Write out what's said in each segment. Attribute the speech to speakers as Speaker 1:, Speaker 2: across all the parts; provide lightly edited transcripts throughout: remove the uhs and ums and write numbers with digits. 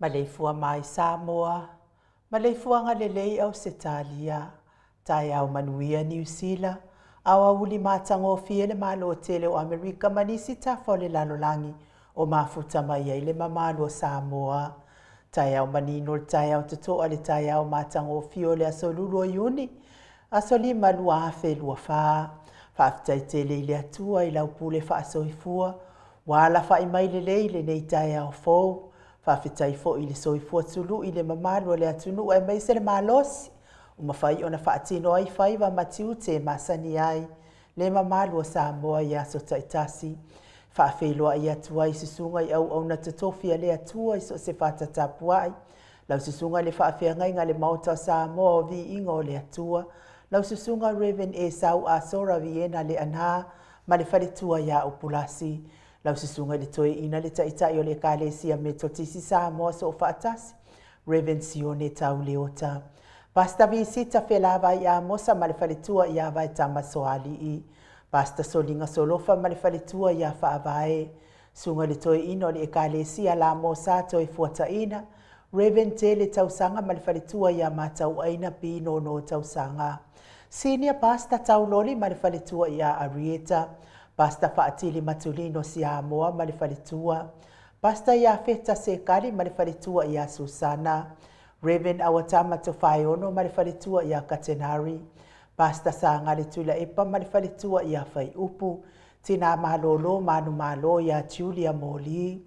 Speaker 1: Maleifua mai Samoa, maleifuaga lelei Ausetalia, taeao manuia Niu Sila, aoauli matagofie le Malo tele o Amerika ma nisi tafa o le lalolagi o mafuta mai ai le mamalu o Samoa. Taeao manino le taeao totoa le taeao matagofie o le aso 2 o Iuni, aso 5 2024. Faafetai tele i le Atua i lau pule faasoifua, ua alafai mai lelei lenei taeao fou. Faafetai foi i le soifua tului i le mamalu o le atunuu aemaise le malosi ua mafai ona faatino ai faiva ma tiute e masani ai le mamalu o Samoa i aso taitasi. Faafeiloai atu ai susuga i auauna totofi a le Atua i so o se fata tapuai, lau susuga i le faafeagaiga a le Maota o Samoa o Viiga o le Atua, lau susuga Rev Esau Asora Viena Leaana ma le faletua ia Upulasi, lau susuga i le Toeaina le Taitai o le Ekalesia Metotisi Samoa Soofaatasi, Rev Sione Tau Leota, Pastor Visita Felavai Amosa ma le faletua ia Vaetama Soalii, Pastor Soliga Solofa ma le faletua ia Faavae, Susuga i le Toeaina o le Ekalesia Lamosa Toefuataina, Rev Tele Tausaga ma le faletua ia Matauaina Pinono Tausaga, Senior Pastor Tauloli ma le faletua ia Arieta, Pastor Faatili Matulino Siamoa ma le faletua, Pastor Iafeta Sekali ma le faletua ia Susana, Rev Awatama Tofaeono ma le faletua ia Katenari, Pastor Sagale Tuilaepa ma le faletua ia Faiupu, Tina Malolo Manumalo ia Julia Moli,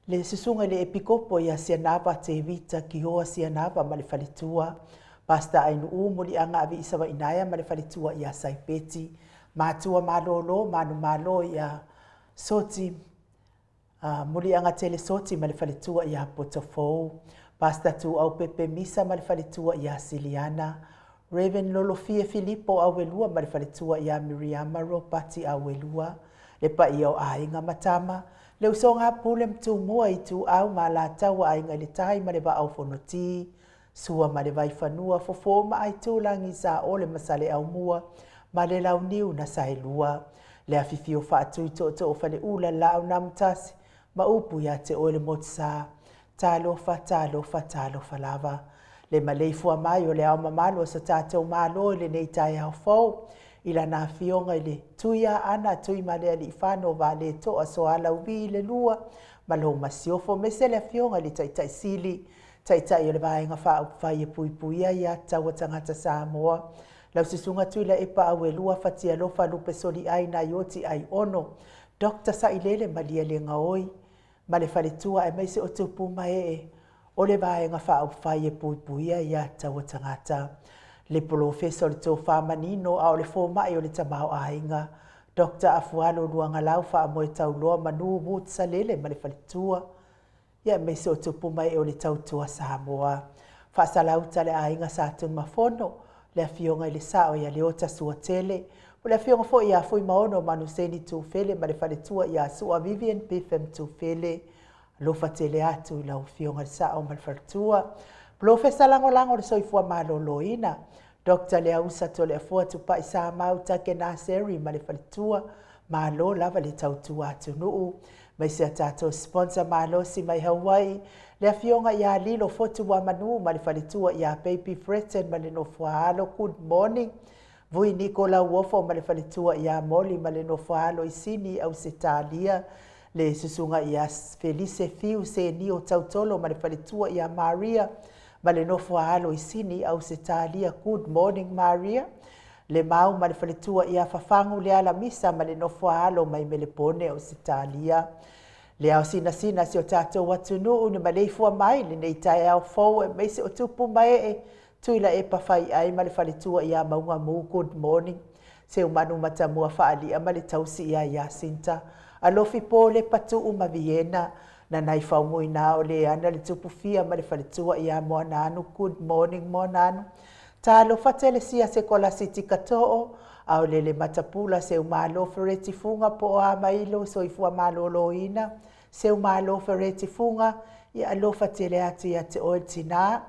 Speaker 1: le susuga i le Epikopo ia Sianava Tevita Kioa Sianava ma le faletua, Pastor Ainuu Muliaga Aviisavainaea ma le faletua ia Saipeti, Matua Malolo Manumalo ia Soti Muliaga Tele Soti ma le faletua ia Potofou, Pastor Tuau Pepe Misa ma le faletua ia Siliana, Rev Lolofie Filipo Auelua ma le faletua ia Miriama Ropati Auelua, le paia o aiga ma tama, le usoga a Pule ma Tumua, Ituau ma Alataua, Aiga i le Tai ma le Vaa o Fonoti, Sua ma le Vaifanua, Fofo ma Aitulagi, Saole ma Saleaaumua ma le Launiu na Saelua, le afifio faatui tootoo o Faleula, Laau na Amotasi ma upu ia te oe le Motusa. Talofa, talofa, talofa lava. Le maleifua mai o le ao mamalu o so tatou Malo i lenei taeao fou, i lana afioga i le Tuiaana Tuimalealiifano Vaaletoa Soalauvi i le lua ma lou masiofo, aemaise le afioga i le Taitai Sili, Taitai o le Vaega Faaupufai e Puipuia Ia Tatau a Tagata Samoa, lau Susuga Tuilaepa Auelua Fatialofa Lupe Soliai Naioti Aiono, Doctor Sailele Malielegaoi ma le faletua aemaise o tupu ma ee o le Vaega Faaupufai e Puipuia Ia Tatau a Tagata, le Polofesa o le Tofa Manino a o le Fomai o le Tamaoaiga, Doctor Afualo Luagalau Faamoetauloa Manu Wood Salele ma le faletua, ia aemaise o tupu ma ee o le tautua Samoa. Faasalauta le aiga Sa Tunumafono, le afioga i le Sao ia Leota Suatele, o le afioga foi ia Fuimaono Manuseni Tufele ma le faletua ia Sua Vivian Biffem Tufele. Alofa tele atu i lau afioga i le Sao ma le faletua. Polofesa Lagolago o le Soifua Maloloina, Doctor Leausa Toleafoa Tupai Samau Take Naseri ma le faletua, malo lava le tautua atunuu. Aemaise a tatou sponsor malosi mai Hawaii, le afioga ia Lilo Fotu Wamanu ma le faletua ia Baby Breton ma le nofoaalo, good morning. Vui Niko Lauofo ma le faletua ia Molly ma le nofoaalo i Sini, Ausetalia, le susuga ia Felise Fiu Senio Tautolo ma le faletua ia Maria ma le nofoaalo i Sini, Ausetalia, good morning Maria. Le Mau ma le faletua ia Fafagu Lealamisa ma le nofoaalo mai Melepone, Ausetalia. Le ao sinasina si o tatou atunuu ni maleifua mai lenei taeao fou aemaise o tupu ma ee Tuilaepa Faiai ma le faletua ia Mauga Mu, good morning. Seumanu Matamua Faalia ma le tausi ia Iasinta, Alofi Polepa Tuu ma Viena, Nanai Faumuina o Leana le tupu fia ma le faletua ia Moananu, good morning Moananu. Talofa tele sia Sekolasi Tikatoo, Aolele Matapula Seumalo Fereti Fuga po o Amailo Soifua Maloloina, Seumalo Fereti Fuga, ia alofa tele atu ia te oe le tina.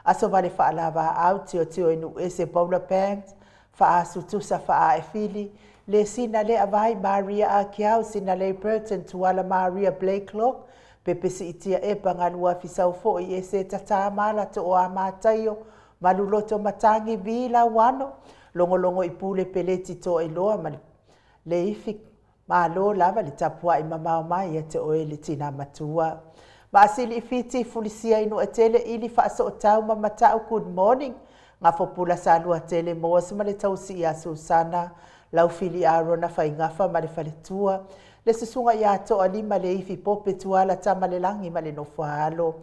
Speaker 1: Aso vale faalavaau Tiotio i Nuuese Bowler Banks, Faasu Tusa Faaefili, Le Sina Leavai Maria Akiau Sinalei Burton Tuala Maria Blakelock, Pepesiitia Epa Galuafisau foi Ese Tata Mala Tooa Mataio Maluloto Matagi Vi Lauano Logologo i Pule Peleti Toailoa ma Leifi Malo lava le tapuai mamao mai ia te oe le tina matua. Maasili Fiti Fulisia i Nuatele Ili Faasootau ma Matau Good morning Gafopula Saluatele Moas ma le tausi ia Susana Laufili Arona Faigafa ma le faletua le susuga ia Toalima Leifi Pope Tuala Tamalelagi ma le nofoaalo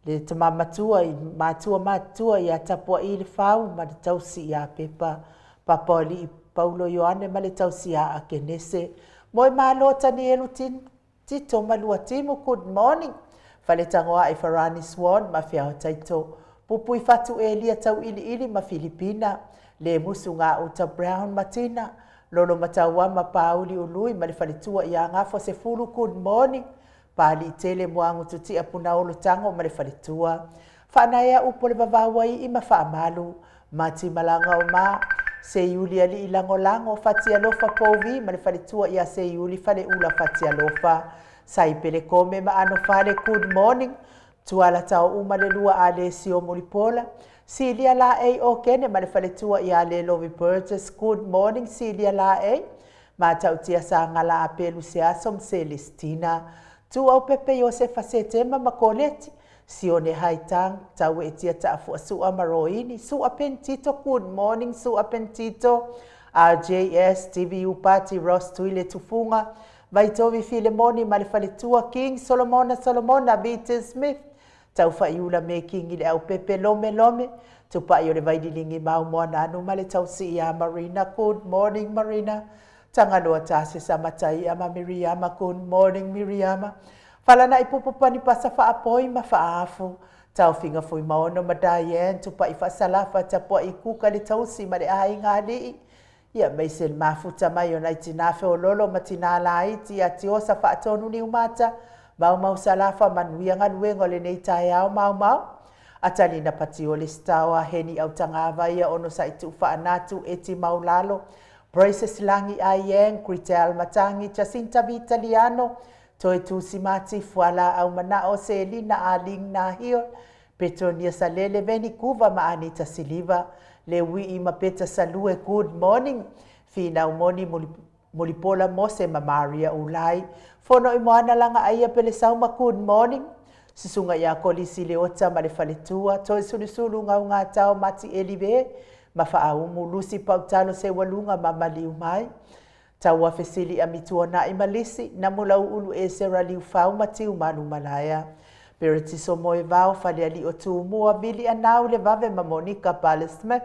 Speaker 1: le tama matua i matua matutua ia Tapuai le Fau ma le tausi ia Pepa Papaolii Paulo Ioane ma le tausi ia Akenese Moe Malo Tanielu Tito Maluatimu Good morning Faletagoai Farani Swan ma Fiao Taito Pupui Fatu Elia Tauiliili ma Filipina Le Musu Gauta Brown Matina Lolo Matauama Pauli Ului ma le faletua ia Gafo Sefulu Good morning Paliitele Muagututia Punaolo Tago ma le faletua Faanaea upu o le vavau ai ma faamalu Mati Malaga o Ma Seiuli Alii Lagolago Fatialofa Pouvi ma le faletua ia Seiuli Faleula Fatialofa Saipele Kome ma Anofale Good morning Tuala Tao uma le lua a Lesio Mulipola Silia Laei Okene ma le faletua ia Lelovi Burgess Good morning Silia Laei Matautia Sagala Apelu Seaso ma Celestina Tuau Pepe Iosefa Setema ma Koleti Sione Haitang Tauetia Taafuasua ma Roini Sua Pentito Good morning Sua Pentito RJS TVU Party Ross Tuile Tufunga Vaitovi Filemoni ma le faletua King Solomona Solomona Vita Smith Taufaiula me Kingi le Aupepe Lome Lome Tupai o le Vaililingi Maumoananu ma le tausi ia Marina Good morning Marina Tagaloa Tasesa Mataia ma Miriama Good morning Miriama Falana'i Pupupani Pasa Faapoi ma Faaafu Taofiga Fuimaono ma Diane Tupai Faasalafa Tapua'i Kuka le tausi ma le aiga alii ia maise le mafuta mai o nai tinā feololo ma tinā laiti ia Tiosa Faatonu Niumata Maumau Salafa manuia galuega o lenei taeao Maumau Atalina Patiole Sitaoa Heni Autagavaia Ono Saitu'u Faanatu Eti Maulalo Braces Lagi Aieng Gritel Matangi Jacinta Vitaliano Toe Tusi Mati Fuala Aumana'o Selina Aling Nahio Petronia Salele Veni Kuva ma Anita Siliva Le Uii ma Peta Salue Good morning Finau Moni Mulipola Mose ma Maria Ulai Fono i Moana Laga Aia Pelesauma Good morning Susuga ia Kolisi Leota ma le faletua Toe Sulusulu Gaugatao Mati Elive ma Faaumu Lusi Pautalo Seualuga ma Maliu Mai Taua Fesili Amituana'i ma Lisi Namulau'ulu Esera Liufau ma Tiumalu Malaea Peretiso Moevao Faleali'o Tumua Vili Anau Le Vave ma Monika Pale Smith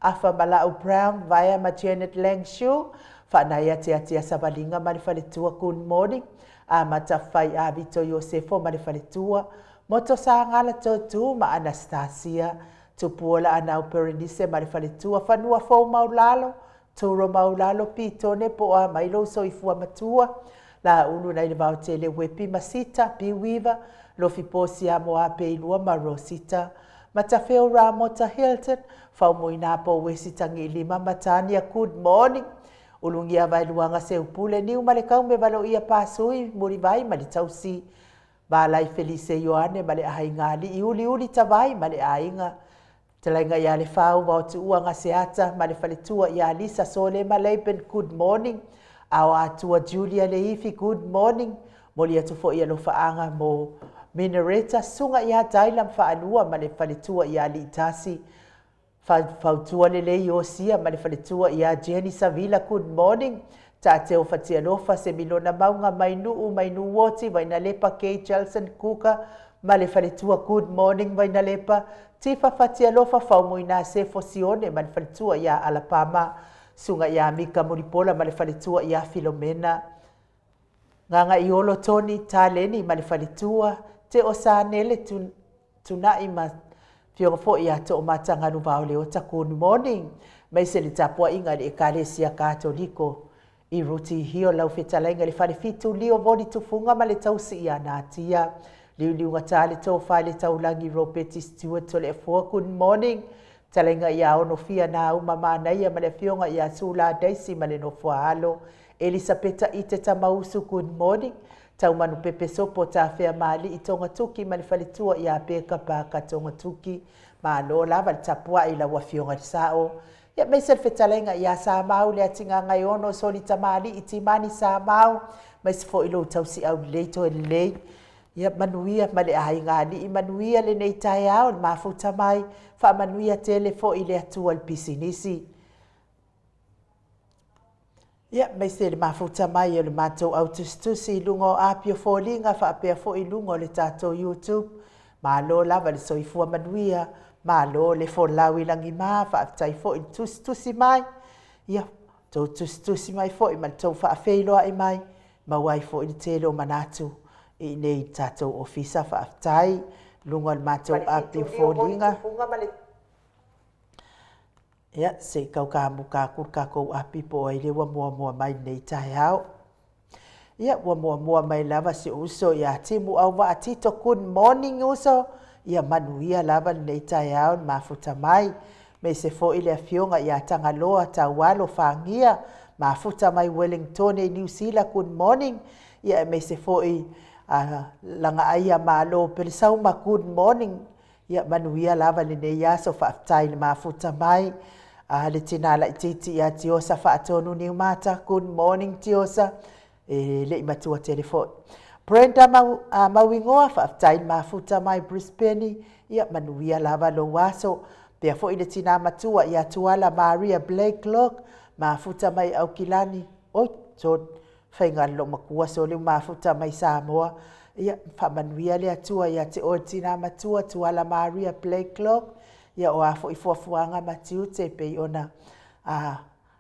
Speaker 1: Afa Mala'u Brown Vaea ma Janet Langshu Faanaia Tiatia Savaliga ma le faletua Good morning Amata Fai Avito Iosefo ma le faletua Moto Sagala Totu ma Anastasia Tupuola Anau Perenise ma le faletua Fanua Fou Maulalo Turo Maulalo Pitone po o a mai lou soifua matua Laulu nai le Vaotele Wepi ma Sita P Weaver Lofi Posi a Moape i lua ma Rosita Matafeo Ramota Hilton Faumuina po o Wesi Tagilima ma Tania Good morning Ulugia Vaeluaga Seupule Niu ma le Kaume Valoia Pasui Mulivai ma le Tausi Valai Felise Ioane ma le Ahaiga Alii Uliuli Tavai ma le Aiga Talaiga ia Lefau Vaotuua Gaseata ma le faletua ia Lisa Sole ma Laban Good morning Ao Atua Julia Leifi Good morning Moli atu foi alofaaga mo Minareta Susuga ia Daila ma Faalua ma le faletua ia Aliitasi Fautua Lelei Iosia ma le faletua ia Jenny Savila Good morning Taateo Fatialofa Semilona Mauga Mainuu Mainuoti Vainalepa Kay Jelson Kuka ma le faletua Good morning Vainalepa Tifa Fatialofa Faumuina Sefo Sione ma le faletua ia Alapama Suga ia Mika Mulipola ma le faletua ia Filomena Gagaiolo Tony Taleni ma le faletua Teo Sanele Tuna'i ma Afioga foi ia Toomatagalu Vaoleota Good morning maise le tapuaiga i le Ekalesia Katoliko i Ruti Hio lau fetalaiga i le Falefitu Lio Voli Tufuga ma le tausi ia Natia Liuliugata le tofa i le taulagi Ropeti Stewart Toleafoa Good morning Fetalaiga ia Onofia Nauma Manaia ma le afioga ia Sula Daisy ma le nofoa alo Elisapeta Ite Tamausu Good morning. Taumanupepe Sopo Tafea Maali'i Togatuki ma le faletua ia Peka Paka Togatuki. Malo lava le tapuai i lau Afioga i le Sao. Ia aemaise le fetalaiga ia Samau Leatigaagaiono Soli Tamalii Timani Samau, aemaise foi lou tausiau lelei toe lelei. Ia manuia ma le aiga alii, manuia lenei taeao i le mafuta mai, faamanuia tele foi le Atua i le pisinisi. Ia, aemaise le mafuta mai o le matou au tusitusi i luga o api o foliga faapea foi i luga o le tatou YouTube. Malo lava le soifua manuia, malo le folau i lagima, faafetai foi le tusitusi mai. Ia, tou tusitusi mai foi ma le tou faafeiloai mai, maua ai foi le tele o manatu i inei i le tatou ofisa. Faafetai i luga o le matou api o foliga. Ia, se i tau kamuta atu le tatou api po o ai lea ua muamua mai i lenei taeao. Ia, ua muamua mai lava si ou uso ia Timu Auvaa Tito. Good morning uso. Ia manuia lava lenei taeao i le mafuta mai. Aemaise foi le afioga ia Tagaloa Taualo Fagia, mafuta mai Wellingtone i Niu Sila. Good morning. Ia, aemaise foi Lagaaia Malo Pelesauma. Good morning. Ia manuia lava lenei aso, faafetai i le mafuta mai. A le tina laitiiti ia Tiosa Faatonu Niumata. Good morning Tiosa. E le i matua tele foi. Brenda Mau, Mauigoa, faafetai i le mafuta mai Brisbane. Ia manuia lava lou aso. Pea foi le tina matua ia Tuala Maria Blakelock, mafuta mai Aukilani. Oi, sorry, faiga le loomatua sole mafuta mai Samoa. Ia, faamanuia le Atua ia te oe le tina matua Tuala Maria Blakelock. Ia, o a foi fuafuaga ma tiute pei ona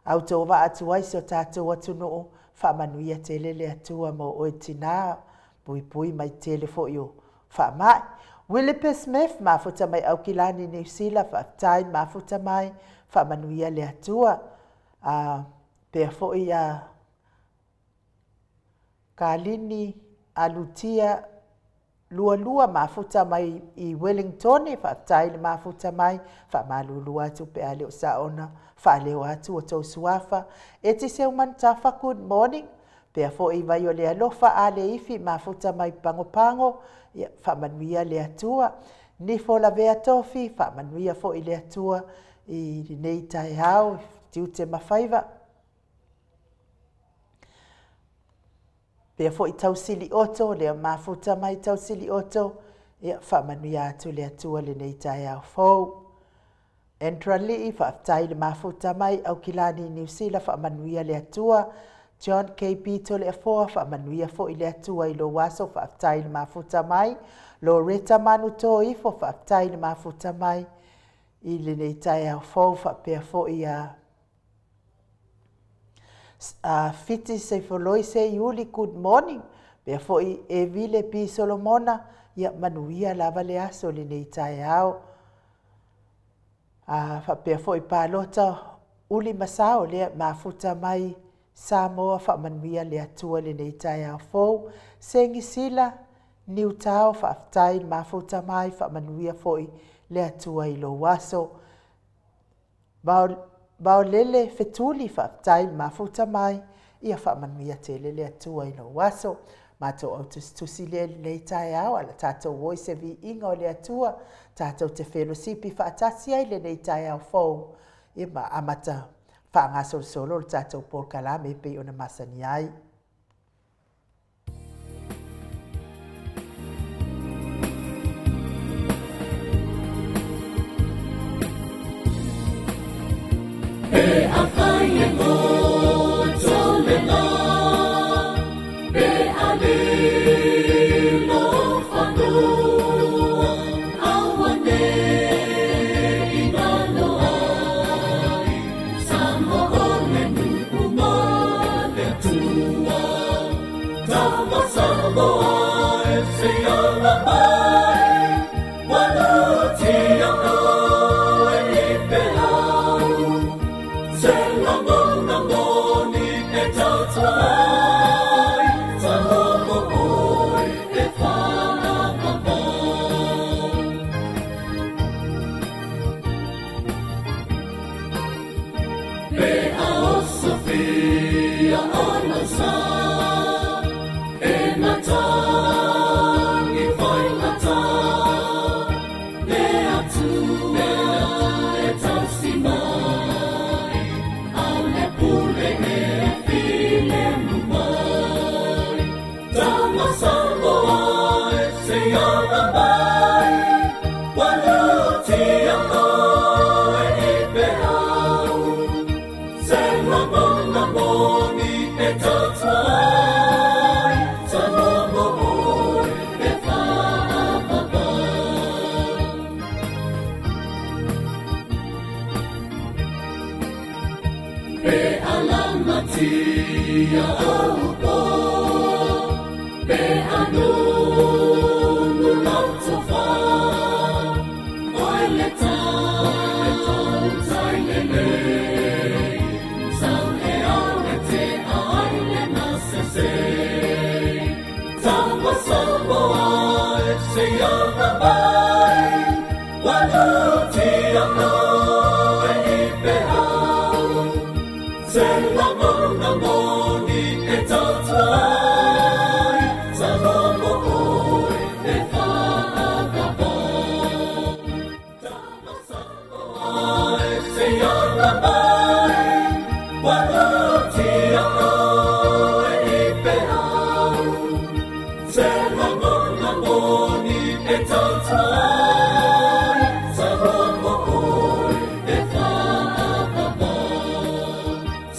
Speaker 1: autovaa atu ai si o tatou atunuu, faamanuia tele le Atua mo oe tina, puipui mai tele foi o faamai. Willipe Smith, mafuta mai Aukilani, Niu Sila, faafetai mafuta mai, faamanuia le Atua. Pea foi Kalini Alutia Lualua, mafuta mai i Wellingtone, faafetai le mafuta mai, faamalulu atu pe a le o saona faaleo atu o tou suafa. Eti Seumanutafa, good morning. Pea foi vai o le alofa a le ifi mafuta mai Pagopago, ia faamanuia le Atua. Nifo Lavea Tofi, faamanuia foi le Atua i lenei taeao, tiute ma faiva. Pea foi Tausili Oto, lea mafuta mai Tausili Oto, ia faamanuia atu le Atua lenei taeao fou. Andra Lii, faafetai le mafuta mai Aukilani, Niu Sila, faamanuia le Atua. John KB Toleafoa, faamanuia foi le Atua i lou aso, faafetai le mafuta mai. Loretta Manu Toifo, faafetai le mafuta mai i lenei taeao fou, faapea foi ia Fiti Seifoloi Seiuli, good morning. Pea foi Evile P. Solomona, ia manuia lava le aso lenei taeao. Faapea foi Palota Uli Masao, lea mafuta mai Samoa, faamanuia le Atua lenei taeao fou. Sengisila Niutao, faafetai le mafuta mai, faamanuia foi le Atua i lou aso. Vaolele Fetuli, faafetai le mafuta mai, ia faamanuia tele le Atua i lou aso. Matou au tusitusi lea i lenei taeao, ala tatou o i se viiga o le Atua, tatou te felosipi faatasi ai lenei taeao fou, ia ma amata faagasolosolo le tatou polokalame e pei ona masani ai.
Speaker 2: Pe afai e goto le la, pe a lilo fanua, auanei galo ai, Samoa o le nuu ma le Atua. Tama Samoa e se ala mai, Walutia oe i pelau, Se lagona moni e tautua ai, Samoa mo oe e whakamau. Pe a osofia o lau sa, E na Pe alamatia oukou, pe anunu lau tofa, Oi le tautai lelei, Sau e au e te ai le gasese. Taua Samoa e se anga mai, Ua lutia oe i peau, Se lagona moni e tautua ai, Samoa mo oe e faavavau. Taua Samoa e se anga mai, Ua lutia oe i peau, Se lagona moni e tautua ai, Samoa mo oe e faavavau.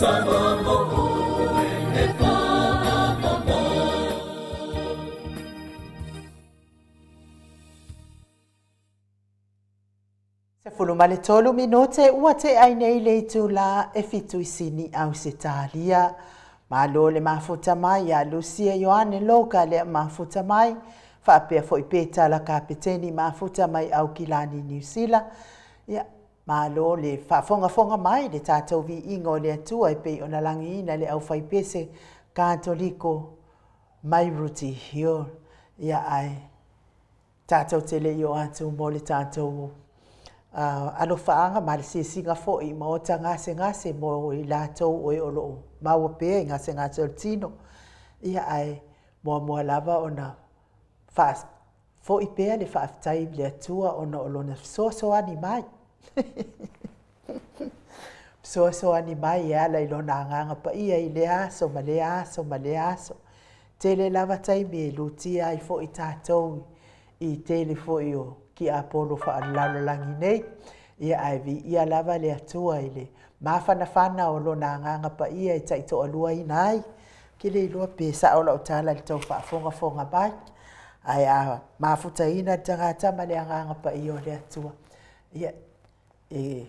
Speaker 2: Samoa mo oe e faavavau.
Speaker 1: 13 minute ua tea ai nei le itula e fitu i Sini, Ausetalia. Malo le mafuta mai ia Lucia Ioane Loka lea mafuta mai, faapea foi Petala Kapeteni mafuta mai Aukilani Niu Sila. Ia, malo le faafogafoga mai le tatou viiga o le Atua e pei ona lagiina le aufaipese Katoliko mai Rooty Hill. Ia ae tatou te le i oo atu mo le tatou alofaaga ma le siasiga foi i maota gasegase mo i latou o e o lo o maua pea i gasegase o le tino. Ia ae muamua lava ona faafoi pea le faafetai i le Atua ona o lona fesoasoani mai. Fesoasoani mai e ala i lona agaga paia i lea aso ma lea aso ma lea aso. Tele lava taimi e lutia ai foi tatou i tele foi o tiapolo faalelalolagi nei. Ia ae viia lava le Atua i le mafanafana o lona agaga paia e taitoaluaina ai. Ou te le iloa pe sao lau tala i le tau faafogafoga mai, ae a mafutaina le tagata ma le agaga paia o le Atua, ia e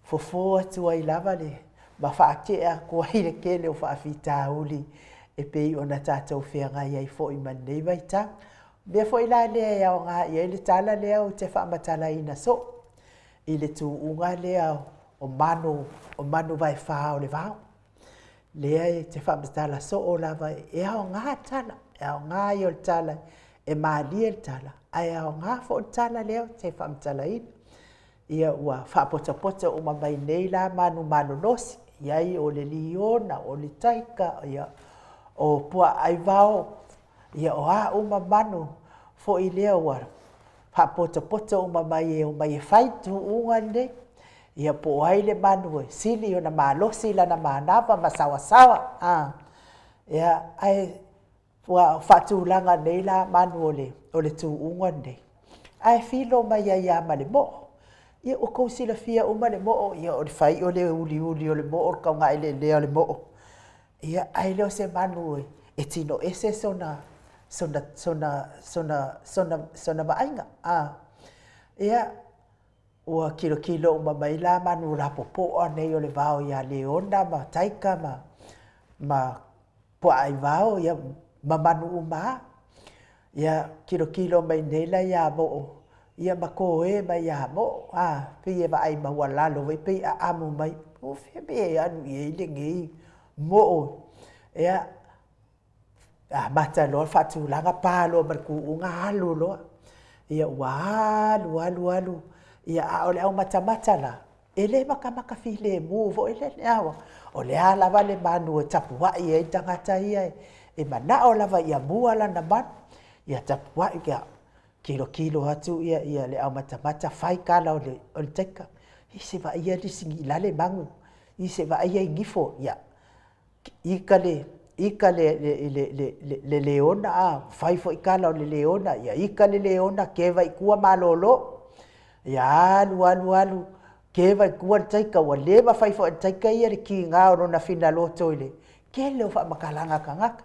Speaker 1: fofo atu ai lava le ma faatea atu ai le tele o faafitauli e pei ona tatou feagai ai foi ma lenei vaitau. O le mea foi la lea e aoga i ai le tala lea ou te faamatalaina soo i le tuuga lea o manu, o manu vaefa o le vao. Lea e te faamatala soo lava e aoga le tala, e aoga ia o le tala, e malie le tala, ae aoga foi le tala lea ou te faamatalaina. Ia ua faapotopoto uma mai nei la manu malolosi, i ai o le liona, o le taika, ia, o puaa aivao, ia o a uma manu foi lea ua faapotopoto uma mai e omai e fai tuuga lenei. Ia po o ai le manu e sili ona malosi lana manava ma saoasaoa. A, ia, ae Ua faatulaga nei la manu o le, o le tuuga lenei, ae filo mai ai lava ma le moo. Ia ua tou silafia uma le moo, ia o le fai o le uliuli o le moo, o le taugaeleelea o le moo. Ia, ae le o se manu e tino ese sona, sona, sona, sona, sona, sona vaaiga. A, ia, ua kilokilo uma mai la manu lapopoa nei o le vao ia Leona ma Taika ma, ma puaa i vao, ia, ma manu uma a. Ia, kilokilo mai nei la iā Moo, ia ma kōē mai iā Moo, a, pei e vaai maualalo foi, pei e aʻamu mai, o fea mea e alu i ai lenei moo. Ia, amata loa le faatulaga, pa loa ma le kūʻuga, alu loa. Ia, ua alu, alu, alu, ia, a o le aumatamata la, E le makamaka filemu foi le awa, o le a lava le manu e tapuai ai le tagata ia e manao lava ia mua lana manu, ia tapuai ia kilokilo atu ia ia le aumatamata fai kala o le o le taika. I se vaaia lisi i lale magu, i se vaaia i gifo, ia ika le ika le le le le le leona a fai foi kala o le leona ia ika le leona keva i tua malolo ia alu alu alu keva i tua le taika ua le mafai foi e le taika ia le kiga o lona finaloto i le tele o faamatalaga a tagata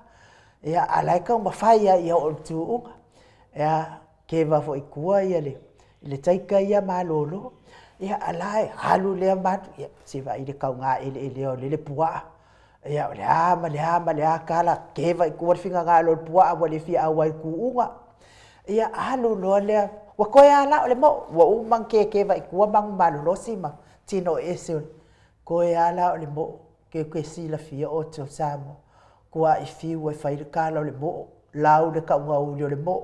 Speaker 1: ia a la e taumafai lava ia oo i le tuuga ia keva foi i tua ia le le taika ia malolo. Ia, a la e alu lea ma alu, ia, se i vaai i le kaugaeleelea o lele puaa. Ia, o le a ma le a ma le a tala, keva i tua le finagalo o le puaa ua le fia auai i le tuuga. Ia, alu loa lea, ua toe lava la o le moo, ua uma ona kekeva i tua manumalolosi ma tino ese o le, toe lava la o le moo, tou te silafia outou Samoa, tuai fiu e fai le tala o le moo, lau le taugauli o le moo,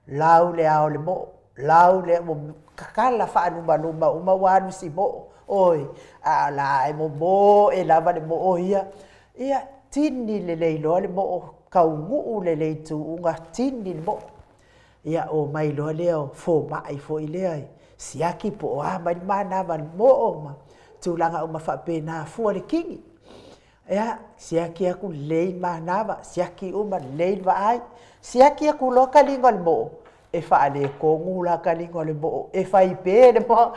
Speaker 1: lau le ao o le moo, lau le, ua tatala faalumaluma uma ua alu si moo, oi, a o la e momoe lava le moo ia. Ia, tini lelei loa le moo, taunuu lelei i tuuga, tini le moo. Ia, omai loa lea o fomai foi lea e siaki po o a mai le manava a le moo ma tulaga uma faapena, fua le tini. Ia, siaki atu lelei manava, siaki uma lelei le vaai, siaki atu loa taliga o le moo, e faaletonu la taliga o le moo, e faipe le moo.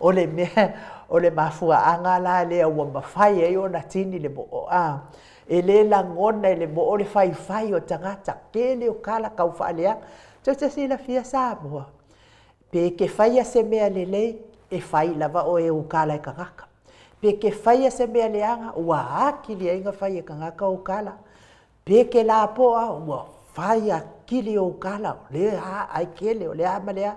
Speaker 1: O le mea, o le mafuaaga la lea ua mafai ai ona tini le moo, a, e le lagona e le moo le faifai o tagata, tele o tala tau faaleaga. Tou te silafia Samoa, pe e te faia se mea lelei, e fai lava oe e utala e tagata. Pe e te faia se mea leaga, ua atili ai ona fai e tagata ou tala. Pe e te lapoa, ua fai atili ou tala, o lea a ai tele, o le a ma le a.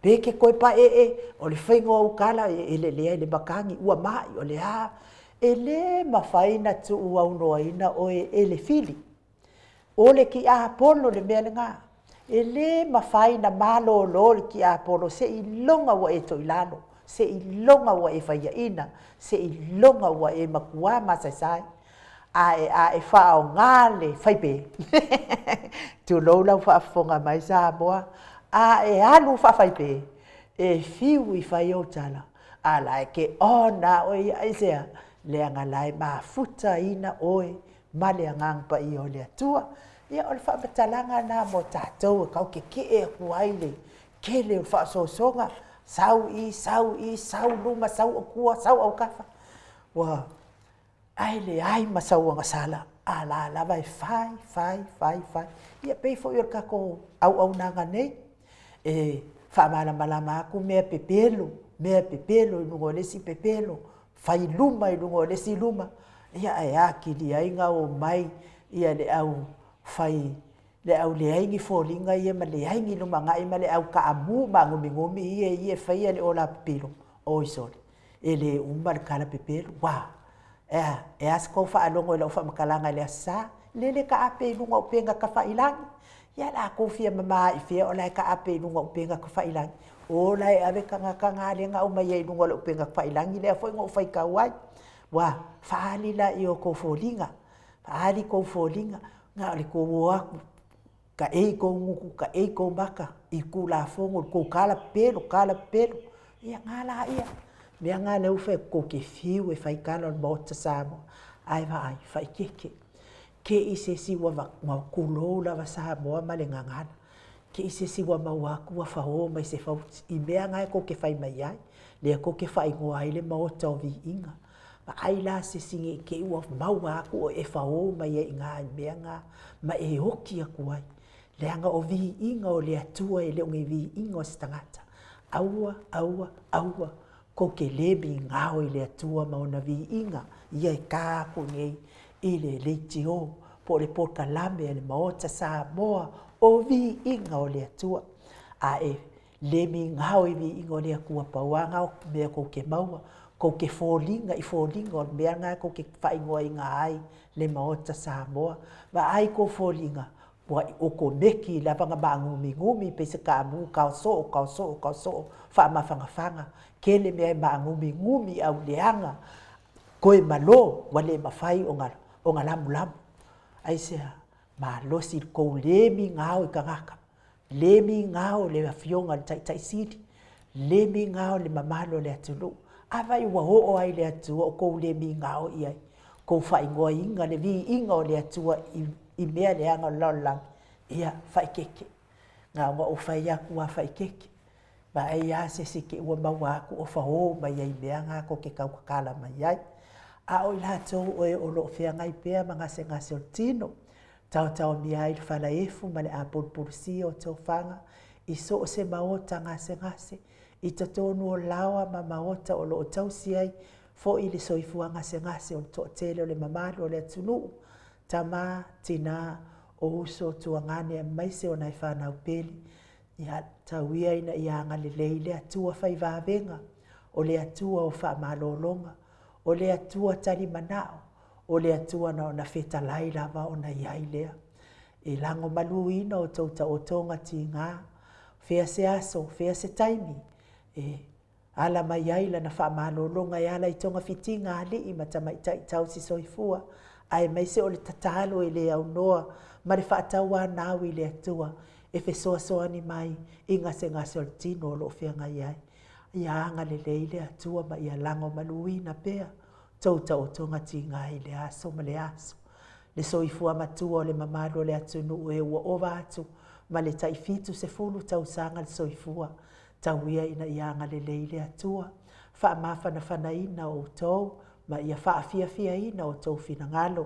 Speaker 1: Pe e te toe paee, o le faiga o au tala, e lelea i le matagi, ua mai, o le a. E le mafai ona tuuaunoaina oe e le fili. O le tiapolo le mea lena. E le mafai ona malolo le tiapolo seiloga ua e toilalo, seiloga ua e faiaina, seiloga ua e matua masaesae, ae a e faaaoga le faipe, tulou lau faafofoga mai Samoa, a e alu faafaipe, e fiu i fai ou tala, a la e ke on lava oe ia. Aisea? Leaga la e mafutaina oe ma le Agaga Paia o le Atua. Ia, o le faamatalaga lena mo tatou e tau tetee atu ai le tele o le faaosoosoga, sau i, sau i, sau luma, sau atua, sau autafa, ua, ae leai ma sau agasala, a la lava e fai, fai, fai, fai. Ia, pei foi o le tatou auaunaga nei, e faamalamalama atu mea pepelo, mea pepelo i luga o le isi pepelo, fai luma i luga o le isi luma, ia ae atili ai ona omai ia le au fai, le au leai ni foliga ia ma leai ni lumanai ma le au taamu magumigumi ia ia e faia le ola pipilo, oi sole, e le uma le tala pepelo. Ua! E a? E a sa tou faalogo i lau faamatalaga i le Aso Sa? Lele taape i luga o upega tafailagi. Ia la tou fia mama i fea o la e taape i luga o upega tafailagi? O la e ave tagata na lea na aumai ai i luga o le upega tafailagi lea foi na ou faitau ai. Ua faaali la i o tou foliga, faaali tou foliga, na o le tou o atu, taei tou gutu, taei tou maka i Tulafono, i tou tala pepelo, tala pepelo. Ia, na la ia. Mea na lea ua fai atu, tou te fiu e fai tala o le Maota Samoa, ae vaai, faaeteete. Te i se isi ua, tulou lava Samoa ma le gagana, te i se isi ua maua atu ua fao mai se fau i mea na tou te fai mai ai, lea tou te faaigoa ai le Maota o Viiga. Vaai la se isi ne i te i ua maua atu o e fao mai ai i ina i mea na ma e oti atu ai. Leaga o viiga o le Atua e le o ni viiga o se tagata. Aua, aua, aua kou te le migao i le Atua ma ona viiga ia e ta aku nei i le leitio po o le polokalame a le Maota Samoa o Viiga o le Atua. A e le migao i viiga o le Atua, pau lava na o mea kou te maua, kou te foliga i foliga o le mea na kou te faaigoaina ai le Maota Samoa. Vaai kou foliga, ua okomeki lava na maagumigumi pei se kaamu kao soo, kao soo, kao soo, faamafanafana, kele mea e maagumigumi au leaga, koe malo ua le mafai ona ona lamulamu. Aisea? Malosi le kou le migao i tagata, le migao le afioga i le Taitai Sili, le migao le mamalu o le atunuu. Afai ua oo ai le Atua o kou le migao i ai, kou faaigoaina le viiga o le Atua i mea leaga o le lalolagi, ia faaeteete. Na ona ou fai atu lava faaeteete. Vaai lava se isi te i ua maua atu o fao mai ai i mea na tou te tau tatala mai ai. A o i latou oe o lo o feagai pea ma gasegase o le tino, taotaomia ai le falaefu ma le apulupulusia o tofaga i so o se maota gasegase. i totonu o laoa ma maota o lo o tausi ai foi le soifua gasegase o le toatele o le mamalu o le atunuu, tama, tina, o uso, tuagane aemaise o nai fanau pele. Ia tau ia ina ia agalelei le Atua fai vavega, o le Atua o faamalologa, o le Atua tali manao, o le Atua na ona fetalai lava ona i ai lea. E lagomaluina o tou taotoga tiga, fea se aso, fea se taimi, e ala mai ai lana faamalologa e ala i togafitiga a alii ma tamaitai tausi soifua, aemaise o le tatalo e le aunoa ma le faatauanau i le Atua e fesoasoani mai i gasegase o le tino o lo o feagai ai. Ia agalelei le Atua ma ia lagomaluina pea tou taotoga tiga i le aso ma le aso. Le soifua matua o le mamalu o le atunuu e ua ova atu ma le tai 70 tausaga le soifua, tau ia ina ia agalelei le Atua, faamafanafanaina outou ma ia faafiafiaina outou finagalo.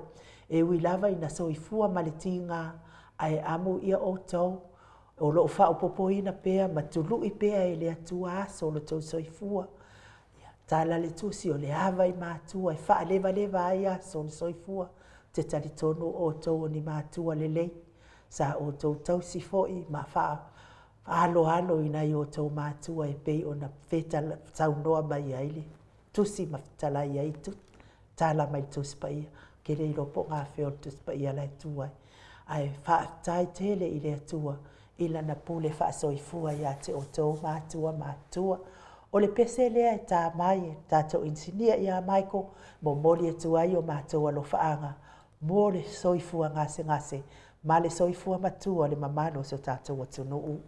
Speaker 1: E ui lava ina soifua ma le tiga, ae amu ia outou o lo o faaopoopoina pea ma tului pea e le Atua aso o lo outou soifua. Ia, tala le tusi o le ava i matua e faalevaleva ai aso o le soifua. Ou te talitonu o outou o ni matua lelei, sa outou tausi foi ma faaaloalo i nai outou matua e pei ona saunoa mai ai le tusi ma fetalai ai tala mai le Tusi Paia. Ou te le iloa po o gafea o le Tusi Paia la e tu ai. Ae faafetai tele i le Atua i lana pule faasoifua ia te outou matua matutua. O le pese lea e ta mai e le tatou inisinia ia Michael, momoli atu ai o matou alofaaga mo le soifua gasegase ma le soifua matua o le mamalu o si o tatou atunuu.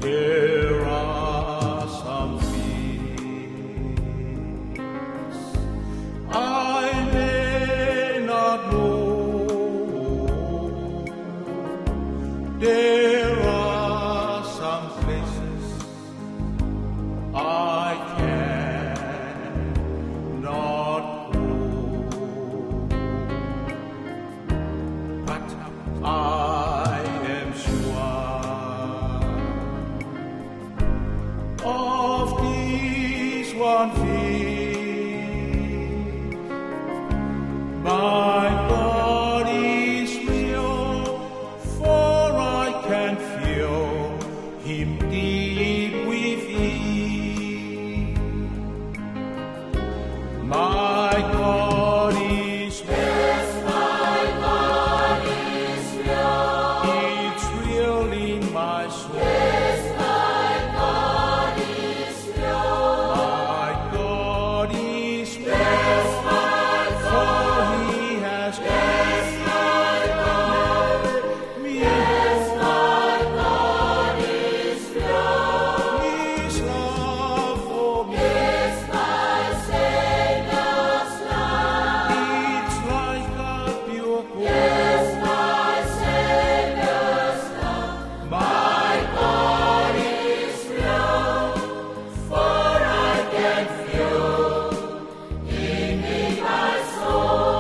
Speaker 2: There are some things I may not know. There are some places I cannot go. But I am sure of this one thing, my God is real, for I can feel Him deep within. My God is real.
Speaker 3: Yes, my God is real.
Speaker 2: It's real in my soul.
Speaker 3: Yes, my God is real.
Speaker 2: My God is real.
Speaker 3: Yes, my
Speaker 2: For
Speaker 3: God.
Speaker 2: He has
Speaker 3: Yes, my God.
Speaker 2: me
Speaker 3: Yes, my God is real.
Speaker 2: His love for me.
Speaker 3: It's my Savior's love.
Speaker 2: It's like a pure gold.
Speaker 3: Yes, my Savior's love.
Speaker 2: My
Speaker 3: God is real, for I can feel Him in my soul.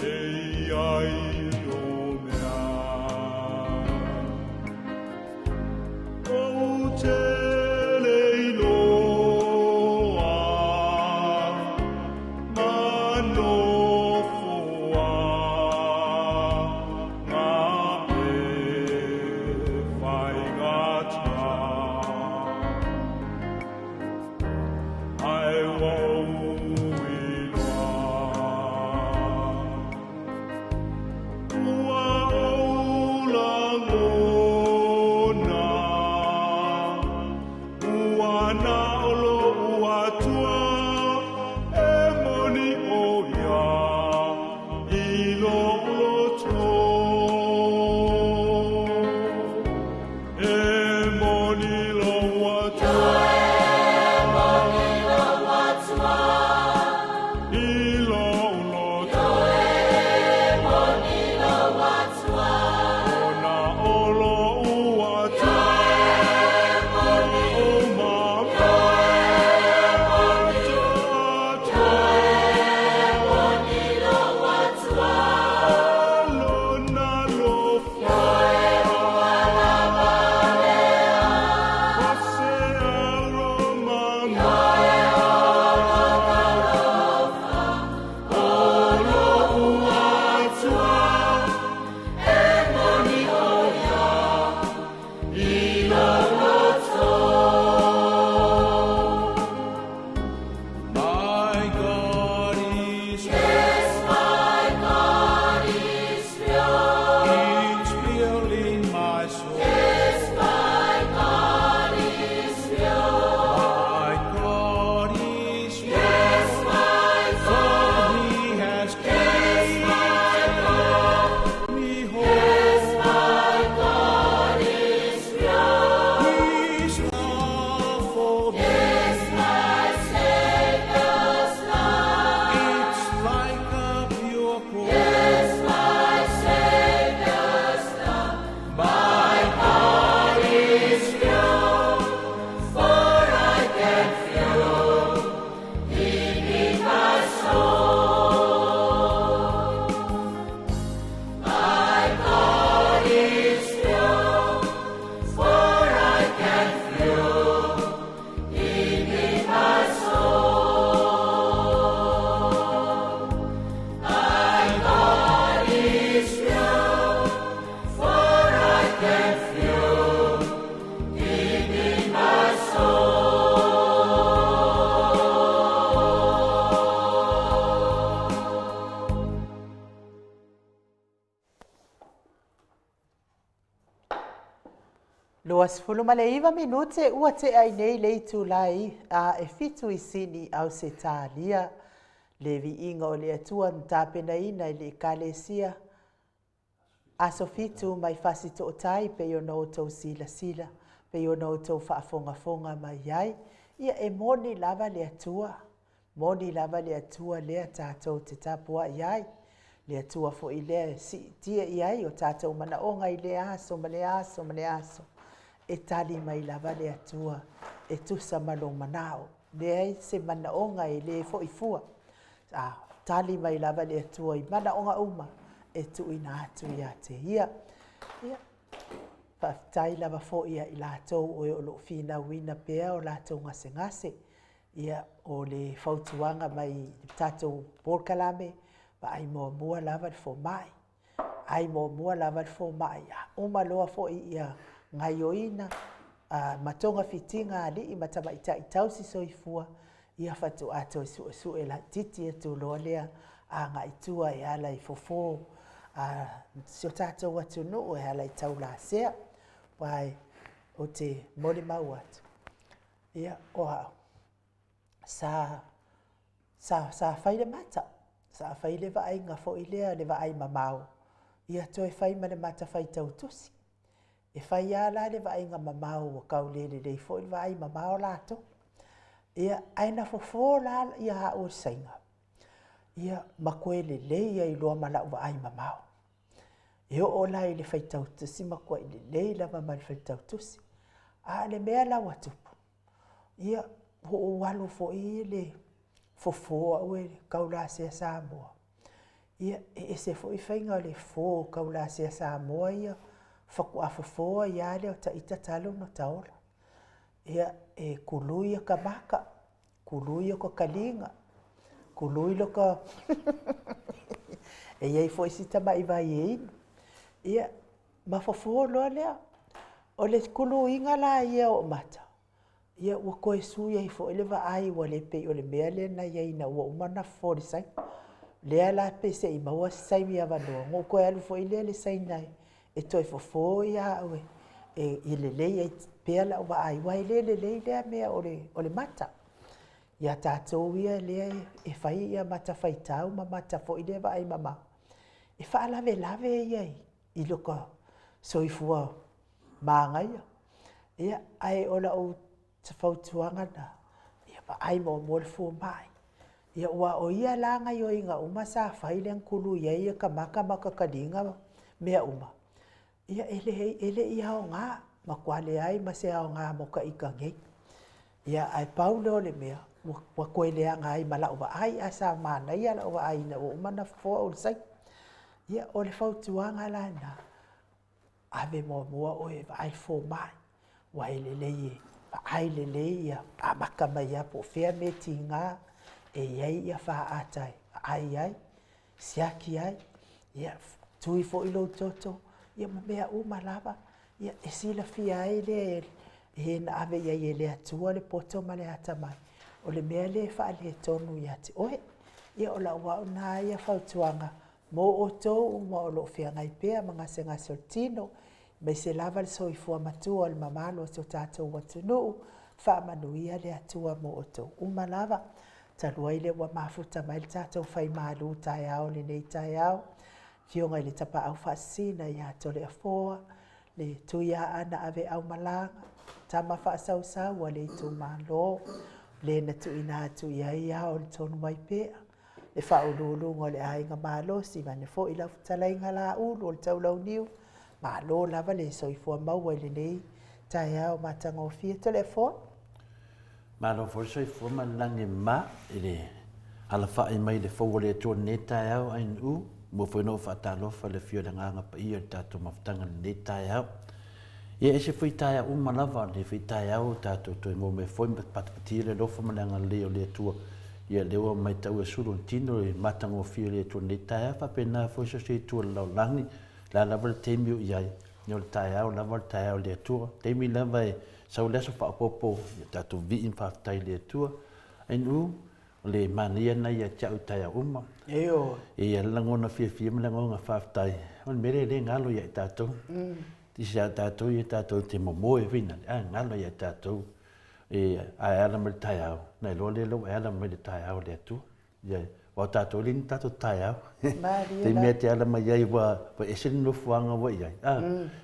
Speaker 2: Ei ai o mea, o te leiloa, manofoa, ngā e whaigata. Ai wau i loa. Ua ou lagona, ua na o lou Atua, e moni o ia.
Speaker 1: 29 minute ua tea ai nei le itula e 7 i Sini, Ausetalia. Le viiga o le Atua na tapenaina e le Ekalesia Aso Fitu mai Fasitootai pei ona outou silasila, pei ona outou faafogafoga mai ai. Ia e moni lava le Atua, moni lava le Atua lea tatou te tapuai ai, le Atua foi lea e siitia i ai o tatou manaoga i lea aso ma lea aso ma lea aso. E tali mai lava le Atua e tusa ma lou manao. Leai se manaoga e le foi fua. A tali mai lava le Atua i manaoga uma e tuuina atu ia te ia. Ia, faafetai lava foi ia i latou o e o lo o finauina pea o latou gasegase. Ia, o le fautuaga mai le tatou polokalame, vaai muamua lava le fomai. Ai muamua lava le fomai, a uma loa foi ia gaioina ma togafitiga a alii ma tamaitai tausi soifua, ia faatoa toe suesue laititi atu loa lea agai tua e ala i fofo a si o tatou atunuu e ala i taulasea. Aua ou te molimau atu, ia, o au, sa sa sa fai le mata, sa fai le vaaiga foi lea, le vaai mamao, ia toe fai ma le mata faitau tusi. E fai lava la le vaaiga mamao ua tau le lelei foi le vaai mamao latou. Ia, ae na fofo la ia au e saina, ia ma koe lelei ai loa ma lau vaai mamao. E oo la i le faitau tusi, matuai lelei lava ma le faitau tusi. A o le mea la ua tupu, ia, ua ou alu foi le fofo au e taulasea Samoa. Ia, e ese foi faiga o le fofo o taulasea Samoa ia, faatoa fofo ai lava lea o ta ita talu ona taola. Ia, e kului ka maka, kului ka kaliga, kului lo ka... e i ai foi si tamai vai e inu. Ia, ma fofo loa lea. O le kuluiga la ia o mata, ia ua toe sui ai foi le vaai ua le pei o le mea lea na i ai ina ua uma ona fofo le saina. Lea la pe se i maua se taimi avanoa, ona ou toe alu foi lea i le saina e toe fofo ia au e lelei ai pea lau vaai, aua e le lelei lea mea o le mata. Ia tatou ia lea e fai ia mata faitau ma mata foi lea vaai mamao, e faalavelave ia i lota soifua magaia. Ia, ae o lau fautuaga lena, ia vaai muamua le fomai. Ia aua o ia la gaoioiga uma sa fai lea na tului ai ka mata ma ka taliga mea uma, ia e le, e le i aoga, matua leai ma se aoga mo ta ita nei. Ia ae pau lea o le mea, ua toe leaga ai ma lau vaai, ae sa manaia lau vaai ina ua uma ona fofo au e le saina. Ia o le fautuaga la lena, ave muamua oe e vaai le fomai, aua e lelei e vaai lelei ia amata mai lava po o fea mea tiga e i ai ia faata e vaai ai, siaki ai, ia tui foi lou toto, ia ma mea uma lava, ia e silafia ai lea e e na ave i ai e le Atua le poto ma le atamai, o le mea lea e faaletonu ia te oe. Ia o lau au lena ia fautuaga mo outou uma o lo o feagai pea ma gasegase o le tino, aemaise lava le soifua matua o le mamalu o si o tatou atunuu, faamanuia le Atua mo outou uma lava. Talu ai lea ua mafuta mai le tatou faimalu taeao i lenei taeao, Afioga i le Tapaau Faasisina ia Toleafoa, le Tuiaana Aveaumalaga, tama faasausau a le itumalo, le na tuuina atu i ai ao i le tonu mai pea, le faauluuluga o le aiga malosi, vaeane foi lau fetalaiga Laulu o le Taulauniu, malo lava le soifua maua i lenei taeao matagofie. Toleafoa.
Speaker 4: Malo foi le soifua ma le lagi e mama i le alafai mai i le fou o le Atua i lenei taeao ANU. Mua foi ona ou faatalofa i le afio o le Agaga Paia i le tatou mafutaga i lenei taeao. Ia ese foi taeao uma lava, lenei foi taeao ua tatou toe maua mai foi ma patipatia le alofa ma le agalelei o le Atua. Ia lea ua matau e sulu le tino i le matagofie o le Atua i lenei taeao, faapena foi so o se itu o le lalolagi, o le a lava le taimi o i ai, ia o le taeao lava o le taeao o le Atua. Taimi lava e sau le aso faaopoopo, ia tatou vii ma faafetai i le Atua. Ainu, o le manaia lena ia te au i taeao uma.
Speaker 1: Ioe.
Speaker 4: E i ai le lagona fiafia ma le lagona faafetai, o le mea lea e le galo ia i tatou. Tisi a tatou ia tatou te momoe finale, a galo ia tatou e a e ala mai le taeao, na iloa lea ua e ala mai le taeao o le Atua. Ia, aua o tatou e le ni tatou taeao. Te mea te ala mai ai ua ese le nofoaga ua i ai. A,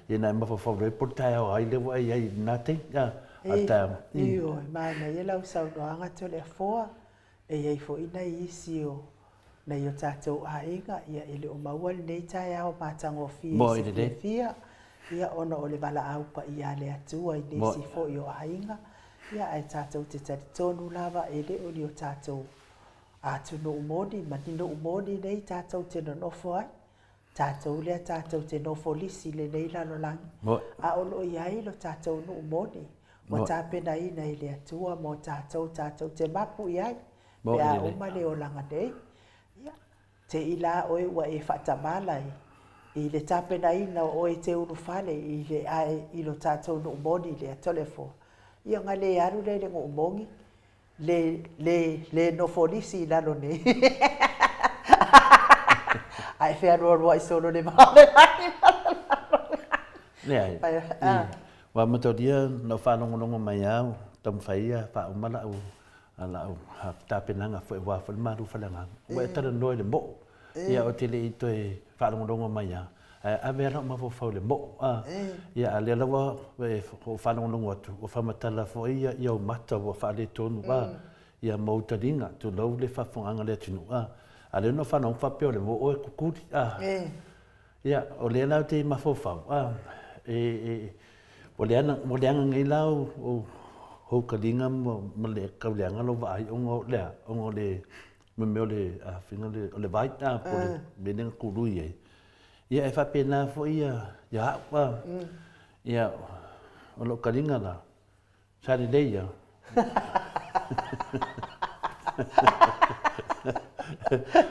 Speaker 4: ia na e mafaufau loa po o le taeao a ai lea ua e i ai i lena taimi. A, a le taeao.
Speaker 1: Ioe, manaia lau saunoaga Toleafoa. E i ai foi nai isi o nai o tatou aiga, ia e le o maua lenei taeao matagofie i se fiafia, ia ona o le valaau paia a le Atua i nisi foi o aiga, ia ae tatou te talitonu lava e le o ni o tatou atunuu moni ma ni nuu moni nei tatou te nonofo ai. Tatou lea tatou te nofo lisi i lenei lalolagi, a o lo o i ai lo tatou nuu moni ua tapenaina e le Atua mo tatou tatou te mapu i ai pe a uma le olaga nei. Ia, te i la oe ua e faatamala i le tapenaina o oe e te ulufale i le ae i lo tatou nuu moni lea, Toleafoa. Ia ona le alu lea i le nuu moni, le, le, le nofo lisi i lalo nei. Ae fealualuai solo le vao le lagi ma le lalo.
Speaker 4: Leai. Ua mataulia na ou faalogologo mai lava o taumafai ia faauma lau lau tapenaga foi aua foi le malu faleagaga. Ua e talanoa i le moo. Ia ou te le i toe faalogologo mai lava, ae ave lava lau mafaufau i le moo. Ia a o lea lava ua ou faalogologo atu, ua faamatala foi ia ou mata ua faaletonu ia ma ou taliga, tulou le faafofogaaga a le atunuu, a o lea na ou faalogo faapea o le moo e kukuli. Ia, o lea la ou te mafaufau, ua leaga nei la ou taliga ma le tau leaga lou vaai ona o le a? Ona o le mea o le faiga o le vai po o le mea lea na tului ai. Ia e faapena foi ia au, ia, o lou taliga la, Sa lelei ia.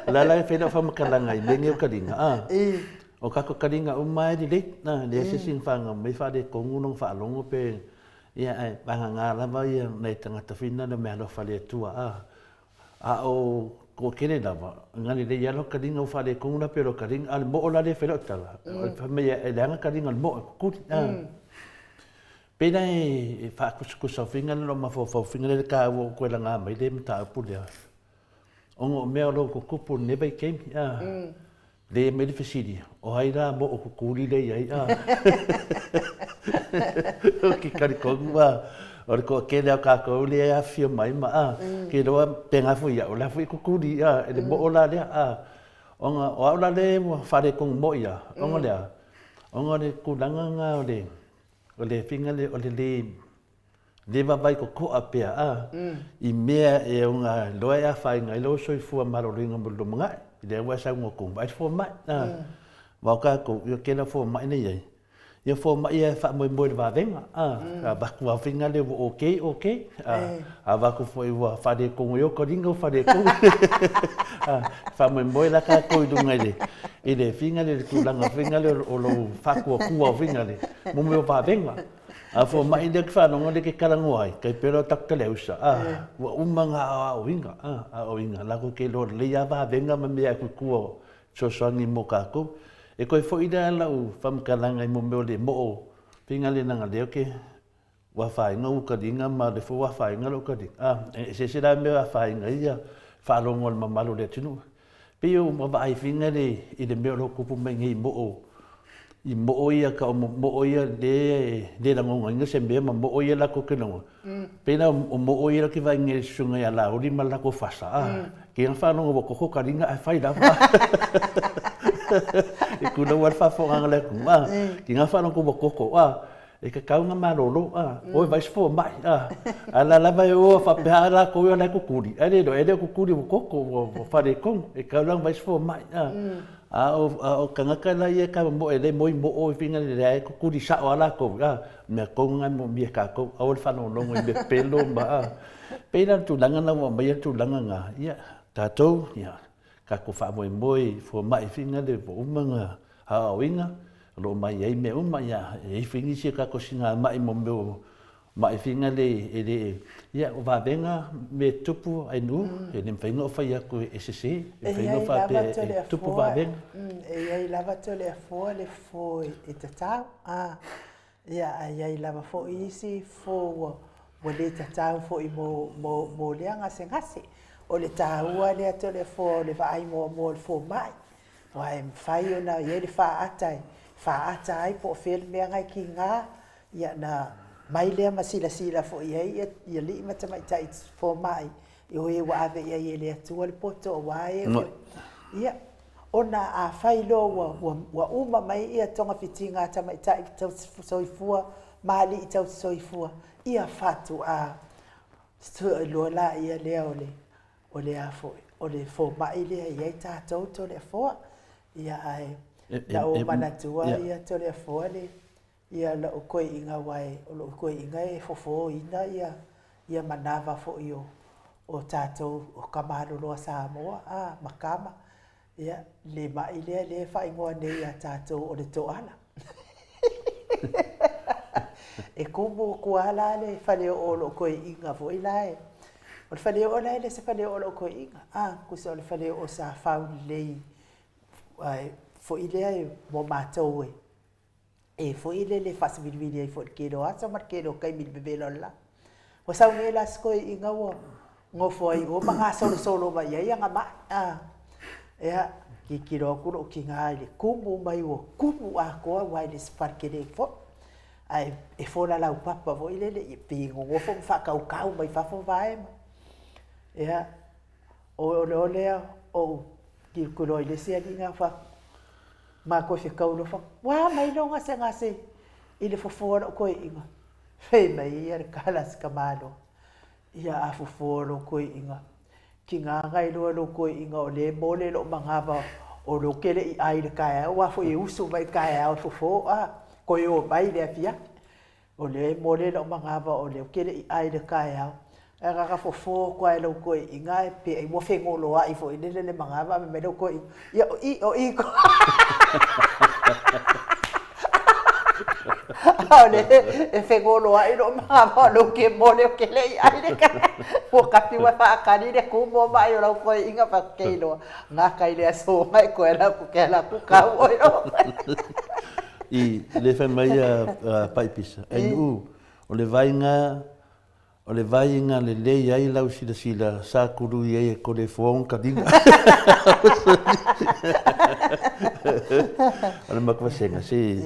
Speaker 4: O le a la e fai lau faamatalaga i mea nei o taliga, a? O tatou taliga uma lava e lelei, a, leai se isi na fanau mai faaletonu lona faalogo pe, ia ae vagana lava ia nai tagata foi na o meaalofa a le Atua, a. A o toatele lava, na lelei lava lau taliga ua faaletonu la pei o lau taliga, a o le moo la lea e fai lau tala, fai mai e leaga taliga o le moo e kukuli, a. Pei la e faakusikusa faiga lea o mafaufau faiga lea le taua o toe laga mai le mataupu lea, ona o mea o lo o tutupu i lenei vaitaimi, a. Le mai le fesili, o ai la moo kukuli lea i ai, a? Ou te talitonu a, o le toatele lava o tatou lea e afifio mai ma, a, ke iloa pena foi au, o la foi e kukuli, a, e le moo la lea, a. Ona o au la lea ua faaletonu moi lava, ona o le a? Ona o le tulaga lena o le O le faiga lea o le lē lē vaavaai totoa pea a i mea e oga loa e afaina ai lou soifua maloloina mo le lumanai. Lea ua e saunoa tonu, vaai le fomai a, aua o tatou ia tele lava fomai na i ai, ia fomai ia e faamoemoe i le vavega a, a avatu lava faiga lea ua okay, okay, a avatu foi ua faaletonu ai ou taliga ua faaletonu. A, faamoemoe la tatou i luga i le i le faiga lea i le tulaga faiga lea o lou faatuatua faiga lea mo mea o vavega. A fomai lea ou te faalogo lea e te talanoa ai, tai pei o Dr. Leausa, a, ua uma ona aoaoina, a, aoaoina, latou te iloa lelei lava vavega ma mea e tua fesoasoani mo tatou. E toe foi la lau faamatalaga i mo mea o le moo faiga lea leaga o lea ou te Ua afaina ou taliga ma le foi ua afaina lou taliga. A, e eseese la mea e afaina ai ia faalogo a le mamalu o le atunuu. Pei ua vaai faiga le i le mea o lo o tupu mai nei i moo, i moo ia tau o moo ia lea e le lagonaina se mea ma moo ia latou te lagona. Pei la o moo ia latou te vaai nei i le susuga ia Laauli ma le latou fasa, a, kei ona faalogo ua koko taliga ae fai lava. E tulou lava le faafofogaaga a le atunuu, a, kei ona faalogo ua koko, a, E tatau ona malolo, a, o e vaai se fomai, a, a o la lava e o a faapea lava latou ia o la e kukuli, ae le iloa, e le o kukuli ua koko, ua faaletonu, e tatau la ona vaai se fomai, a. A o, a o tagata la ia e tamomoe lea e moi moo i faiga lea e kukuli sao lava latou, a, o le mea tonu lena e moomia e tatou, aua le faalogologo i mea pepelo ma, a. Pei la o le tulaga lena ua aumaia le tulaga lena, ia, tatou, ia, tatou faamoemoe i fomai faiga lea ua uma ona aoaoina, o lo o mai ai mea uma, ia, e i ai foi nisi o tatou sigamai mo mea o Maʻi le e le ia o vavega me tupu ai nu e le mafai ona fai atu e sese e mafai ona faapea e tupu vavega.
Speaker 1: E i ai lava Toleafoa le fofo e tatau a ia ae i ai lava foi isi fofo ua le tatau foi mo lea gasegase. O le taua lea Toleafoa o le vaai muamua o le fomai aua e mafai ona i ai le faata e faata ai po o fea le mea na e tiga. Ia ona mai lea ma silasila foi i ai i alii ma tamaitai fomai o e ua ave i ai e le Atua le poto aua e o ia ona afai loa ua ua uma mai ia togafitiga a tamaitai tausi soifua ma alii tausi soifua, ia faatoa iloa laia lea o le o le a foi o le fomai lea e i ai tatou Toleafoa. Ia ae na ou manatua ia Toleafoa le ia lou toeaina aua o lou toeaina e fofoina ia ia manava foi o o tatou o tama loloa Samoa a ma tama ia le mai lea lea e faaigoa nei ia tatou o le toala. E kumu atu lava la le faleoo o lou toeaina foi la e o le faleoo la e le o se faleoo o lou toeaina a tusa o le faleoo sa fau lelei foi lea mo matou e e foi lele e faasivilivili ai foi i le tele o aso ma le tele o taimi i le vevela o le la. Ua sau nei la si toeaina ua nofo ai i o ma gasolosolo mai ai ana mai, a. Ia, tilotilo atu lou tina i le tumu mai ua tumu atoa aua e le o se fale tele foi. Ae e fola laupapa foi lele, e pei e nonofo ma faatautau mai fafo vae ma. Ia, oo loa lea ou tilotilo ai i le isi alii na fai atu, Ma toe fetau loa fai atu, ua a mai lou gasegase i le fofo a lou toeaina? Fai mai ia le tala a si tamaloa, Ia a fofo a lou toeaina, tiga na iloa e lou toeaina o lea e mole lou manava o lea ou te le i ai i le taeao, aua foi e usu mai i le taeao e fofo a, toe omai i le afiafi. O lea e mole lou manava o lea ou te le i ai i le taeao, ae na ona fofo atu lava e lau toeaina ae pei ai ua fegoloai foi lele le manava ae fai mai lau toeaina, ia o i, o i. A o lea e fegoloai lou manava o lea ou te mole ou te le i ai i le taeao. Ua kapi ua faatali le kumu o mai o lau toeaina fai atu, ke iloa, gata i le aso e toe alu atu ke alu atu kau oe.
Speaker 4: I le fai mai a Paipisa, Ai Nu'u, o le vaaiga, o le vaaiga lelei ai lau silasila sa kului ai e kole foong ka liga. O le matou vasega, si,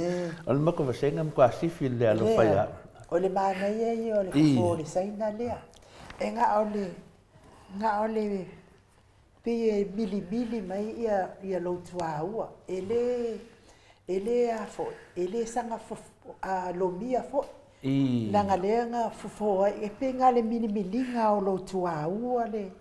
Speaker 4: o le matou vasega matua sifi le alofa ia a'u.
Speaker 1: O le manaia ia o le fofo o le Saina lea. E na o le, na o le Pei e milimili mai ia lou tuaua, e le, e le a foi, e le saga lomia foi, leaga lea na fofo ai, e pei na o le milimiliga o lou tuaua le,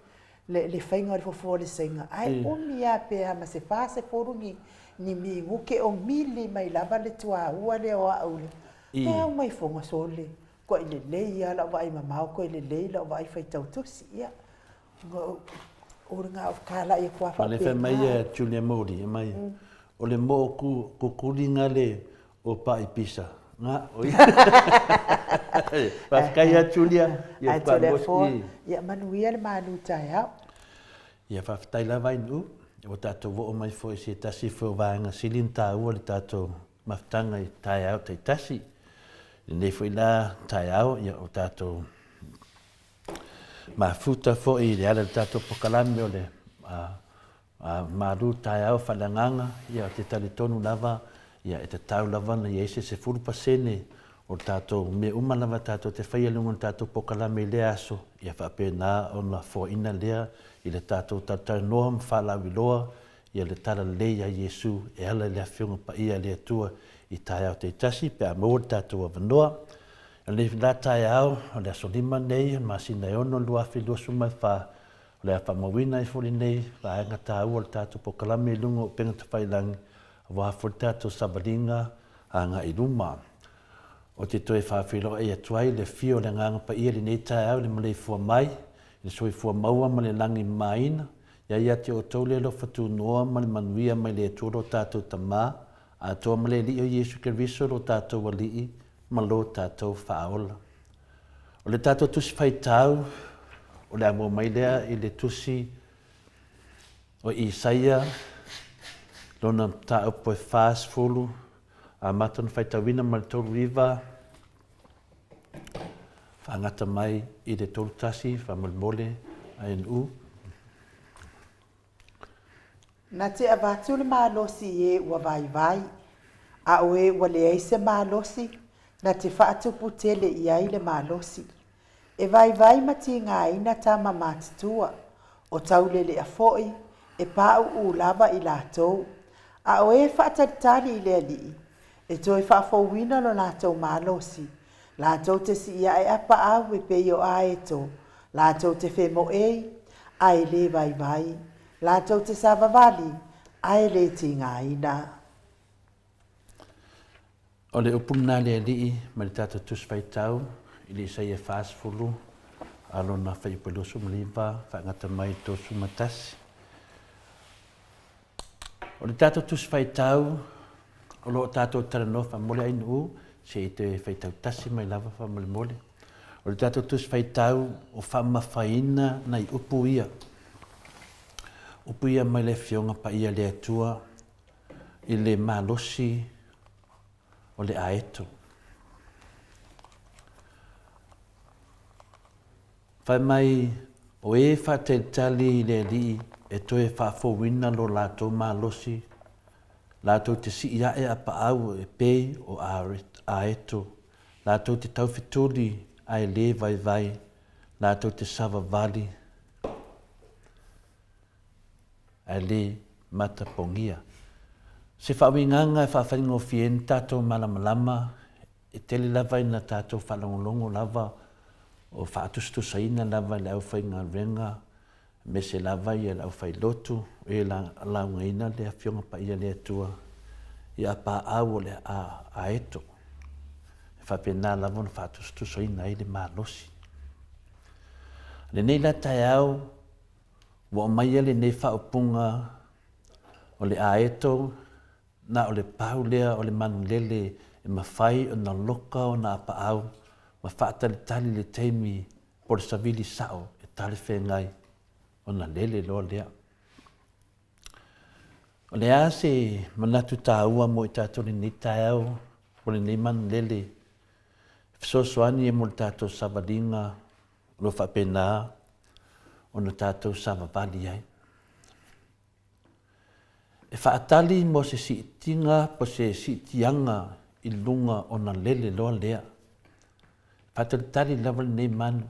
Speaker 1: le faiga o le fofo o le Saina, ae umi lava pe a ma se 40 ni minute o mili mai lava le tuaua lea o au lea. E au mai foga sole, koe lelei lava lau vaai mamao, koe lelei lau vaai faitau tusi, ia.
Speaker 4: Ma le fai mai ia Julia Modi, e mai, o le moo kukuli nga le o paʻi pisa. Nga, o ia. Faafetai ia Julia.
Speaker 1: Ia Ae Julia Ford, ia manuia le malu taeao.
Speaker 4: Ia faafetai lava i Nu'u, ua tatou oo mai foi i se tasi foi o vaega sili ona taua i le tatou mafutaga i taeao taitasi. Lenei foi la taeao, ia o tatou Mafuta foi i le ala i le tatou pokalame o le malu taeao faaleagaga, ia ou te talitonu lava ia e tatau lava ona i ai se 10% o tatou mea uma lava tatou te faia i luga o le tatou pokalame i lea aso, ia faapena ona foaina lea i le tatou talatalanoa ma faalauiloa ia le talalelei a Iesu e ala i le Afioga Paia a le Atua i taeao taitasi pe a maua le tatou avanoa. O lenei la taeao, o le aso 5 lenei o le masina e 6 2024, o le a faamauina ai foi lenei vaega taua o le tatou polokalame i luga o upega tafailagi aua foi le tatou savaliga agai i luma. Ou te toe faafeiloai atu ai le afio o le Agaga Paia i lenei taeao i le maleifua mai, i le soifua maua ma le lagi mamaina, ia ia te outou le alofa tunoa ma le manuia mai le Atua lo tatou Tama, atoa ma le Alii o Iesu Keriso lo tatou Alii, ma lo tatou faaola. O le tatou Tusi Faitau, o le a maua mai lea i le Tusi o Isaia, lona mataupu e 40, amata ona faitauina mai le 39, faagata mai i le 31, faamolemole, ANU.
Speaker 1: Na te avatu le malosi i e ua vaivai, a o e ua leai se malosi, na te faatupu tele i ai le malosi. E vaivai ma tigaina tama matutua, o taulelea foi, e pauu lava i latou. A o e faatalitali i le Alii, e toe faafouina lo latou malosi, latou te sii ae a paau e pei o aeto, latou te femoei, ae le vaivai, latou te savavali, ae le tigaina.
Speaker 4: O le upu lena a le Alii ma le tatou Tusi Faitau i le Isaia 40 a lona fuaiupu e 29 faagata mai i le 31. O le tatou Tusi Faitau o lo o tatou talanoa faamolemole Ainuu se i toe faitau tasi mai lava faamolemole. O le tatou Tusi Faitau o faamamafaina nai upu ia. Upu ia mai le Afioga Paia a le Atua i le malosi o le aeto. Fai mai, o e faatalitali i le Alii e toe faafouina lo latou malosi, latou te sii ae a paau e pei o aeto, latou te taufetuli ae le vaivai, latou te savavali ae le matapogia. Se faauigaga e faafaigofie ai na tatou malamalama, e tele lava ina tatou faalogologo lava o faatusatusaina lava e le aufaigaluega aemaise lava ia le aufailotu o e laugaina le Afioga Paia a le Atua i apaau o le aeto. E faapena lava ona faatusatusaina ai le malosi. Lenei la taeao Ua aumaia lenei faaupuga o le aeto na o le pau lea o le manulele e mafai ona loka ona apaau ma faatalitali le taimi po o le savili sao e talafeagai ona lele loa lea. O le a se manatu taua mo i tatou i lenei taeao po o lenei manulele e fesoasoani ai mo le tatou savaliga o lo o faapena ona tatou savavali ai. E faatali mo se siitiga po se siitiaga i luga ona lele loa lea. Faatalitali lava lenei manu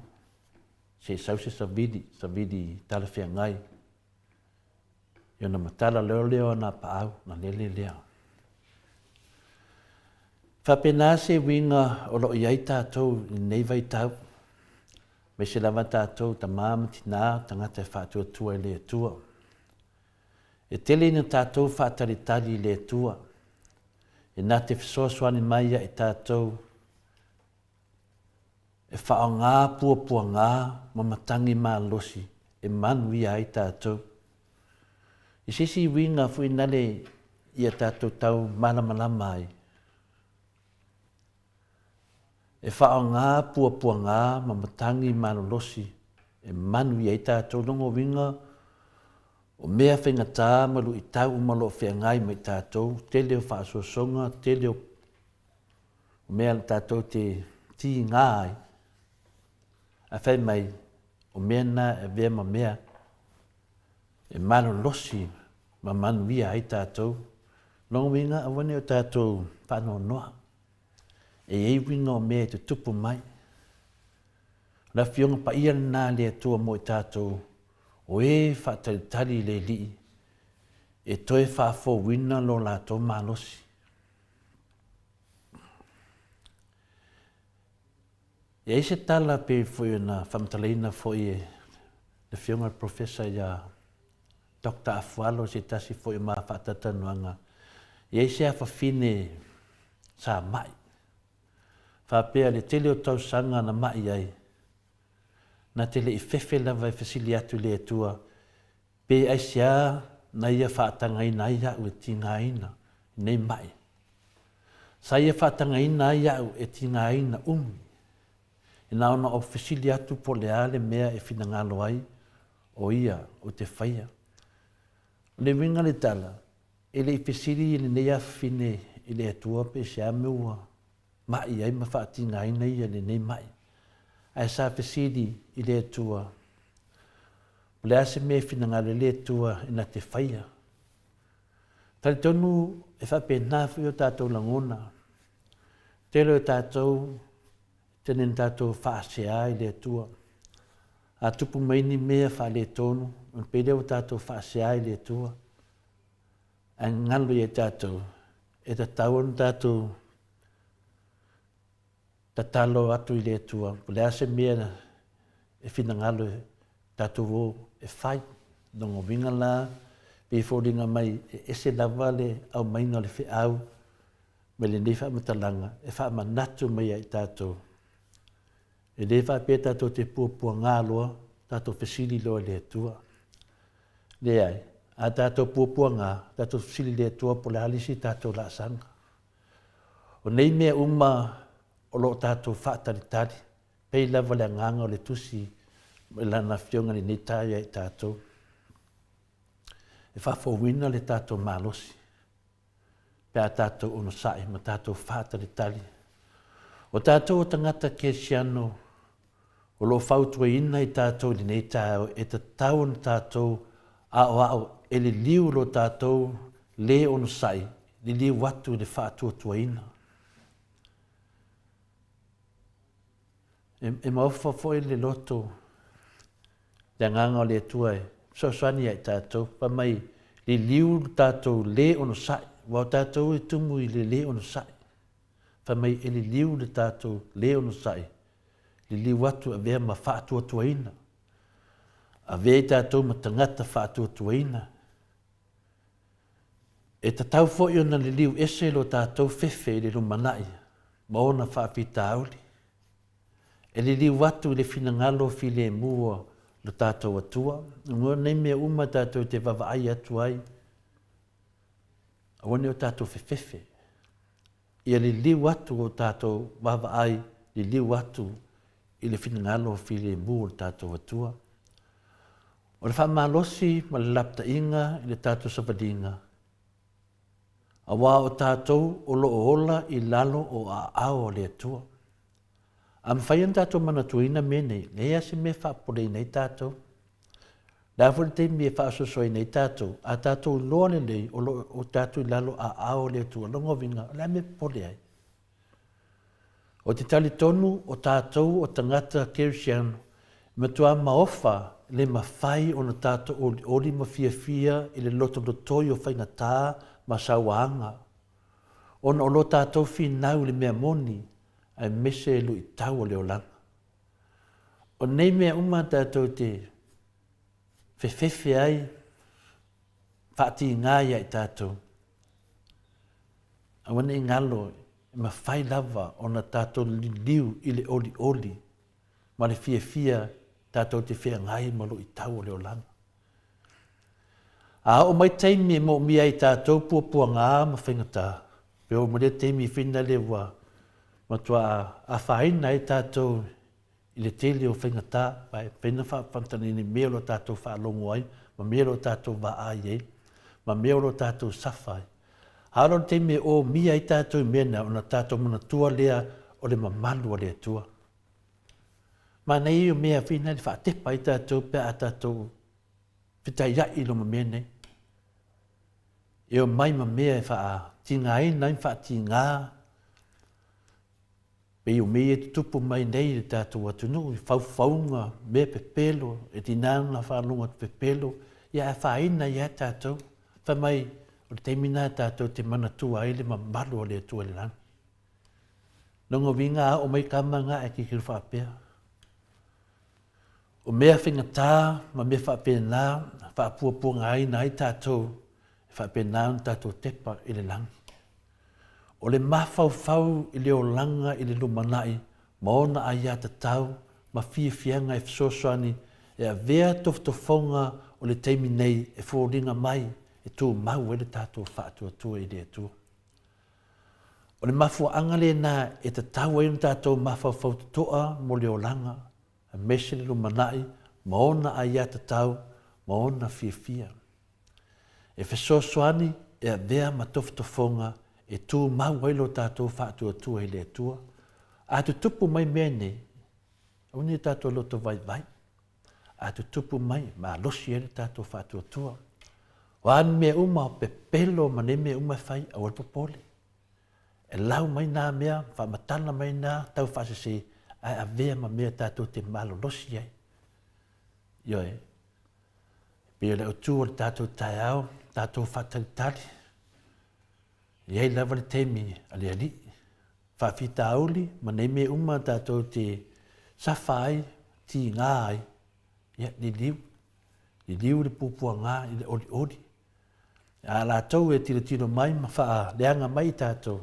Speaker 4: se i sau se savili, savili talafeagai i ona matala loa lea o ana paau ona lele lea. Faapena se uiga o lo o i ai tatou i lenei vaitau, aemaise lava tatou tama ma tina, tagata e faatuatua i le Atua. E tele ina tatou faatalitali i le Atua, e na te fesoasoani mai ia i tatou e faaaoga puapuaga ma matagi malosi e manuia ai tatou. I se isi uiga foi nale ia tatou tau malamalama ai, e faaaoga puapuaga ma matagi malolosi e manuia ai tatou. Lona uiga, o mea faigata ma luitau uma o lo o feagai ma i tatou, tele o faasoasoga, tele o mea tatou te tiga ai, ae fai mai, o mea na e avea ma mea e malolosi ma manuia ai tatou. Lona uiga, aua ne i o tatou faanoanoa, e i ai uiga o mea e tutupu mai. O le Afioga Paia lena a le Atua mo i tatou, o e faatalitali i le Alii, e toe faafouina lo latou malosi. E i ai se tala pei foi ona faamatalaina foi e le Afioga i le Professor ia Doctor Afualo i se tasi foi o ma faatalatalanoaga, e i ai se afafine sa mai. Faapea le tele o tausaga na mai ai, na te le i fefe lava e fesili atu i le Atua Pe aisea na ia faatagaina ai au e tigaina nei maʻi? Sa ia faatagaina ai au e tigaina umi. E na ona ou fesili atu po o le a le mea e finagalo ai o ia ou te faia. O le uiga o le tala, e le i fesili lenei afafine i le Atua pe se a mea ua ma'i ai ma faatigaina ia i lenei ma'i, ae sa fesili i le Atua, o le a se mea e finagalo ai le Atua e na te faia. Talitonu e faapena foi o tatou lagona. Tele o tatou tene na tatou faasea i le Atua. A tupu mai ni mea faaletonu, ona pei lea ua tatou faasea i le Atua. Ae galo ia i tatou, e tatau ona tatou tatalo atu i le Atua, po o le a se mea e finagalo e tatou o e fai. Lona uiga la, pei e foliga mai e ese lava le aumaiga o le feau mai lenei faamatalaga e faamanatu mai ia i tatou. E le faapea tatou te puapuaga loa, tatou fesili loa i le Atua. Leai, a tatou puapuaga, tatou fesili i le Atua po o le a le isi tatou laasaga. O nei mea uma o lo o tatou faatalitali, pei lava le agaga o le tusi i Lana Afioga i lenei taeao ia i tatou, e faafouina le tatou malosi pe a tatou onosai ma tatou faatalitali. O tatou o tagata kerisiano o lo o fautuaina i tatou i lenei taeao e tatau ona tatou aoao e liliu lo tatou lē onosai, liliu atu i le faatuatuaina. E, e maofa foi le loto le agaga o le Atua e fesoasoani ia i tatou. Fai mai, liliu lo tatou lē onosai, aua o tatou e tumu i le lē onosai. Fai mai e liliu le tatou lē onosai, liliu atu avea ma faatuatuaina. Avea i tatou ma tagata faatuatuaina. E tatau foi ona liliu ese lo tatou fefe i le lumanai ma ona faafitauli. E liliu atu i le finagalo filemu o lo tatou Atua. O nei mea uma tatou te vaavaai atu ai, aua ne i o tatou fefefe. Ia liliu atu o tatou vaavaai, liliu atu i le finagalo filemu o le tatou Atua. O le faamalosi ma le lapataiga i le tatou savaliga, aua o tatou o lo o ola i lalo o aao o le Atua. A mafai ona tatou manatuaina mea nei, leai lava se mea e faapopoleina ai tatou. Le a foi le taimi e faasoasoaina ai tatou, a tatou iloa lelei o lo o tatou i lalo aao o le Atua, lona uiga, o le a le mea e popole ai? Ou te talitonu o tatou o tagata Kerisiano e matua maofa le mafai ona tatou olioli ma fiafia i le lotolotoi o faigata ma sauaga, ona o lo tatou finau i le mea moni aemaise luitau o le olaga. O nei mea uma tatou te fefefe ai, faatiga ia i tatou. Aua ne i galo e mafai lava ona tatou liliu i le olioli ma le fiafia tatou te feagai ma luitau o le olaga. A oo mai taimi e moomia ai tatou puapuaga ma faigata, pe oo mai lea taimi whina le ua matua afaina ai tatou i le tele o faigata, aua e mafai ona faafantalina i mea o lo o tatou faalogo ai, ma mea o lo o tatou vaai ai, ma mea o lo o tatou safa ai. A oo loa i le taimi e omia ai tatou i mea na, ona tatou manatua lea o le mamalu o le Atua. Manaia ia o mea whina e faatepa ai tatou pe a tatou fetaiai i luma mea nei. E omai ma mea e faatigaina ai ma faatiga Pei o mea ia e tutupu mai nei i le tatou atunuu, i faufauga, mea pepelo, e tiga ona faalogo atu pepelo, ia ae afaina ai lava tatou. Fai mai, o le taimi lena tatou te manatua ai le mamalu o le Atua i le lagi. Lona uiga a oo mai tama na ae tilotilo faapea. O mea faigata ma mea faapena faapuapuagaina ai tatou, e faapena ona tatou tepa i le lagi. O le mafaufau i le olaga i le lumanai ma ona aiatatau ma fiafiaga e fesoasoani e avea tofotofoga o le taimi nei e foliga mai e tumau ai le tatou faatuatua i le Atua. O le mafuaaga lena e tatau ai ona tatou mafaufau totoa mo le olaga, aemaise le lumanai ma ona aiatatau ma ona fiafia. E fesoasoani e avea ma tofotofoga e tumau ai lo tatou faatuatua i le Atua. A tutupu mai mea nei, aua ne i tatou loto vaivai. A tutupu mai, malosi ai le tatou faatuatua. O a ni mea uma, o pepelo ma nei mea uma e fai, aua le popole. E lau mai nā mea, faamatala mai nā tau faasese, ae avea ma mea tatou te malolosi ai. Ioe. E pei o le autu o le tatou taeao, tatou faatalitali, e i ai lava le taimi a le Alii. Faafitauli ma nei mea uma tatou te safa ai, tiga ai, ia, liliu. Liliu le puapuaga i le olioli. A latou e tilotilo mai ma faaleaga mai i tatou,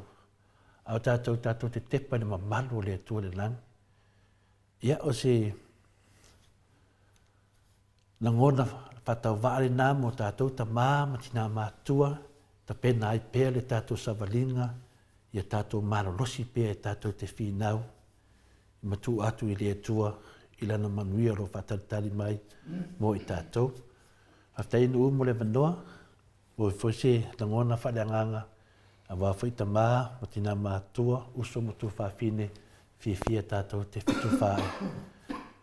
Speaker 4: a o tatou tatou te tepa i le mamalu o le Atua i le lagi. Ia, o se lagona faatauvaa lena mo tatou tamā ma tinā matutua, tapena ai pea le tatou savaliga, ia tatou malolosi pea e tatou te finau i matuu atu i le Atua i Lana manuia o lo o faatalitali mai mo i tatou. Faafetai Nuu mo le avanoa, ua foi se lagona faaleagaga aua foi tama ma tina matutua, uso ma tuafafine, fiafia tatou te fetufaai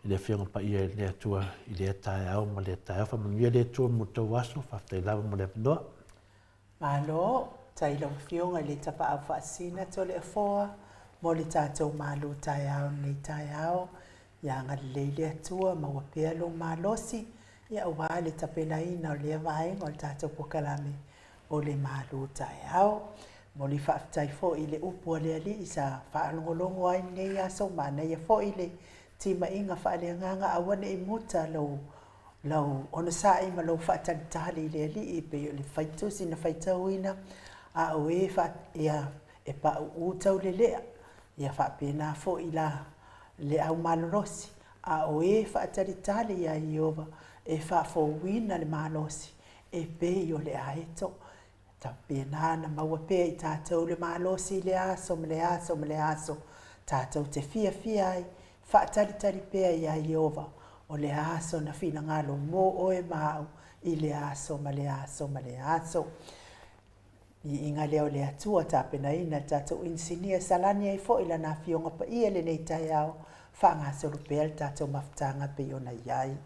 Speaker 4: i le Afioga Paia i le Atua i lea taeao ma lea taeao. Faamanuia le Atua mo le tou aso, faafetai lava mo le avanoa.
Speaker 1: Malo, tai lau Afioga i le Tapaau Faasina Toleafoa mo le tatou malu taeao i lenei taeao. Ia agalelei le Atua, maua pea lou malosi, ia aua le tapenaina o lea vaega o le tatou polokalame o le malu taeao. Momoli faafetai foi i le upu a le Alii sa faalogologo ai lenei aso, manaia foi le timaiga faaleagaga, aua ne i muta lou lau onosai ma lou faatalitali i le Alii e pei o le faitusi na faitauina, a o e fa, ia, e pauu taulelea, ia faapena foi la le au malolosi, a o e faatalitali iā Ieova e faafouina le malosi e pei o le aeto. Faapena ona maua pea i tatou le malosi i lea aso ma lea aso ma lea aso tatou te fiafia ai, faatalitali pea iā Ieova, o le aso na finagalo mo oe ma au i lea aso ma lea aso ma lea aso. Viiga lea o le Atua, tapenaina le tatou inisinia e salani ai foi Lana Afioga Paia i lenei taeao, faagasolo pea le tatou mafutaga pei ona i ai.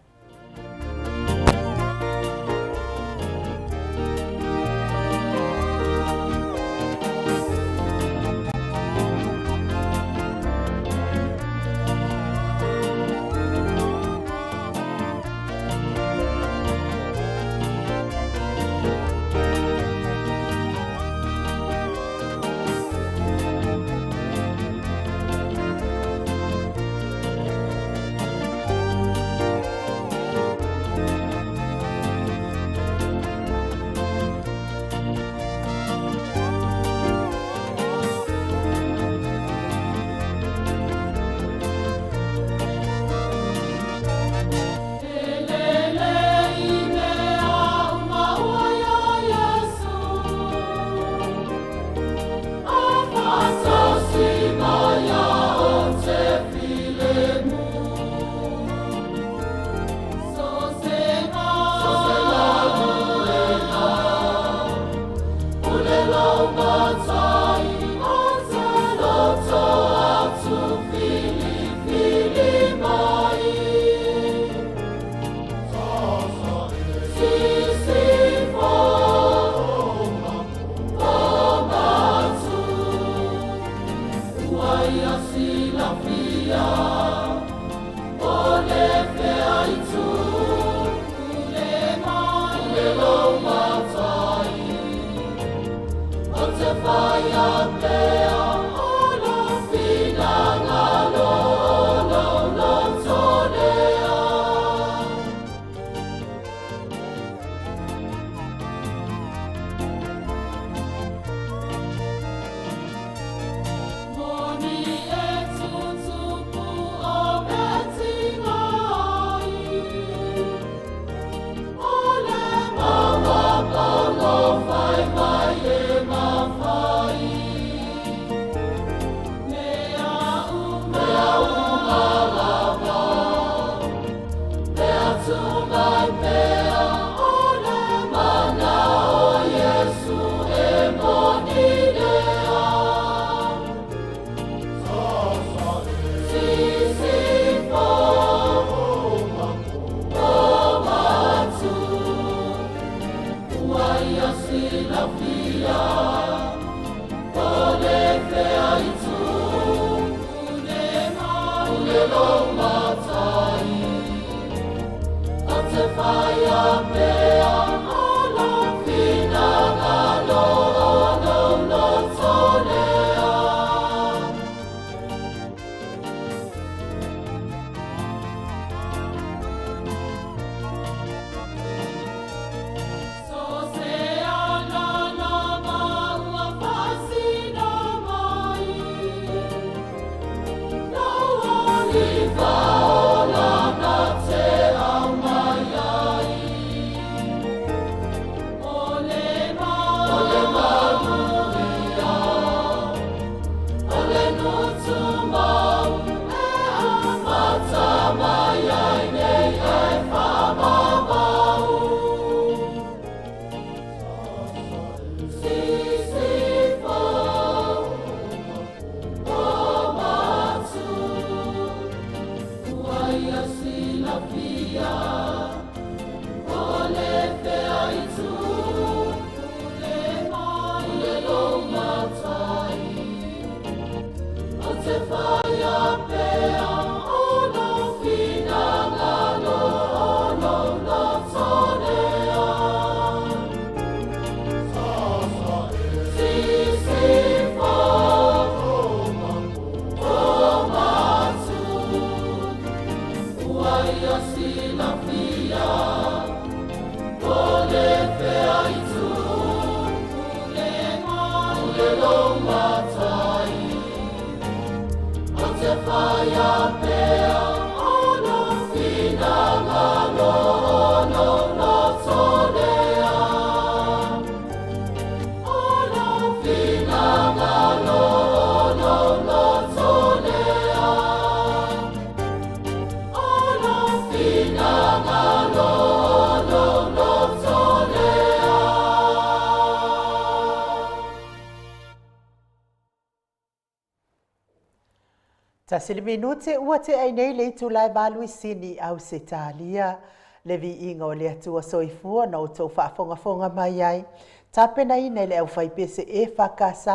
Speaker 1: Tasi le minute ua tea ai nei le itula e valu i Sini, Ausetalia. Le viiga o le Atua Soifua na outou faafogafoga mai ai. Tapenaina e le aufaipese EFKS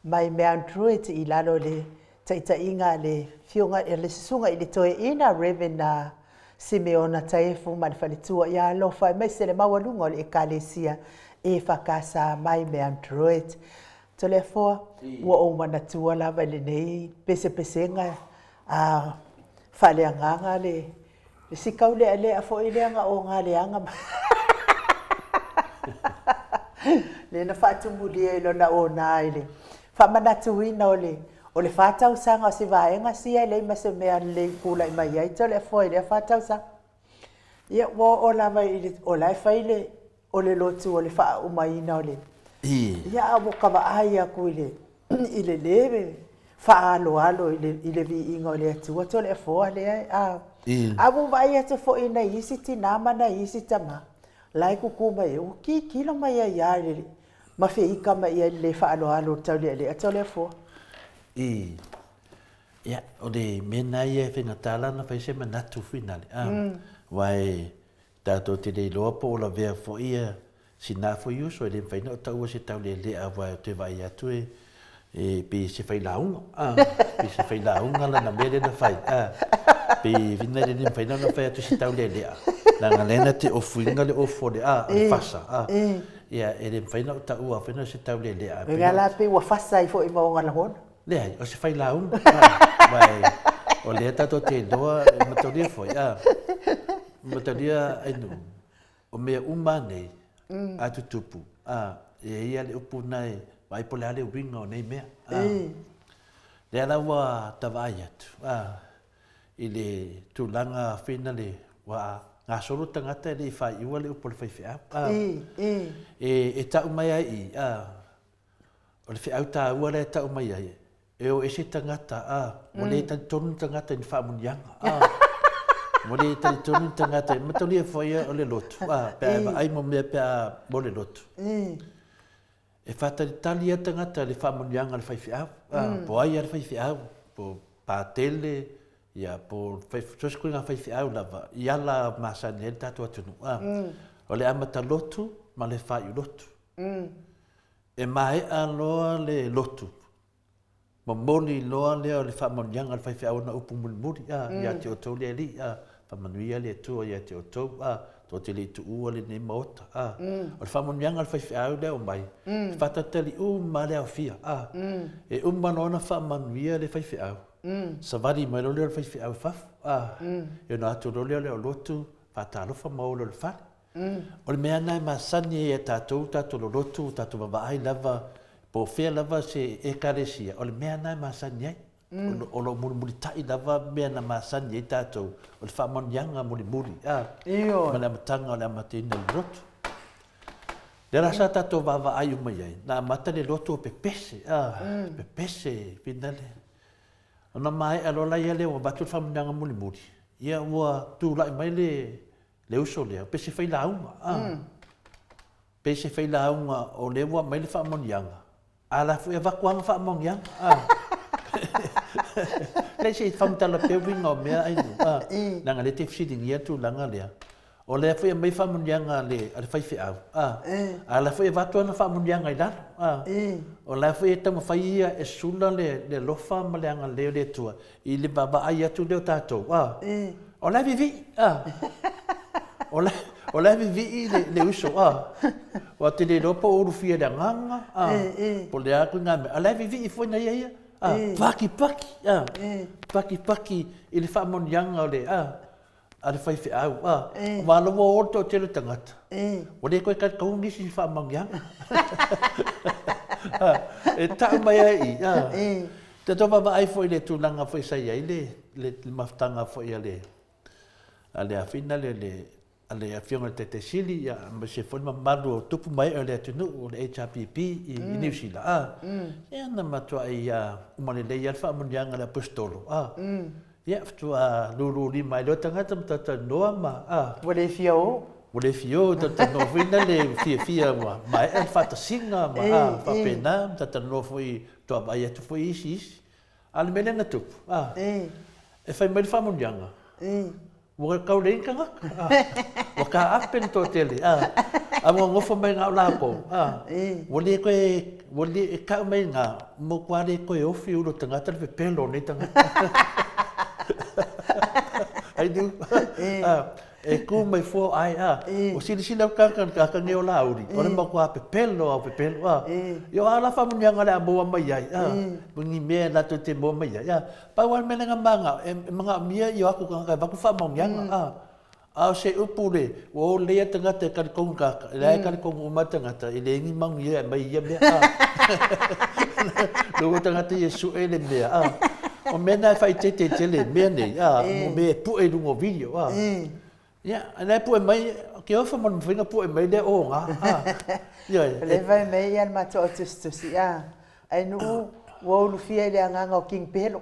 Speaker 1: mai Mount Druitt i lalo o le taitaiga a le Afioga a le Susuga i le Toeaina Rev. Simeona Taefu ma le faletua ia Alofa aemaise le maualuga o le Ekalesia EFKS mai Mount Druitt. Toleafoa, ua ou manatua lava i lenei pesepesega a faaleagaga le si kaulealea foi lea na ogaleaga mai lea na faatumulia i lona ona i le faamanatuina o le o le fa tausaga o se vaega sia e leai ma se mea lelei tulai mai ai Toleafoa i lea fa tausaga. Ia ua oo lava i le o la e fai le o le lotu o le faaaumaina o le ia a ua ka vaai atu i le i le lē faaaloalo i le i le viiga o le Atua Toleafoa lea a a ua vaai atu foi i nai isi tinā ma nai isi tamā la e kukū mai ai ua kikilo mai ai lava i le ma feika mai i ai i le lē faaaloalo o le taulealea Toleafoa.
Speaker 4: Ia, o le mea lena ia e faigata la ona fai se manatu finale, a, aua e tatou te le iloa po o lavea foi ia sina foi uso, e le mafai ona ou taua se taulealea aua ou te vaai atu e e pei se failauga, a, pei se failauga lana mea lea na fai, a, pei fina le le mafai ona fai atu se taulealea, leaga lea na te ofuina le ofu o le, a, o le fasa, a, ia e le mafai ona ou taua fina se taulealea.
Speaker 1: Pei la pei ua fasa ai foi ma ona lagona.
Speaker 4: Leai, o se failauga, aua o lea tatou te iloa, e mataulia foi, a, mataulia Ainuu, o mea uma lava nei a tutupu, a, e i ai lava le upu lena e vaai po o le a le uiga o nei mea. A, lea la ua ta vaai atu, a, i le tulaga finale, ua gasolo tagata e le i faaiua le upu a le faifeau, a, e tau mai ai i i, a, O le feau taua lea e tau mai ai, e o ese tagata, a, ua le talitonu le tagata i ni faamanuiaga, a, ua le talitonu le tagata, e mataulia foi ia o le lotu, a, pe a e vaai mo mea pe a mo le lotu. E faatalitali lava le tagata i le faamanuiaga a le faifeau, a, po o ai lava le faifeau, po o Patele, ia, po o so o se ituaiga faifeau lava, i ala masani ai le tatou atunuu, a, o le amata lotu ma le faaiu lotu. E maea loa le lotu, momoli loa lea o le faamanuiaga a le faifeau ana upu mulimuli, a, ia te outou le Alii, a, faamanuia le Atua ia te outou, a, tou te le i tuua lenei Maota, a. O le faamanuiaga a le faifeau lea e aumai, e faatalitali uma lava le aofia, a. E uma loa ona faamanuia le faifeau, savali mai loa lea o le faifeau i fafo, a, ona o atu loa lea o le aulotu, faatalofa ma o loa i le fale. O le mea lena e masani ai ia tatou, tatou lolotu, tatou vavaai lava, po o fea lava se Ekalesia, o le mea lena e masani ai. O lo o mulimulitai lava mea na masani ai tatou, o le faamanuiaga mulimuli, a, ma le amataga o le amataina o le lotu. Lea la sa tatou vaavaai uma i ai, na amata le lotu o pepese, a, pepese, finale. Ona maea loa laia lea ua avatu le faamanuiaga mulimuli, ia ua tulai mai le le uso lea, pe se failauga, a. Pe se failauga o lea ua aumai le faamanuiaga, a la foi avatu lava faamanuiaga, a. Leai se i faamatala pea uiga o mea ai nuu, a. Leaga o lea e te fesiligia le tulaga lea. O lea foi e aumai faamanuiaga a le, a le faifeau, a. A la foi e avatu ana faamanuiaga i lalo, a. O la foi e taumafai ia e sula le, le alofa ma le agalelei o le Atua i le vaavaai atu lea o tatou, a, o la e vivii, a, o la, o la e vivii le, le uso, a, aua te le iloa po o ulufia i le agaga, a, po o le a ituaiga mea, a o la e vivii foi na ia ia, a, pakipaki, a, pakipaki i le faamanuiaga o le, a, a le faifeau, a, aua o la ua o le toatele o tagata, ua le toe talitaua nisi i faamanuiaga. E tau mai ai i i, a, te tau vaavaai foi i le tulaga foi sa i ai le, le, le mafutaga foi a le, a le afina le, le, a le Afioga i le Taitai Sili, ia, aemaise foi le mamalu o tupu ma ee o le atunuu, o le HRPP i, i Niu Sila, a, ia na matuai uma lelei lava le faamanuiaga a le Aposetolo, a, Ia, faatoa lululima ai loa tagata ma talatalanoa ma, a.
Speaker 1: Ua le fia o.
Speaker 4: Ua le fia o, talatalanoa foi na le fiafia ua maea le faatasiga ma, a, faapena, ma talatalanoa foi, faatoa vaai atu foi isi isi. A o le mea lea na tupu, a, e fai mai le faamanuiaga, Ua kau leai ni tagata, a, ua taape le toatele, a, a ua nofo mai na o latou, a, ua le toe, ua le, e tau mai ina, matua le toe ofi ulo tagata le pepelo o nei tagata. Ai nu, a, e ku mai fua o ai, a, ua silasila atu tagata i le tagata nei o Laauli, o le matua pepelo lava o pepelo, a, ia o a la faamanuiaga o le a maua mai ai, a, ma ni mea latou te maua mai ai, a. Pau lava le mea lea na manao, e manaomia i o atu tagata e avatu faamaoniaga, a. A o se upu le, ua o lelei lava tagata e talitonu tagata, e leai e talitonu uma lava tagata, e leai ni manuia e aumai i ia mea, a. Lua tagata ia e sue le mea, a. O mea na e faaeteete tele i mea nei, a, mo mea e pue i luga o video, a. Ia, a la e pue mai, ke ofa ma le mafai ona pue mai lea o ga, a. Ioe.
Speaker 1: O lea e fai mai le matou au tusitusi, a, ai nuu ua ulufia i le agaga o King Pelo.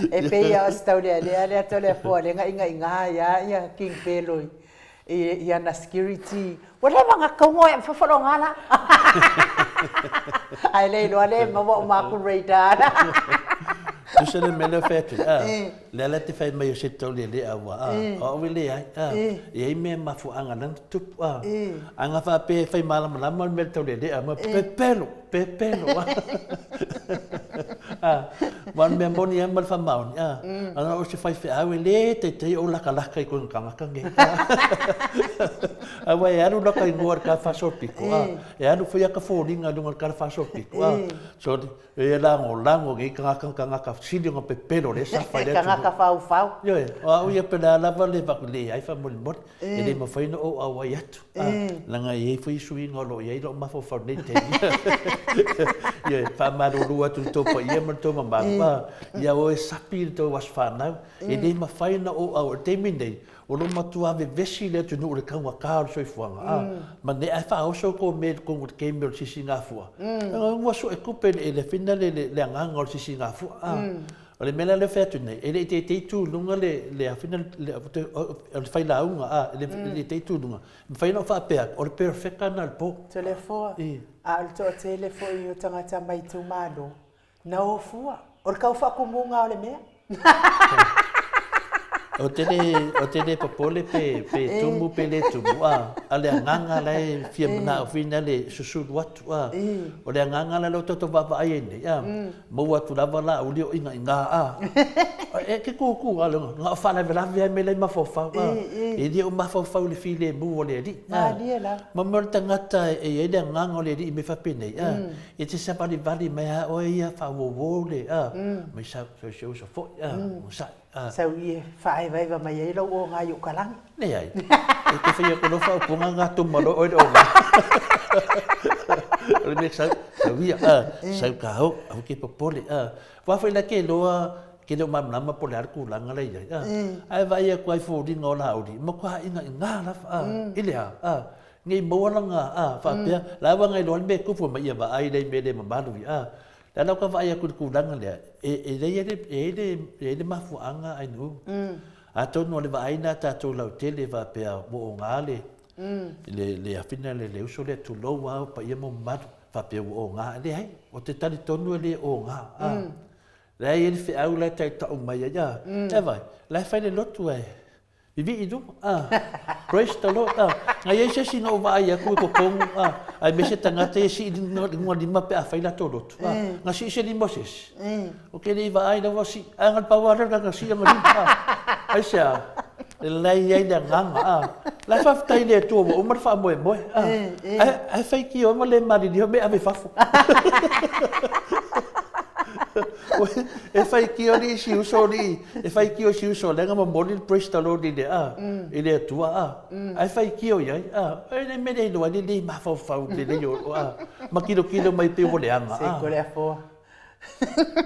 Speaker 1: E pei lava o se taulealea lea Toleafoa lea na igaiga ai lava ia King Pelo i i ana security, ua leva ona tatau ona e fofologa la. Ae le iloa le maua uma atu radar.
Speaker 4: Tusa le mea lea fai atu, a, lea la te fai mai o se taulealea ua, a, o au e leai, a, e i ai mea mafuaaga lana tutupu, a, a na faapea e fai malamalama le mea le taulealea, ma pepelo, pepelo, a, a, ma o le mea moni lava ma le faamaoni, a, ana o se faifeau e le taitai ou lakalaka i kona tagata nei, a, aua e alu laka igoa i le talafasolopito, a, e alu foi ata foliga i luga o le talafasolopito, a, so e lagolago nei tagata tagata sili ona pepelo lea sa fai le
Speaker 1: atunuu. Tagata faufau.
Speaker 4: Ioe, o au ia pe le a lava le vaku leai faamolemole, e le mafai ona ou auai atu, a, leaga e i ai foi suiga o lo o i ai lou mafaufau i lenei taimi. Ioe, faamalulu atu i le tou paia ma le tou mamalu, a, ia o e sapi i le tou aso fanau, e le mafai ona ou auai. O le taimi lenei, O lo o matua vevesi le atunuu i le taugata o le soifuaga, a, ma nei ae faaoso tou mea i totonu o le taimi o le sisigafua. Ua sue tupe i le fina le le agaga o le sisigafua, a. O le mea la lea e fai atu nei, e le i teitei tu i luga le le afina le o le failauga, a, e le i teitei tu i luga. E mafai ona ou faapea atu, o le perofeta lena o le po.
Speaker 1: Toleafoa, a o le toatele foi o tagata mai itumalo, Na o fua. O le tau faatumuga o le mea.
Speaker 4: Ou te le, ou te le popole pe, pe tumu pe le tumu, a, a le agaga la e fia manao fina le susulu atu, a. O le agaga la lea ua tatou vaavaai ai nei, a, maua atu lava la uli o ʻigaʻiga, a. E ke kūkū, a, na o faalavelave lava mea la e mafaufau, a. E le o mafaufau i le filemu o le Alii, a. Ma mea o le tagata e i ai le agaga o le Alii i mea faapenei, a, e te savalivali mai lava oe ia faauouo le, a, mai sau, sau si ou uso foi, a, onosai.
Speaker 1: Sau i e faaevaeva mai ai lou oga i ou kalagi.
Speaker 4: Leai. E te whai aku lofa upunga ngā tuma lo oe le oga. O le mea sau, sau ia, a, sau ka hau, au ke popole, a. Wā whai la ke loa, ke leo malamalama po le a le kūlanga la i ai, a. Ae vaai aku ai foliga o Lāuli, matua ʻigaʻiga lava, a, i le a, a. Nei maua lana, a, faapea, la ua ngai loa le mea e tupu mai ia vaai lea i mea le mamalu ia, a. Le ala o ka vaai atu i le tulaga lea, e, e leai e, e i ai le, e i ai le mafuaaga ainu. Atonu o le vaai lena a tatou lautele faapea ua oga le, le, le afina le, le uso lea tulou lava o paia ma mamalu, faapea ua oga. Leai, ou te talitonu e le oga. A. La e i ai le feau la e tautau mai ai, a. E vaai, la e fai le lotu ae, Vivii i luga, ah. Praise the Lord, ah. Na i ai se isi na ou vaai atu i totonu, ah, aemaise tagata ia e sii luga lima pe a fai latou lotu, ah. Na sii se lima o se isi. Ou te le i vaai lava sii, ae na o le pau lava lea o le tagata na sii lona lima, ah. Aisea? E la e i ai le agaga, ah. La e faafetai i le Atua ua uma le faamoemoe, ah. Ae, ae faitio ai ma le maliliu me ave i fafo. E faitio alii si uso alii, e faitio si uso lea na momoli le praise the Lord i le a, i le Atua a. Ae faitio i ai a, e le mea le iloa ai le le mafaufau lelei o a, ma kilokilo mai pei ua leaga a.
Speaker 1: Se ko le afoa.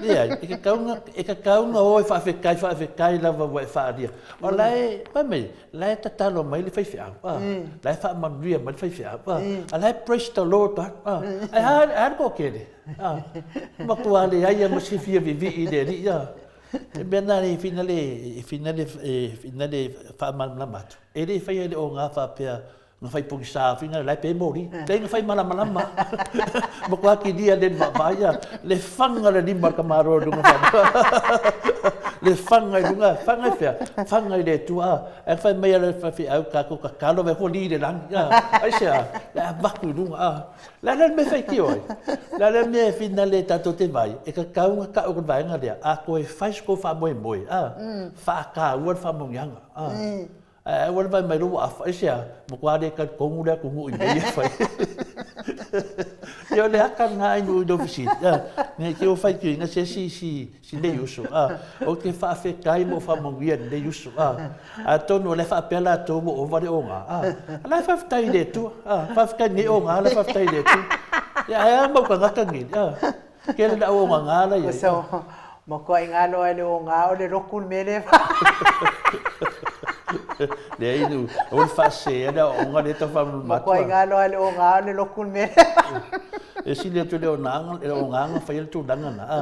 Speaker 4: Leai, e tatau ona, e tatau ona o e faafetai, faafetai lava ua e faaalia. O la e, fai mai, la e tatalo mai le faifeau, a, la e faamanuia mai le faifeau, a, a la e praise the Lord a, a, ae a, ae a le toatele? A, matua leai lava ma se fia vivii i le alii, a. E mea na e whina le, e whina le, e whina le whaamalamalama atu. E le whaia i le o ngā whapea, ngā whai pongisa whina, lai pe mori, lei ngā whai malamalama. Matua ki ria le vaavaai, a, le whanga le lima ka maro i runga whanau. Le whanga i runga, whanga i whea, whanga i le tua, a. E whai mai a le whawhi au kākou ka kalo vai hua li le rangi, a. Ai se a, le a vaku i runga, a. Le a le mea whai ki oe? Le a le mea e whina le tatou te vai, e ka kaunga ka o vaenga lea, a koe whai sko whaamoemoe, a, whaakaua le whaamoeanga, a. Ae aua le vai mai lou afa, aisea, matua le talikongu le atunuu i mea ia e fai. Ia o le aka lena ai nuu i lou fesili, a, nei te o faitioina se isi si, si nei uso, a, ou te faafetai ma ou faamanuia i lenei uso, a, atonu o la e faapea latou ua ova le oga, a, a la e faafetai i le Atua, a, faafetai i lenei oga, la e faafetai i le Atua. Ia, ae a mau tagata nei, a, Kele le au ogagā la i ai.
Speaker 1: So, matua galo ai le oga o le loku le mea lea.
Speaker 4: Leai nu, o le faasea le aoaoga lea tau faamalamalama atu.
Speaker 1: Matua galo ai le oga o le loku le mea lea.
Speaker 4: E sili atu le onaga, le ogaga faia le tulaga na, a,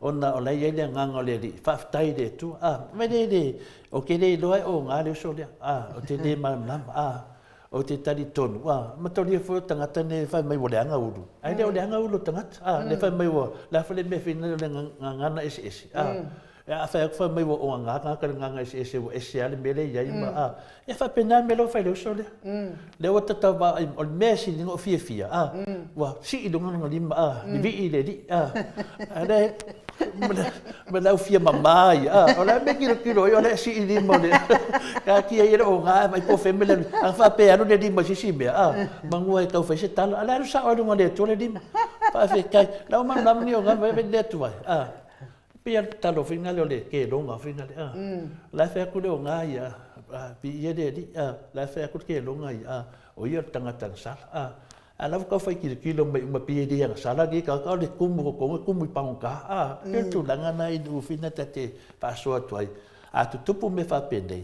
Speaker 4: ona o la e i ai le agaga o le Alii, faafetai i le Atua, a, mai le le, ou te le iloa e oga le uso lea, a, ou te le malamalama, a, Ou te talitonu, a, matolia foi o tagata nei e fai mai ua leaga ulu. Ae le o leaga ulu o tagata, a, le fai mai ua, le a foi le mea whina o le gagana eseese, a. E a fai atu fai mai ua o gagā tagata i le gagana eseese ua ese lava le mea lea i ai ma, a. E faapena le mea lea ua fai i le uso lea. Lea ua tatau vaai, o le mea e sili ona ou fiafia, a, ua sii i luga lona lima, a, vivii i le alii, a. A lea, Ma le au fia mamā ia, a, o le a mea kilokilo ai, o le a sii lima o le, taatia ia le oga, ae vaai po o fea le mea le alu, a faapea e alu le lima i se isi mea, a, manu e tau fai se tala, a o le a alu sao ai i luga o le Atua le lima. Faafetai. La ua malamalama ni oga, vaai le Atua, a, pei lava o le tatalo foi lea o le keloga foi lea, a, o la e fai atu le oga ia, a, viia le Alii, a, o la e fai atu le keloga ia, a, o ia o le tagata agasala, a. A la ua tau fai kilokilo mai uma pei e le agasala nei tagata, o le tumu totonu e tumu i pagota, a, pei o le tulaga lena i Nu'ufina ta te faasoa atu ai. A tutupu mea faapenei,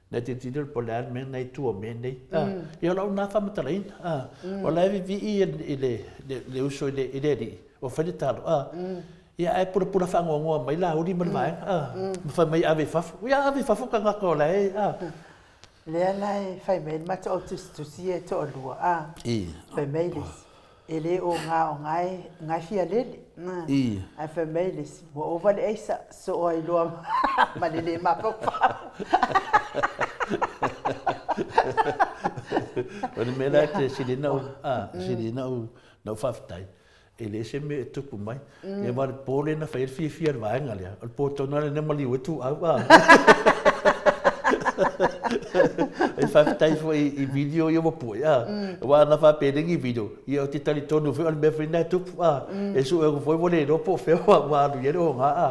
Speaker 4: na tilotilo po o le a le mea lena i tua o mea nei, a, ia o lau lena faamatalaina, a, o la e vivii i le, le uso i le, i le alii, ua fai le talo, a, ia ae pulapula faanoanoa mai Laauli ma le vaega, a, ma fai mai ave i fafo, ia ave i fafo tagata o la e, a.
Speaker 1: Lea la e fai mai le matou au tusitusi ia e toalua, a, fai mai le isi. E le o ga o gae, gae fia lele.
Speaker 4: I.
Speaker 1: Ae fai mai le isi, ua ova le aisa, soo ai loa ma le le mafaufau.
Speaker 4: O le mea la e te sili ai ona ou, a, sili ai ona ou, ona ou faafetai, e leai se mea e tupu mai. Ia aua o le po lea na fai ai le fiafia o le vaega lea, o le po tonu lava lea na maliu ai Tuuau a. E faafetai foi i video ia ua pue a, aua ana faapea e leai ni video, ia ou te talitonu foi o le mea foi lena e tupu a. E sue atu foi ua le iloa po o fea ua alu i ai le oga a.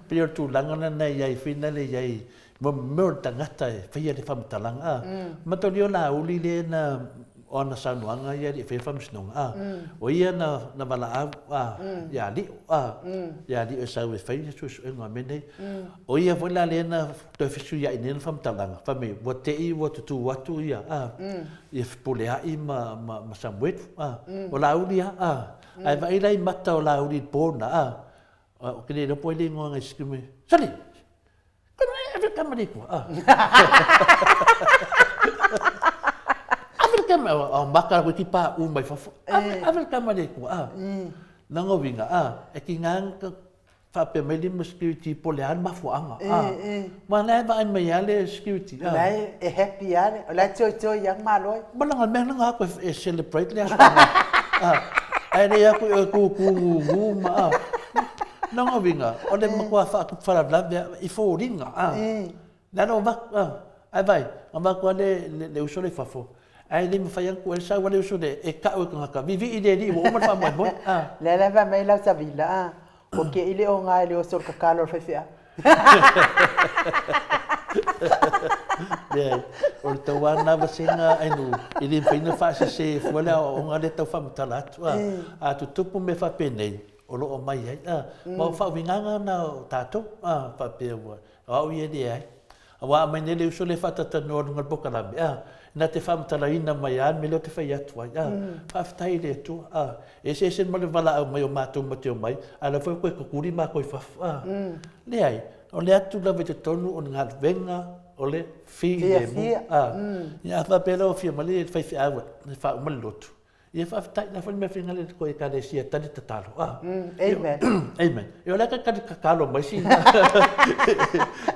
Speaker 4: Pei o le tulaga lena e i ai foi lena e i ai mo mea o le tagata e faia le faamatalaga a. Mataulia o Laauli lea na o ana saunoaga ia e le i faia le faamasinoga a. O ia na na valaau a ia Lio a, ia Lio e sau e fai le suesuega o mea nei. O ia foi la lea na toe fesuiai nei ana faamatalaga, fai mai ua te i ua tutū atu ia a, ia Fepuleai ma ma ma Samuelu a. O Laauli lava a. Ae vaai la i mata o Laauli i le po lena a, ou te le iloa po o ai le igoa na i Sali! Ave le tama nei tua. Ave le tama, o maka koe ki pā u mai fafo. Ave, ave le tama nei tua. Nanga winga, a, e ki ngā whapea mai le security po le a le mafuaanga. Ma la e vaai mai a le security.
Speaker 1: La e e happy a le, o la e tioi tioi ang maloi.
Speaker 4: Ma langa mea langa ako e celebrate le aso. Ai le aku e ku ku ngu ma a. Lona uiga, o le matua faalavelave lava i foliga, a. Le ala o avatu, a. Ae vaai, avatu lava le, le uso lea i fafo, ae le mafai lava ona tuu ai le sau a le uso lea e tau e tagata, vivii le alii ua uma le faamoemoe, a.
Speaker 1: Lea la e fai mai lau Savila, a, ua kei le oga i le oso o le kakalo a le faifeau.
Speaker 4: Leai, o le tauā lena vasega ainu, e le mafai ona faasese fua le aoaoga lea e tau faamatala atu, a. A tutupu mea faapenei, o lo o mai ai, a, ma o faauigaga na o tatou, a, faapea ua, o au ia e leai. Aua a aumai nei le uso lea e faatatalanoa i luga o le polokalame, a, na te faamatalaina mai lava le mea lea ou te fai atu ai, a, faafetai i le Atua, a, e eseese ma le valaau mai o matou ma te omai, a o la foi ua toe tutuli matou i fafo, a, leai, o le atu lava i totonu o le galuega o le filemu, a, ia a faapea la ua fia mai le faifeau e faauma le lotu, Ia faafetai la foi le mea finagalo i le ekalesia e tali tatalo. Ah.
Speaker 1: Amen.
Speaker 4: Amen. Ia o lea ka tali tatalo mai si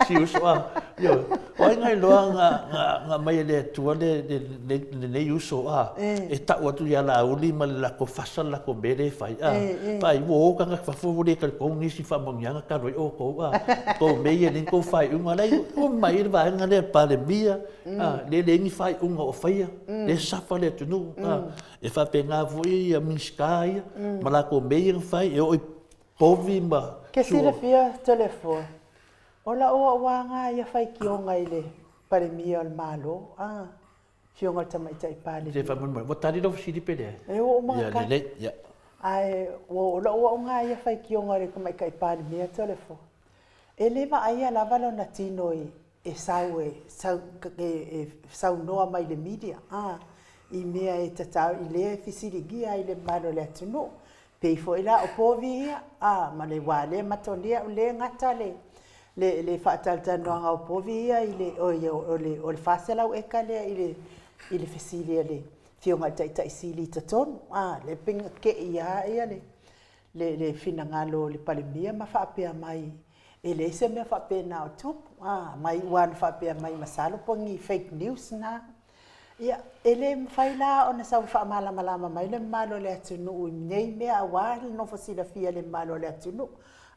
Speaker 4: si uso ah. Io, o ai ngai loa nga nga nga mai e le Atua le le le lenei uso ah. E tau atu ia Laauli ma le latou fasa le latou mea lea e fai ah. Fai ua o tagata fafo ua le talitonu nisi faamanuiaga talu ai outou ah. Tou mea ia e leai ni tou faaiuga la e uma ai le vaega lea Palemia ah, le leai ni faaiuga o faia, le safa le atunuu, ah, e faapena foi ia Minisita ia, ma latou mea ia na fai, e oo i povi ma
Speaker 1: Ke silafia Toleafoa, o lau auauaga ia faitioga i le Palemia o le Malo, ah, Afioga i le Tamaitai Palemia.
Speaker 4: Se faamolemole, ua tali lau fesili pe leai?
Speaker 1: E ua uma
Speaker 4: Ia,
Speaker 1: tali.
Speaker 4: lelei, ia.
Speaker 1: Ae ua o lau auauaga ia faitioga i le Tamaitai Palemia Toleafoa. E le vaaia lava lona tino i e sau e sau e saunoa mai i le media a i mea e tatau i lea e fesiligia ai le mamalu o le atunuu. Pei foi la o povi ia a ma le ua le matolia o le gata le le le faatalatalanoaga o povi ia i le oi o le o le 400 eka lea i le i le fesili a le Afioga i le Taitai Sili i totonu a lea pei na tei lava ia le le le finagalo o le Palemia ma faapea mai E leai se mea faapena o tupu, a, mai ua na faapea mai masalo po o ni fake news na. Ia, e le mafai la ona sau faamalamalama mai le mamalu o le atunuu i nei mea aua le nofo silafia e le mamalu o le atunuu.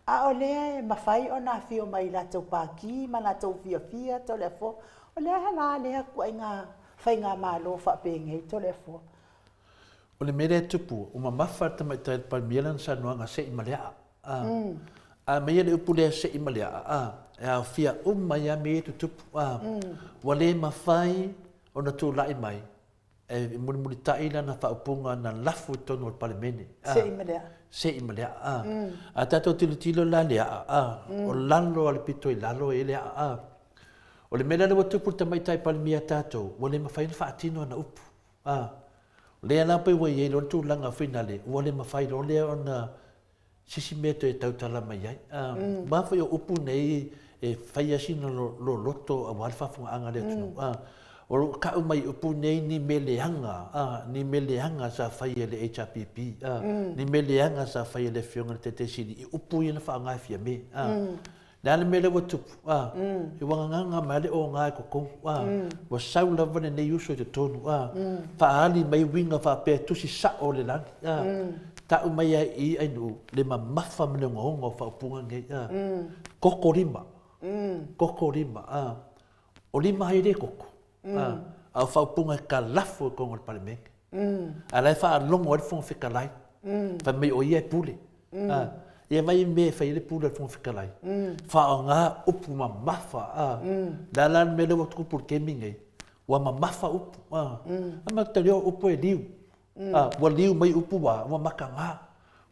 Speaker 1: A o lea e mafai ona afio mai i latou paki ma latou fiafia Toleafoa. O le a la lea ituaiga faigamalo faapenei Toleafoa?
Speaker 4: O le mea lea e tupu, ua mamafa le tamaitai o le Palemia lana saunoaga se i ma le aa. A, a aumai le upu lea sei ma le aa, a, e aofia uma ai lava mea ia e tutupu, a, ua le mafai ona tulai mai e mulimulitai lana faaupuga na lafo i totonu o le Palemene,
Speaker 1: a, Sei ma le aa.
Speaker 4: Sei ma le aa, a. A tatou tilotilo la i le aa, a, o lalo a le pito i lalo e i ai le aa, a. O le mea la lea ua tupu i le tamaitai Palemia a tatou, ua le mafai ona faatino ana upu, a. O lea la pei ua i ai loa le tulaga foi nale, ua le mafai loa lea ona sisi mea toe tautala mai ai. Aua foi o upu nei e fai lava sina loloto aua le faafofogaaga a le atunuu. O lo o ka'u mai i upu nei ni mea leaga, a, ni mea leaga sa fai e le HRPP, a, ni mea leaga sa fai e le Afioga i le Taitai Sili i upu ia na faaaoga e Fiame, a. Le a le mea lea ua tupu, a, ua gagaga mai lava le oga i totonu, a, ua sau lava lenei uso i totonu, a, faaali mai uiga faapea e tusi sa'o le lagi, a, ta'u mai ai i i ainuu le mamafa ma le ogaoga o faaupuga nei, a, koko lima, koko lima, a. O lima ai le koko, a, a o faaupuga e kalafo i totonu o le Palemene. A la e faalogo ai le Fofoga Fetalai, fai mai o ia e pule. A, ia vai mea e fai ai le pule a le Fofoga Fetalai. Faaaoga upu mamafa, a. Le a la le mea lea ua tupu i le taimi lenei, ua mamafa upu, a. A matou o upu e liu. A, ua liu mai upu ua, ua mataga.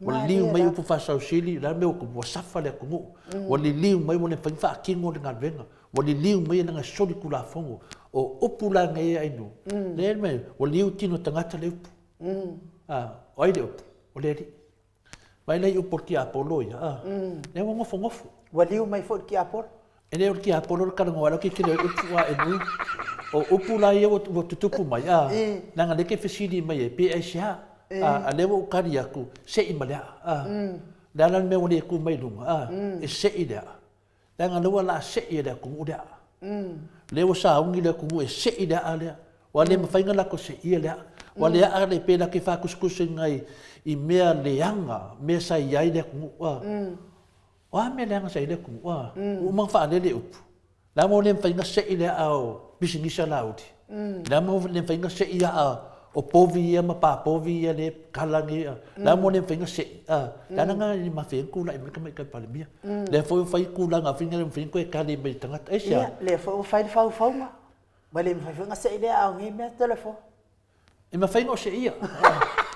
Speaker 4: Ua liliu mai upu faasausili, o le a le mea ua tupu? Ua safa le atunuu. Ua liliu mai ua le mafai ona faatino le galuega. Ua liliu mai leaga e soli Tulafono. O upu la nei a Ainu, lea e mea, ua liu tino tagata le upu. A, o ai le upu? O le Alii. Vaai la i upu o le tiapolo ia, a, lea ua nofonofo.
Speaker 1: Ua liu mai foi le tiapolo.
Speaker 4: E le o le tiapolo le talanoa ai, ke tele o upu a e nui. O upu la ia ua tutupu mai, a, leaga lea e te fesili mai ai, pe aisea, a, a lea ua ou tali atu, se'i ma le aa, a. Le a la le mea ua le tu mai i luga, a, e se'i le aa. Leaga lea ua laa se'i e le atunuu le aa. Lea ua sauni le atunuu e se'i le aa lea. Ua le mafai ona latou se'ia le aa. Ua le aa le pe latou te faatusatusaina i mea leaga, mea sa i ai le atunuu, a. O a mea leaga sa i ai le atunuu, a? Ua uma ona faalele upu. Le a mo le mafai ona se'i le aa o pisinisi a Laauli? Le a mo le mafai ona se'i aa o povi ia ma papovi ia lea e kala nei a? Le a mo le mafai ona se'i, a? Le a la e mafai ai ona tulai mai le Tamaitai Palemia? Lea foi ua fai tulaga foi lea e mafai ona toe tali mai i le tagata. Aisea?
Speaker 1: Ia, lea foi ua fai le faufauga. Ua le mafai foi ona se'i le aa o nei mea telefoni.
Speaker 4: E mafai ona seia,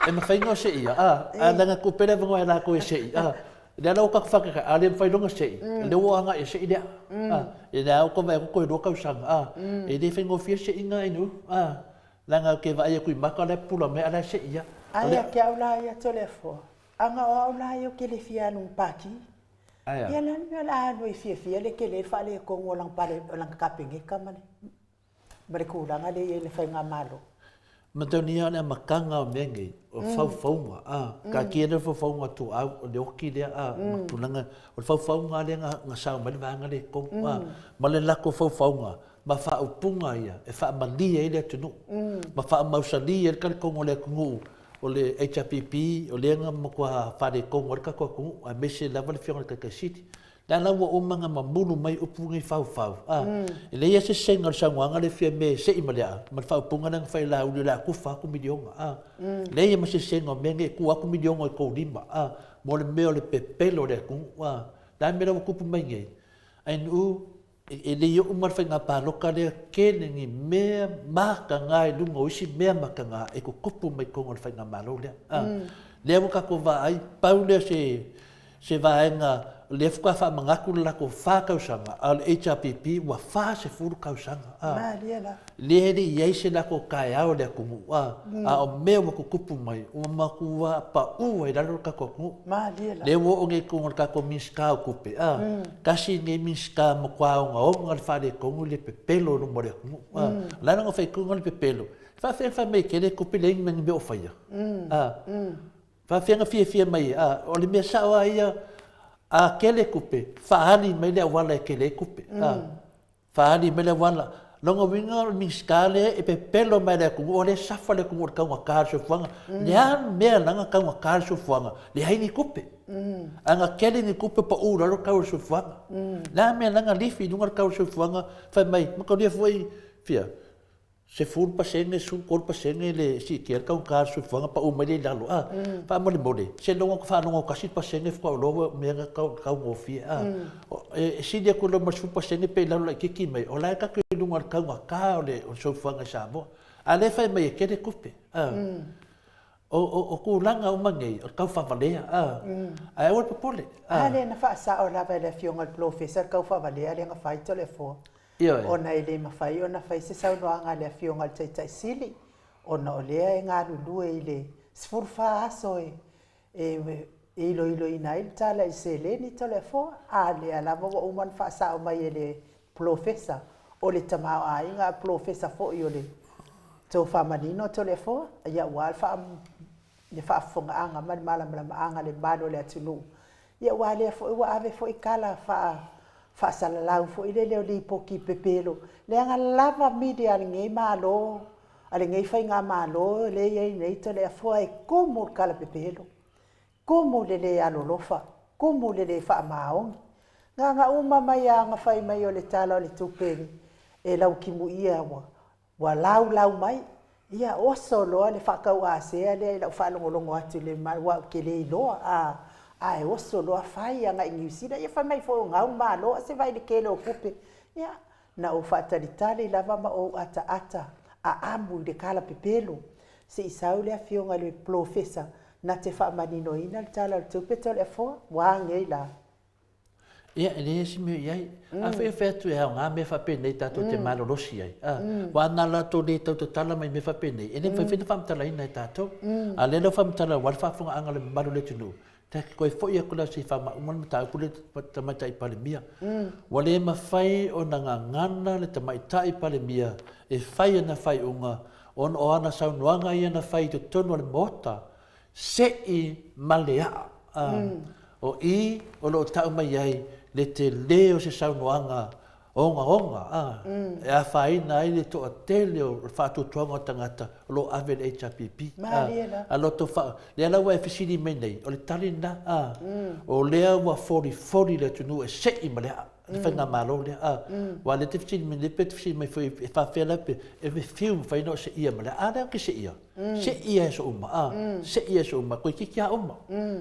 Speaker 4: e mafai ona seia, a, a leaga tuu pea le avanoa ia latou e sei, a. Lea la ua tatou faataitai, a le mafai loa ona sei, lea ua agai e sei le aa, a. Lea lava ua tau vaai atu toe lua tausaga, a. E le faigofie le seiga anyway, a. Leaga ou te vaai atu i maka la e pupula mai a o la e sei lava.
Speaker 1: Ae ia te au la ia Toleafoa, ana o au la ia ou te le fia alu i le pati.
Speaker 4: Ae a?
Speaker 1: Ia o le a le mea o le a alu ai fiafia le tele le faaletonu o lana Kapeneta ma le ma le tulaga lea e i ai le Faigamalo.
Speaker 4: Mataonia o le amataga o mea nei, o faufauga, a, taatia lea faufauga tuau, o le oti lea, a, ma tulaga, o le faufauga lea na sao mai le vaega lea i totonu, a, ma le latou faufauga, ma faaupuga ia e faamalie ai le atunuu, ma faamausali ai le talitonu o le atunuu, o le HRPP, o lea na matua faaletonu ai le tatou atunuu, aemaise lava le Afioga i le Taitai Sili. Lea la ua uma ona mamulu mai upu nei faufau, a. E leai lava se sega o le saunoaga lea Fiame se i ma le a, ma le faaupuga lea na fai e Laauli o le a tufa atu miliona, a. Leai lava ma se sega o mea nei e tuu atu miliona i tou lima, a, mo le mea o le pepelo o le atunuu, a. O le a le mea la ua tupu mai nei? Ainuu, E le i oo mai le faiga palota lea, tele ni mea mataga i luga o isi mea mataga e tutupu mai totonu o le faigamalo lea. Lea ua tatou vaai, pau lea o se, se vaega lea faatoa faamanatu le latou 4 tausaga, a o le HRPP ua 40 tausaga.
Speaker 1: Malie la.
Speaker 4: Lea e le i i ai se latou taeao i le atunuu, a o mea ua tutupu mai, ua matua pau ai i lalo le tatou atunuu.
Speaker 1: Malie la.
Speaker 4: Lea ua oo nei i totonu o le tatou Minisita o Tupe, a, tasi lenei Minisita matua ogaoga le faaletonu i le pepelo i luma o le atunuu, a. O le a la ona faitauina le pepelo? E faafefea ona fai mai e tele tupe leai ni mea o faia, a. Faafefea ona fiafia mai ai, a. O le mea sao lava ia, a tele tupe, faaali mai le auala e tele ai tupe, a. Faaali mai le auala. Lona uiga o le Minisita lea e pepelo mai le atunuu, o lea e safa le atunuu i le taugata o le soifuaga. Le a le mea la na taugata le soifuaga? Leai ni tupe. A na tele ni tupe pau i lalo le tau o le soifuaga. Le a le mea la na lifi i luga le tau o le soifuaga, fai mai, mataulia foi, fia? 10%, 13% le siitia ai le taugata o le soifuaga pau mai lea i lalo, a. Faamolemole, seiloga ua faalogo 1% faatoa ou iloa ua mea na taugofie, a. E sili atu i lo ma le 10% pe i lalo laitiiti mai, o la e tatou i luga o le taugata o le soifuaga i Samoa. A o lea e fai mai e tele tupe, a. O tulaga uma nei, o le taufaavalea, a. Ae aua le popole,
Speaker 1: a. A lea na faasao lava e le Afioga i le Polofesa le taufaavalea lea na fai Toleafoa.
Speaker 4: Ioe.
Speaker 1: Ona e le mafai ona fai se saunoaga a le Afioga i le Taitai Sili, ona o lea e galulue i le 14 aso e iloiloina ai le Tala i le seleni Toleafoa, a lea lava ua uma ona faasao mai e le Polofesa, o le tamaoaiga, a polofesa foi o le Tofamanino Toleafoa, ia aua le faa, le faafofogaaga ma le malamalamaaga a le mamalu o le atunuu. Ia aua lea foi ua ave foi tala faa, faasalalau foi lele o lipoti pepelo, leaga lava media a lenei Malo, a lenei Faigamalo lea e i ai nei Toleafoa e tumu i le tala pepelo, tumu i le le alolofa, tumu i le le faamaoni. Na ona uma mai lava ona fai mai o le Tala o le Tupe e lautimuia ua Ua laulau mai, ia oso loa le faatauasea lea i lau faalogologo atu i le aua ou te le iloa, a, ae oso loa fai agai i Niu Sila. Ia fai mai foi o gau le Malo ae se vaai i le tele o tupe. Ia, na ou faatalitali lava ma ou ataata aamu i le kalapepelo se i sau le afioga i le polofesa na te faamaninoina le Tala o le Tupe Toleafoa. Ua a nei la?
Speaker 4: Ia, e leai se mea o i ai. Afai e fai atu e aoga mea faapenei tatou te malolosi ai, a, aua na latou le tau tatala mai mea faapenei, e le mafai foi ona faamatalaina e tatou. A o lea la ua faamatala aua le faafofogaaga a le mamalu o le atunuu, ta te toe foi atu la se i faamauma le mataupu lea i le Tamaitai Palemia. Ua le mafai ona gagana le Tamaitai Palemia e fai ana faaiuga ona o ana saunoaga ia na fai i totonu o le Maota se'i ma le a'a. O i o lo o tau mai ai le tele o se saunoaga ogaoga e afaina ai le toatele o le faatuatuaga o tagata o lo o ave i le HRPP. A loto fa, lea la ua e fesili mai nei, o le tali lena, o lea ua folifoli le atunuu e se'i ma le a'a, le faigamalo lea. Aua o lea e te fesili mai nei pe te fesili mai foi e faapefea la pe e fiu mafai ona ou se'ia ma le a'a. A lea ou te se'ia. Se'i ae so uma, a, se'i ae so uma, toeitiiti a uma.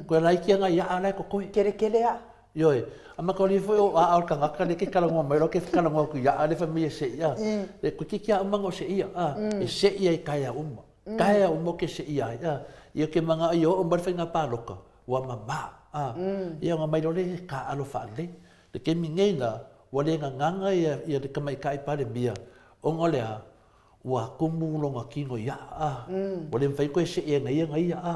Speaker 4: Toe laiti ana i aa la e totoe.
Speaker 1: Kerekere aa.
Speaker 4: Ioe, a mataulia foi o aa o le tagata lea e te talanoa mai loa ke talanoa atu i aa lea fai mai e se'i a. E toeitiiti a uma ona o se'ia, a, e se'i ai taeao uma. Taeao uma ou te se'ia ai, a. Ia ou te manao ia oo mai le faiga palota, ua mama, a. Ia ona mai loa lea e taaalo faalelei. Le taimi nei la, ua le gagaga ia le Tamaitai Palemia ona o le a? Ua tumu lona tino i a'a, a. Ua le mafai toe se'i e ia na ia, a.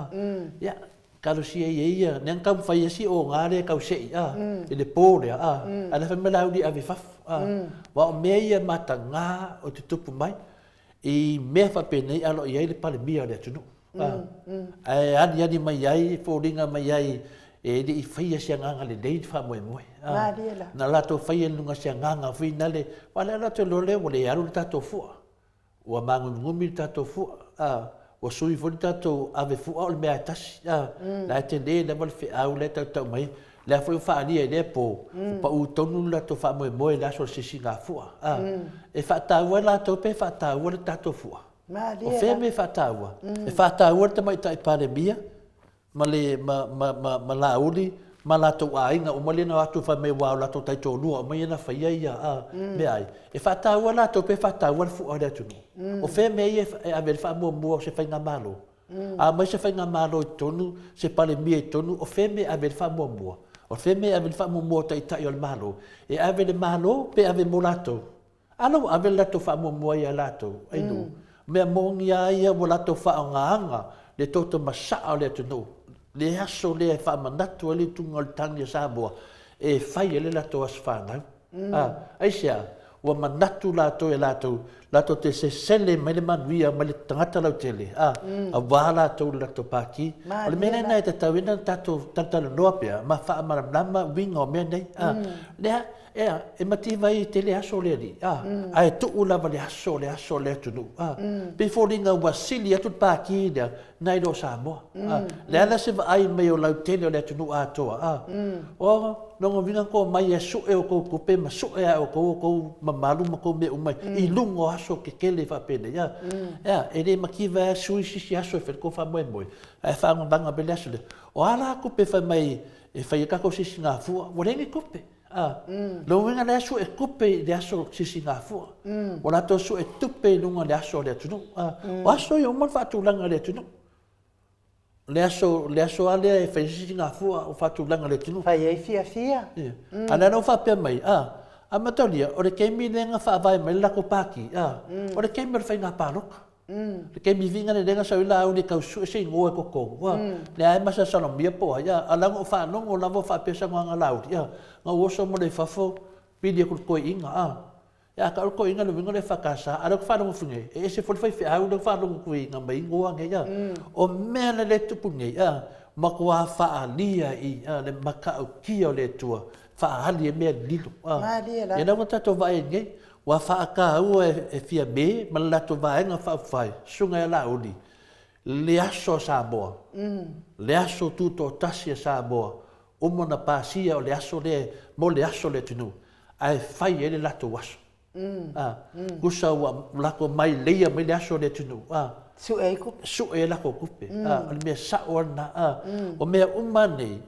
Speaker 4: Ia, talosia ia ia, lea na taumafai ai si oga lea e tau se'i, a, i le po lea, a, ae la fai mai Laauli e ave i fafo, a. Aua o mea ia mataga o tutupu mai i mea faapenei a o lo o i ai le Palemia o le atunuu, a. Ae aliali mai ai, foliga mai ai e le i faia se agaga lelei le faamoemoe, a. Na latou faia i luga o se agaga foi nale, aua o lea latou te iloa lea ua le alu le tatou fua, ua magumigumi le tatou fua, a, ua sui foi le tatou ave fua o le mea lava e tasi, a, la e tele lava le feau la e tautau mai, lea foi ua faaalia i lea po, ua pau tonu le latou faamoemoe i le aso o le sisigafua, a. E faataua e latou pe faataua le tatou fua? O fea mea e faataua? E faataua le Tamaitai Palemia ma le, ma, ma, ma, ma Laauli ma latou aiga uma lea na o atu fai mai aua o latou taitoalua uma ia na faia ia a, meaai. E faataua latou pe faataua le fua o le atunuu? O fea mea ia e ave ai le faamuamua o se faigamalo? A aumai se faigamalo i totonu, se Palemia i totonu, o fea mea e ave ai le faamuamua? O fea mea e ave ai le faamuamua o Taitai o le Malo? E ave i le Malo pe ave mo latou? A la ua ave le latou faamuamua ia latou, ai nuu. Mea moni a ia ua latou faaaogaina le toto masaa o le atunuu, le aso lea e faamanatu ai le ituga o le tagi a Samoa e fai ai le latou aso fanau. A, aisea? Ua manatu latou ia latou, latou te sesele mai le manuia mai le tagata lautele, a, aua latou le latou pati. O le mea lena e tatau ai ona tatou talatalanoa pea ma faamalamalama uiga o mea nei, a. Lea, Ea, e mativa ai tele aso le alii, a, ae tuu lava le aso, le aso o le atunuu, a. Pei foliga ua sili atu le pati lea nai lo Samoa, a. Le a la se vaai mai o lautele o le atunuu atoa, a. O lona uiga na omai e sue outou tupe ma sue lava e outou outou mamalu ma outou mea uma i luga o aso tetele faapenei, a. Ea, e le mativa ai lava sui se isi aso e fai ai le tou faamoemoe, ae faagavaga pea le aso lea. O a la tupe fai mai e fai ai tatou sisigafua, ua leai ni tupe. A, lona uiga la e sue tupe i le aso sisigafua. Ua latou sue tupe i luga o le aso o le atunuu. A, o aso ia uma le faatulaga e le atunuu. Le aso, le aso lava lea e fai ai sisigafua ua faatulaga e le atunuu.
Speaker 1: Fai ai fiafia.
Speaker 4: Ia. A o lea la ua faapea mai, a, a mataulia, o le taimi lea na faavae mai ai le latou pati, a, o le taimi o le faiga palota. Le taimi viga lelei na sau ai Laauli e tau sue se igoa e totonu, ua, lea e masalosalogia po o ai, a, a o la na ou faalogo lava o faapea saunoaga a Laauli, a, na ou oso ma le i fafo, pili atu i le toeaina, a. Ia, a tau le toeaina le uiga o le EFKS, a o lea ou te faalogo atu nei, e ese foi le faifeau lea ua faalogo atu i na mai igoa nei, a. O mea la lea e tupu nei, a, matua faaalia i le matautia o le Atua, faaali ai mea lilo, a.
Speaker 1: Malie lava.
Speaker 4: Ia lea ua tatou vaai ai nei, ua faataua e Fiame ma le latou Vaega Faaupufai, Susuga ia Laauli, le aso a Samoa, le aso tutoatasi a Samoa, uma ona pasia o le aso lea mo le aso o le atunuu, ae fai ai le latou aso. A, tusa ua latou maileia mai le aso o le atunuu, a.
Speaker 1: Sue ai tupe.
Speaker 4: Sue ai latou tupe. A, o le mea sao lava lena. A, o mea uma nei,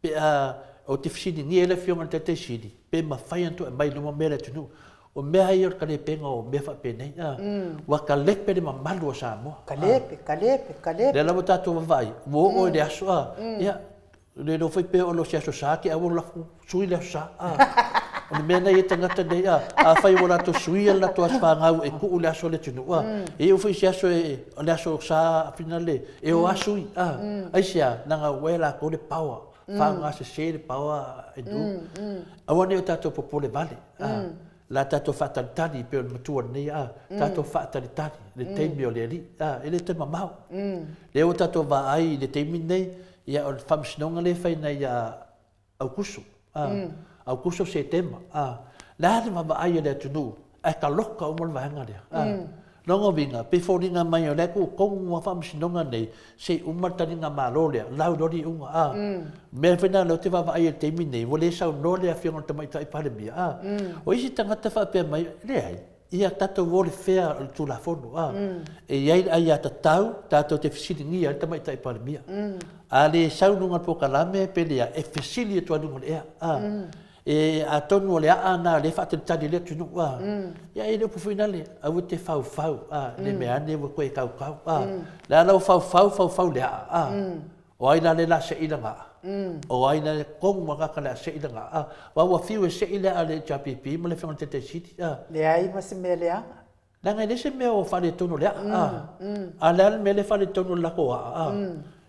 Speaker 4: pe a, ou te fesiligia ai le Afioga i le Taitai Sili, pe mafai ona toe aumai i luma mea o le atunuu. O mea ia o le talepega o mea faapenei, a. Ua talepe le mamalu o Samoa.
Speaker 1: Talepe, talepe, talepe.
Speaker 4: Lea lava ua tatou vaavaai, ua oo i le aso, a, ia, Le iloa foi pe oo loa se Aso Sa te aua lafo sui le Aso Sa. A. O le mea na ia tagata nei a, afai ua latou suia le latou aso fanau e tuu le aso o le atunuu a, e iu foi se aso e, o le Aso Sa finale e o a sui a. Aisea? Leaga ua e latou le power, faaaoga sese le power e nu. Aua ne i o tatou popole vale a. La tatou faatalitali e pei o le matua lenei a, tatou faatalitali le taimi o le Alii a, e le toe mamao. Lea ua tatou vaai i le taimi lenei, ia o le faamasinoga lea e fai nei ia Aukuso, a, Aukuso, Setema, a, le a le vaavaai a le atunuu ae taloka uma le vaega lea, a. Lona uiga, pei foliga mai o lea e tuu tonu lava faamasinoga nei se i uma le taliga malo lea, lau loa le iuga, a. O le mea foi lena o lea ou te vaavaai ai i le taimi lenei, ua le saunoa le Afioga i le Tamaitai Palemia, a. O isi tagata faapea mai, leai, ia tatou o i le fea o le Tulafono, a. E i ai le aiatatau tatou te fesiligia ai le Tamaitai Palemia. A le sau i luga o le polokalame pe leai, e fesili atu lava i luga o le ea, a. E, atonu o le aa na lea e faatalitali ai le atunuu, a. Ia e le upu foi nale, aua e te faufau, a, ne mea ane ua toe tautau, a. Le a la ua faufau, faufau le aa, a. O ai la lea o le a sei lana aa? O ai la e tonu ma gata le a sei lana aa? Aua ua fiu e sei le aa a le HRPP ma le Afioga i le Taitai Sili, a.
Speaker 1: Leai ma se mea leaga.
Speaker 4: Leaga e leai se mea o faaletonu o le aa, a. A o le a le mea lea e faaletonu o le latou aa, a?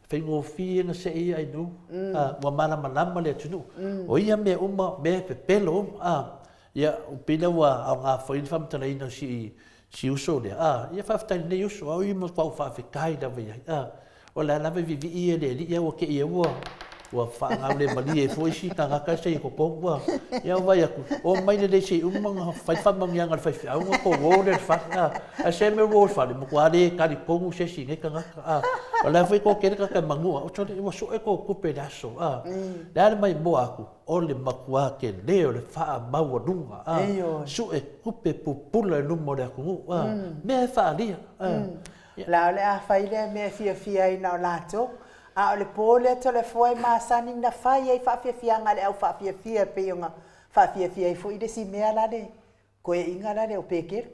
Speaker 4: E faigofie ona sei ia ainu, a, ua malamalama le atunuu. O ia mea uma, mea e pepelo uma, a. Ia, pei lea ua aoga foi le faamatalaina o si, si uso lea, a. Ia faafetai i lenei uso, a o ia matua ou faafetai lava i ai, a. O la e lava e vivii e le alii a ua te i ua ua faagaulemalie ai foi isi tagata se i totonu a. Ia ua vaai atu, omai lelei se i uma ona fai le faamanuiaga a le faifeau ona tou o lea i le fale a. Ae se mea ua o i le fale, matua le talitonu se isi i nei tagata a. O la foi e toatele tagata e manua, sole ua sue tou tupe i le aso a. Le a le maimoa atu, o le matua tele o le faamaualuga a. Sue tupe pupula i luma o le atunuu a. Mea e faaalia a.
Speaker 1: La o le a fai lea mea e fiafia ai na o latou, a o le po lea Toleafoa e masani na fai ai faafiafiaga a le au faafiafia e pei ona faafiafia ai foi le isi mea la le koeaiga la le o Pekelo.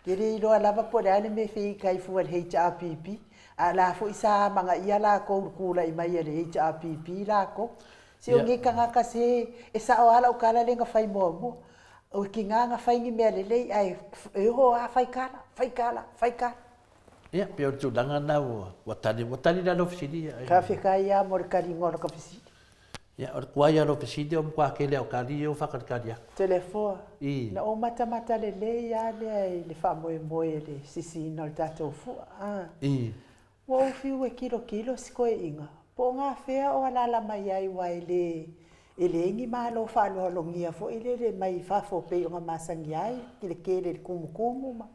Speaker 1: Ke le iloa lava po o le a le mea e fake ai fua i le HRPP, a o la foi sa amanaia lakou i le tulai mai a le HRPP lakou. Se o nei tagata se e sao lava lau tala lea na fai muamua. O tiga na fai ni mea lelei ae e oo lava fai tala, fai tala, fai tala.
Speaker 4: Ia, pei o le tulaga lena ua tali, ua tali la lau fesili ia.
Speaker 1: Faafetai lava mo le taliga o laka fesili.
Speaker 4: Ia, o le tuai lava o lau fesili, o le matua tele lava o tali ia ua faatalitali atu.
Speaker 1: Toleafoa, na ou matamata lelei lava lea i le faamoemoe i le sisiina o le tatou fua. Ua ou fiu e kilokilo si koeʻiga, po o gafea o alaala mai ai ua e le e leai ni malo faaaloalogia foi lele mai fafo pei ona masani ai i le tele i le tumutumu ma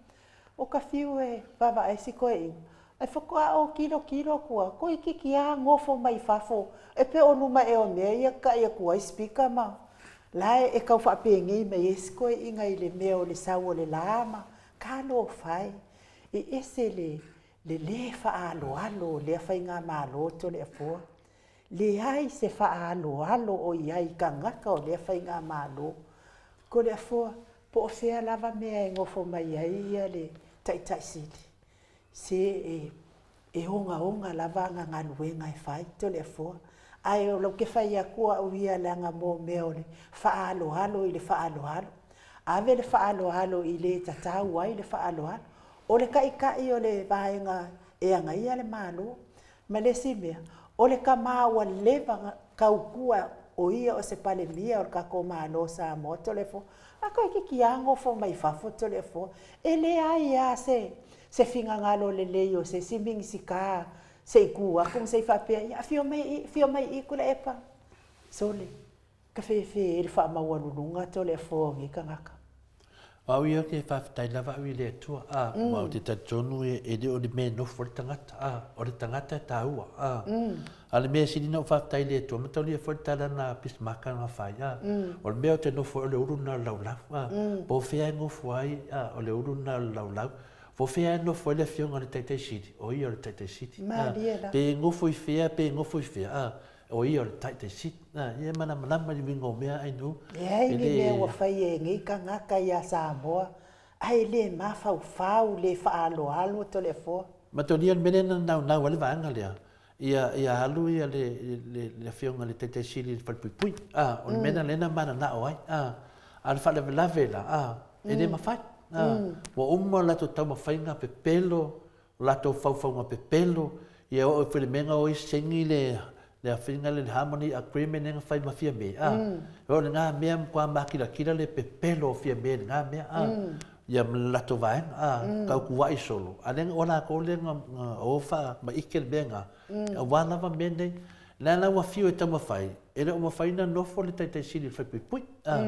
Speaker 1: o ka fiu e vaavaai si koeʻiga. Ae faatoa ou tilotilo atu a, toeitiiti a nofo mai fafo e pei o luma ea o mea ia taʻi atu ai speaker ma la e tau faapenei mai ai si koeʻiga i le mea o le sau o le la ma talofa e, e ese le Le lē faaaloalo o lea faigamalo Toleafoa. Leai se faaaloalo o i ai i tagata o lea faigamalo. Toleafoa, po o fea lava mea e nofo mai ai ia le Taitai Sili, se e e ogaoga lava ana galuega e fai, Toleafoa. Ae o lau te fai atu au ia leaga mo mea o le faaaloalo i le faaaloalo. Ave le faaaloalo i le tatau ai le faaaloalo. O le taitai o le vaega e agaia le Malo. Ma le isi mea, o le tama ua leva Kaukua o ia o se Palemia o le kakou Malo o Samoa Toleafoa, a toeitiiti a nofo mai fafo Toleafoa, e leai a se se finagalo lelei o se isi Minisita se i tu atu ma se i faapea, ia afio mai i, afio mai i Tuilaepa. Sole, ka fefe ai le faamaualuluga Toleafoa o nei tagata.
Speaker 4: O au ia ou te faafetai lava au i le Atua, a, aua ou te talitonu e le o le mea e nofo ai le tagata, a, o le tagata e taua, a. A o le mea sili ona ou faafetai i le Atua, mataulia foi le tala na Bismarck na fai, a, o le mea ou te nofo ai o le ulu lena o le laulau, a, po o fea e nofo ai, a, o le ulu lena o le laulau. Po o fea e nofo ai le Afioga i le Taitai Sili, o ia o le Taitai Sili, a, pe nofo i fea, pe nofo i fea, a, O ia o le Taitai Sili. A, ia e malamalama i le uiga o mea ai nuu.
Speaker 1: Leai ni mea ua faia e nei tagata ia Samoa, ae le mafaufau, le faaaloalo Toleafoa.
Speaker 4: Matolia le mea lea na naunau ai le vaega lea, ia, ia alu ia le, le, le Afioga i le Taitai Sili i le falepuipui. A, o le mea lena lea na mananao ai. A, a o le faalavelave la, a, e le mafai. A, ua uma latou taumafaiga pepelo o latou faufauga pepelo, ia oo i le mea na o ai saini le le afaiga lea le Harmony Agreement lea na fai ma Fiame, a, e oo i lena mea matua makilatila le pepelo o Fiame i lena mea, a, ia ma le latou vaega, a, tautua'i solo, a o lea o latou lea na o faamaite le mea lena, aua lava mea nei. Lea la ua fiu e taumafai, e le o mafai ona nofo le Taitai Sili i le Falepuipui, a.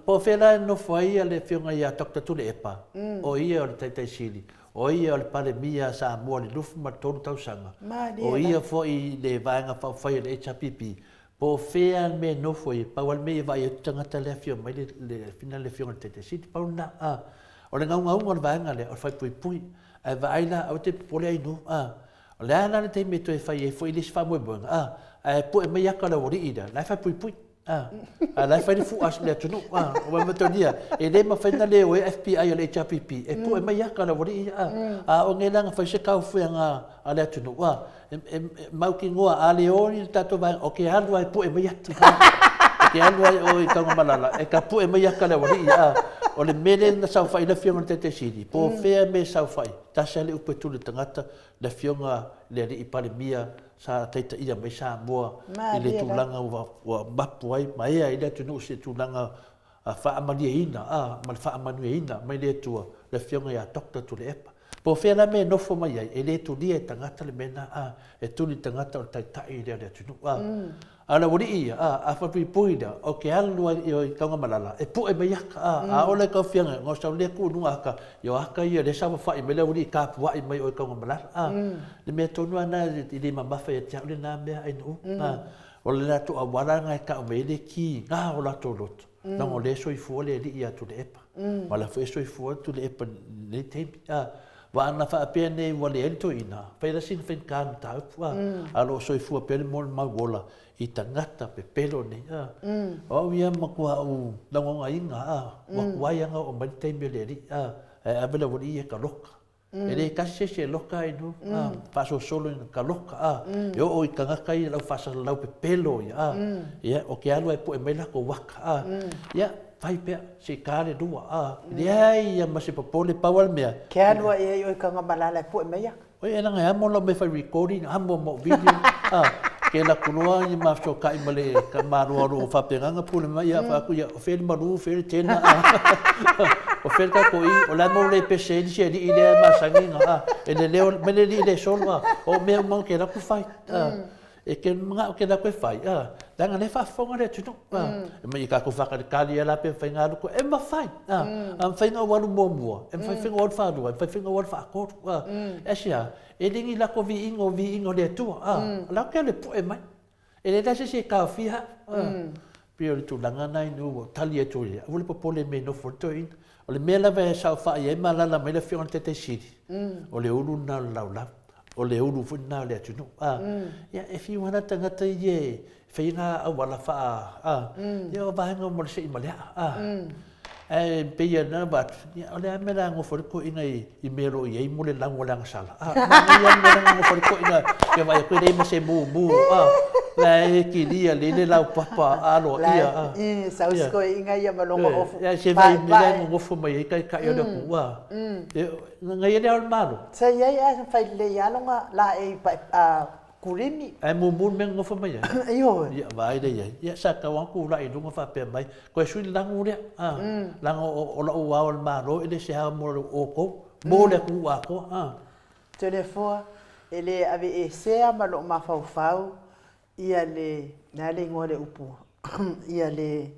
Speaker 4: Po o fea la e nofo ai le Afioga ia Doctor Tuilaepa, o ia o le Taitai Sili, o ia o le Palemia a Samoa i le 23 tausaga, o ia foi le Vaega Faaupufai a le HRPP, po o fea le mea e nofo ai, pau lava le mea ia vaai atu tagata lea e afio mai le Afioga i le Taitai Sili, pau lena. O le naunauga o le vaega lea, o le falepuipui, ae vaai la, aua te popole Ainuu, o le a la le taimi e toe fai ai foi le isi faamoemoega, ae pue mai ata o le aualii lea, la e falepuipui. A, a la e fai le fu'a le atunuu. A, ua matonia, e le mafai na le o e FBI o le HRPP, e pu'e mai aka le aualii ia. A, a o nei la na fai se kaufueaga a le atunuu, a, e, e, e mautinoa, a le o ni le tatou vaega, o ke alu a e pu'e mai ata. O ke alu a e o i Tanugamalala, e ka pu'e mai aka le aualii ia. A, o le mea lea na saofai le Afioga i le Taitai Sili, po o fea mea e saofai, tasi lava le upu e tuli i le tagata, le Afioga i le Alii Palemia sa taitaia mai Samoa i le tulaga ua mapu ai ma ea ai le atunuu i se tulaga faamalieina ma le faamanuiaina mai le Atua, le Afioga ia Doctor Tuilaepa. Po o fea la mea e nofo mai ai, e le tulia e tagata le mea lena, e tuli le tagata o le taitai lea o le atunuu. A o le aualii ia, a, a faapuipui lea, o ke alu ai i Taugamalala, e pu'e mai aka, a, a oo la i Taufiaga, na o sau lea tuu i luga aka, ia o aka ia lea saofafai mai le aualii tapua'i mai oe i Taugamalala, a. Le mea tonu lava lena e le mamafa ia te au lena mea aino'u, a. O le latou auala lena e tau mai ai le kiga o latou loto, leaga o lea e soifua le alii ia Tuilaepa, ma o la foi e soifua Tuilaepa i lenei taimi, a. Aua ana faapea nei ua leai le toeaina, fai la sina faigata mataupu, a, a o lo o soifua pea le molimau ola i tagata pepelo nei, a. O au ia matua ou lagonaina, a, ua tuai lava ona oo mai le taimi o le alii, a, ae ave le aualii ia e taloka. E le tasi se isi e loka ai nu, a, faasolosolo ina taloka, a, e oo i tagata ia lau faasalalau pepelo ia, a, ia, o ke alu a e pue mai latou aka, a, ia, Fai pea, se i ta le lua, a, leai ia ma se popole, pau a le mea.
Speaker 1: Ke alu a i ai oe Tanugamalala e pue mai aka.
Speaker 4: Oi e leaga e amo lau mea fai recording, amo ma ou video, a, ke alu atu loa ia ma fesootai ma le tamaloa o lo o faapena ona pule mai, ia, fai atu ia, o fea le malu, o fea le tena, a, o fea le tatou i, o le a le mea ua le pese ai le isi alii lea e masani ona, a, e leleo mai le alii lea e solo, a, o mea uma ou te alu atu fai, a. E te manao ke latou e fai, a, leaga lea e faafofoga le atunuu, a, e mai i tatou faatalitali ia la pe mafai ona alu koe, e mafai, a, a mafai ona ou alu muamua, e mafai foi ona ou alu faalua, e mafai foi ona ou alu faatolu, a, aisea, e le ni latou viiga o viiga o le Atua, a, o la e te alu e pue mai, e leai la se isi e taofia au, a. Pei o le tulaga lena ina ua tali atu ai, aua le popole i mea e nofo ai le toeaina. O le mea lava e saofai ai ma alaala mai le Afioga i le Taitai Sili, o le ulu lena o le laulau, o le ulu foi lena o le atunuu. A, ia, e fiu lava la tagata ia e fai ngā auala whaa, a, ia o vaega mo le sei ma le aa, a. Ae pei e na avatu, ia, o le a mea la nofo ai le toeaina i mea o lo o i ai mo le lago o le agasala. A, manaia lava le mea la nofo ai le toeaina, ke vaai atu e leai ma se mumu, a, la e kilia lelei le laupapa aloaia, a.
Speaker 1: I, sau si toeaina ia ma lona ofu
Speaker 4: paepae. Se vaai i mea la e nonofo mai ai taitai o le atunuu, a. E, na i ai le Ao o le Malo.
Speaker 1: Sa i ai ae sa fai lelei lava lona laei pae, a. Kulimi.
Speaker 4: Ae mumu le mea na nofo mai ai.
Speaker 1: Ioe.
Speaker 4: Ia, vaai lea i ai. Ia, sa tatau lava ona tulai i luga faapea mai, Toe sui le lanu lea, a. Leaga o la'u Ao o le Malo e le se ao mo outou, mo le atunuu atoa, a.
Speaker 1: Toleafoa, e le aveesea ma lou mafaufau ia le, le a le igoa o le upu, ia le,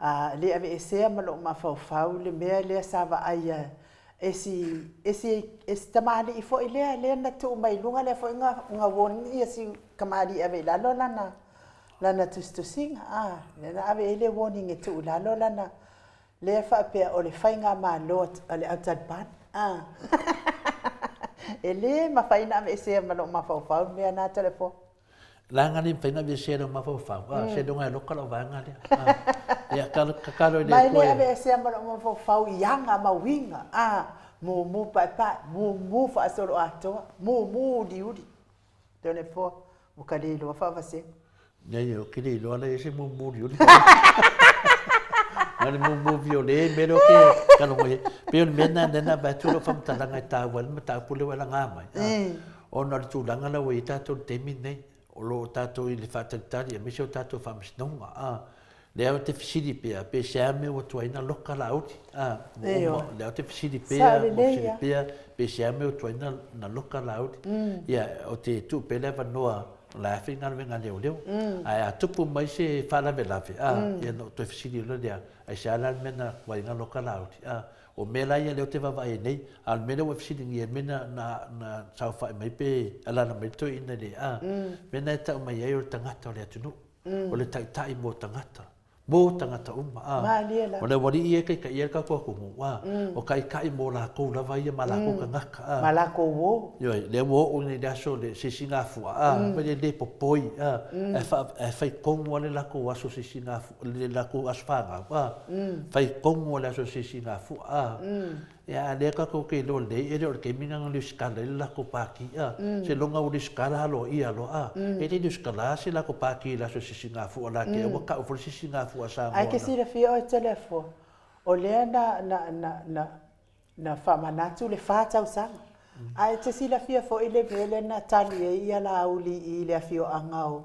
Speaker 1: a, le aveesea ma lou mafaufau le mea lea sa vaaia e si, e si, e si tamalii foi lea, lea na tuu mai i luga lea foi na, na warning ia si tamalii e ave i lalo lana, lana tusitusiga, a, lea na ave i ai le warning e tuu i lalo lana, lea e faapea o le faigamalo a le au Taliban, a. E le mafai ona aveesea ma lou mafaufau le mea lena Toleafoa.
Speaker 4: Leaga le mafai ona aveesea i lou mafaufau, a, seiloga e loka lau vaega lea, a. Ia, tatalo i le
Speaker 1: Atua e. Ma e le aveesea ma lou mafaufau i aga ma uiga, a, mumu paepae, mumu faasoloatoa, mumu uliuli. Toleafoa, ua ka le iloa faavasega.
Speaker 4: Leai, ou te le iloa la e i ai se mumu uliuli. Na o le mumu viole mea lea ou te kalogo i ai. Pei o le mea lena lea na avatu lau faamatalaga e taua ai le mataupu lea ua e laga mai, ona o le tulaga la ua i ai tatou i le taimi lenei, o lo o tatou i le faatalitali aemaise o tatou faamasinoga. Lea ou te fesili pea, pe se a mea ua tuai na loka Laauli? A, ua uma, lea ou te fesili pea, ua fesili pea, pe se a mea ua tuai na loka Laauli? Ia, ou te tuu pea le avanoa o la e faigaluega a leoleo. Ae a tupu mai se faalavelave, a, ia ona ou toe fesili loa lea, aisea la le mea na tuai na loka Laauli? A, o mea la ia lea ou te vaavaai ai nei, a o le mea lea ua e fesiligia ai, le mea na, na, na saofai mai pe alaala mai le toeaina i le, a, mea na e tau mai ai o le tagata o le atunuu. O le taitai mo tagata, mo tagata uma, a.
Speaker 1: Malie lava.
Speaker 4: O le aualii ia e taitaia ai le tatou atunuu, a. O taitai mo latou lava ia ma latou tagata, a.
Speaker 1: Ma latou uo.
Speaker 4: Ioe, lea ua oo nei i le aso le sisigafua, a, fai le le popoi, a, ae fa, ae fai tonu lava le latou aso sisigafua, le latou aso fanau, a. Fai tonu lava le aso sisigafua, a. Ia, a o lea tatou te iloa lelei e le o le taimi lena na lesitala ai le latou pati, a. Seiloga ua lesitala aloaia loa, a. E le i lesitala se latou pati i le aso Sisigafua la te ua tau foi le Sisigafua a Samoa
Speaker 1: na. Ae te silafia oe Toleafoa, o lea na, na, na, na, na faamanatu le fa tausaga. Ae te silafia foi le mea lea na tali ai ia Laauli i le afioaga o,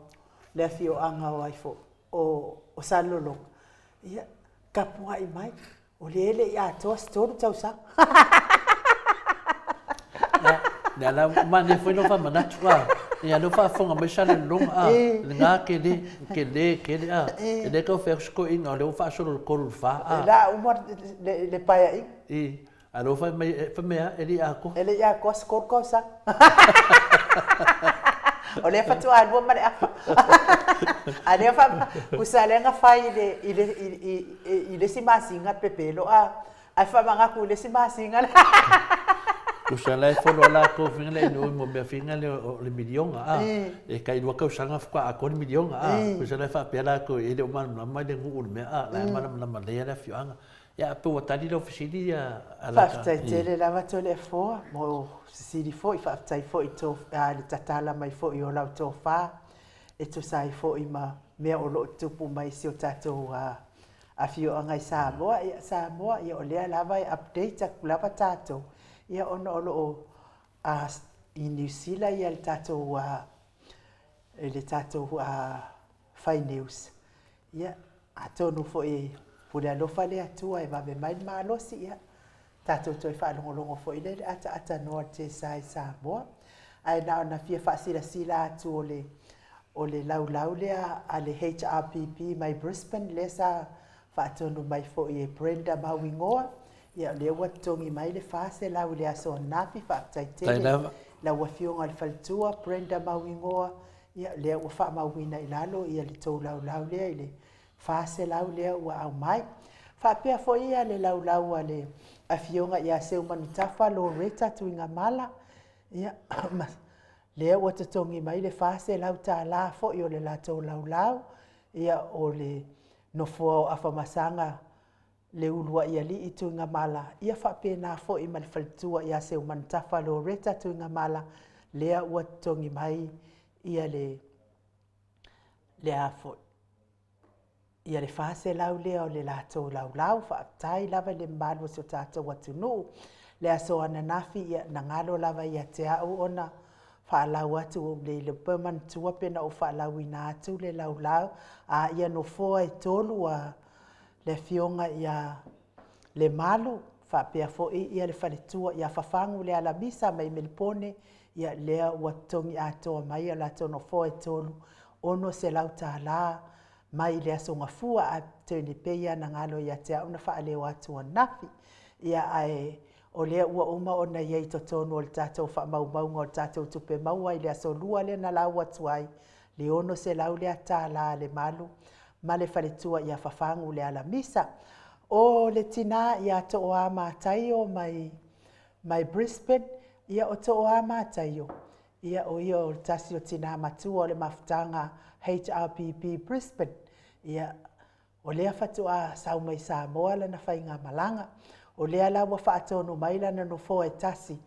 Speaker 1: le afioaga o ai foi, o, o Salelologa. Ia, tapuai mai. O lea e le i atoa se 3 tausaga.
Speaker 4: Ia, lea la, manaia foi lou faamanatu, a. Ia, lea ua faafofoga mai Salelologa, a, lena tele, tele tele, a. E le tau fai atu se toeaina, o lea ua faasolo i le 3 i le 4, a.
Speaker 1: O le a uma le paeaiga.
Speaker 4: I, a o lea ua fai mai, fai mai a, e le i atoa.
Speaker 1: E le i atoa se 3 tausaga. O lea faatoa lua ma le afa. A lea fa, tusa lea na fai i le, i le, i, i le isi masina pepelo a, ae faamanatu i le isi masina le.
Speaker 4: Tusa la e follow latou faiga lea i mo mea faiga lea o le miliona a. E tai lua tausaga faatoa atoa le miliona a. Tusa la e faapea latou e le o malamalama le nuu i le mea a, la e malamalama lelei lava le afioaga. Ia pe ua tali lau fesili a
Speaker 1: Laka? Faafetai tele lava Toleafoa mo fesili foi, faafetai foi i le tatala mai foi o lau tofa e tusa ai foi ma mea o lo o tutupu mai i si o tatou afioaga i Samoa. Ia Samoa, ia o lea lava e update atu lava tatou, ia ona o lo o i Niu Sila ia le tatou le tatou fai news. Ia, atonu foi e pule alofa le Atua e vave mai le malosi, ia, tatou toe faalogologo foi lea i le ataatanoa o le TSA i Samoa. Ae na ona fia faasilasila atu o le, o le laulau lea a le HRPP mai Brisbane lea sa faatonu mai foi e Brenda Mauigoa, ia o lea ua totogi mai le $400 i le aso ananafi, faafetai tele lau Afioga i le Faletua Brenda Mauigoa, Ia, lea ua faamauina i lalo ia le tou laulau lea i le 400 lea ua aumai. Faapea foi ia le laulau a le Afioga ia Seumanutafa Loretta Tuigamala, ia, ma, lea ua totogi mai le $400 foi o le latou laulau, ia, o le nofoa o Afamasaga le uluai alii Tuigamala, ia faapena foi ma le faletua ia Seumanutafa Loretta Tuigamala, lea ua totogi mai ia le, le a foi, ia le 400 lea o le latou laulau. Faafetai lava i le mamalu o si o tatou atunuu. Le aso ananafi, ia, na galo lava ia te au ona. faalau atu ua ou le iloa pe manatua pe na ou faalauina atu le laulau a ia nofoa e tolu a le Afioga ia Lemalu faapea foi ia le faletua ia Fafagu Lealamisa mai Melipone, ia lea ua totogi atoa mai a latou nofoa e tolu $600 mai le Aso Gafua, ae toe pei lava ona galo ia te au na faaleo atu ananafi. Ia ae o lea ua uma ona i ai i totonu o le tatou faamaumauga o le tatou tupe maua i le Aso Lua lea na lau atu ai le $600 lea tala a Lemalu ma le faletua ia Fafagu Lealamisa. O le tina ia Tooa Mataio mai mai Brisbane, ia o Tooa Mataio, ia o ia o le tasi o tina matua o le mafutaga HRPP Brisbane. Ia o lea faatoa sau mai Samoa lana faigamalaga. O lea la ua faatonu mai lana nofoa e tasi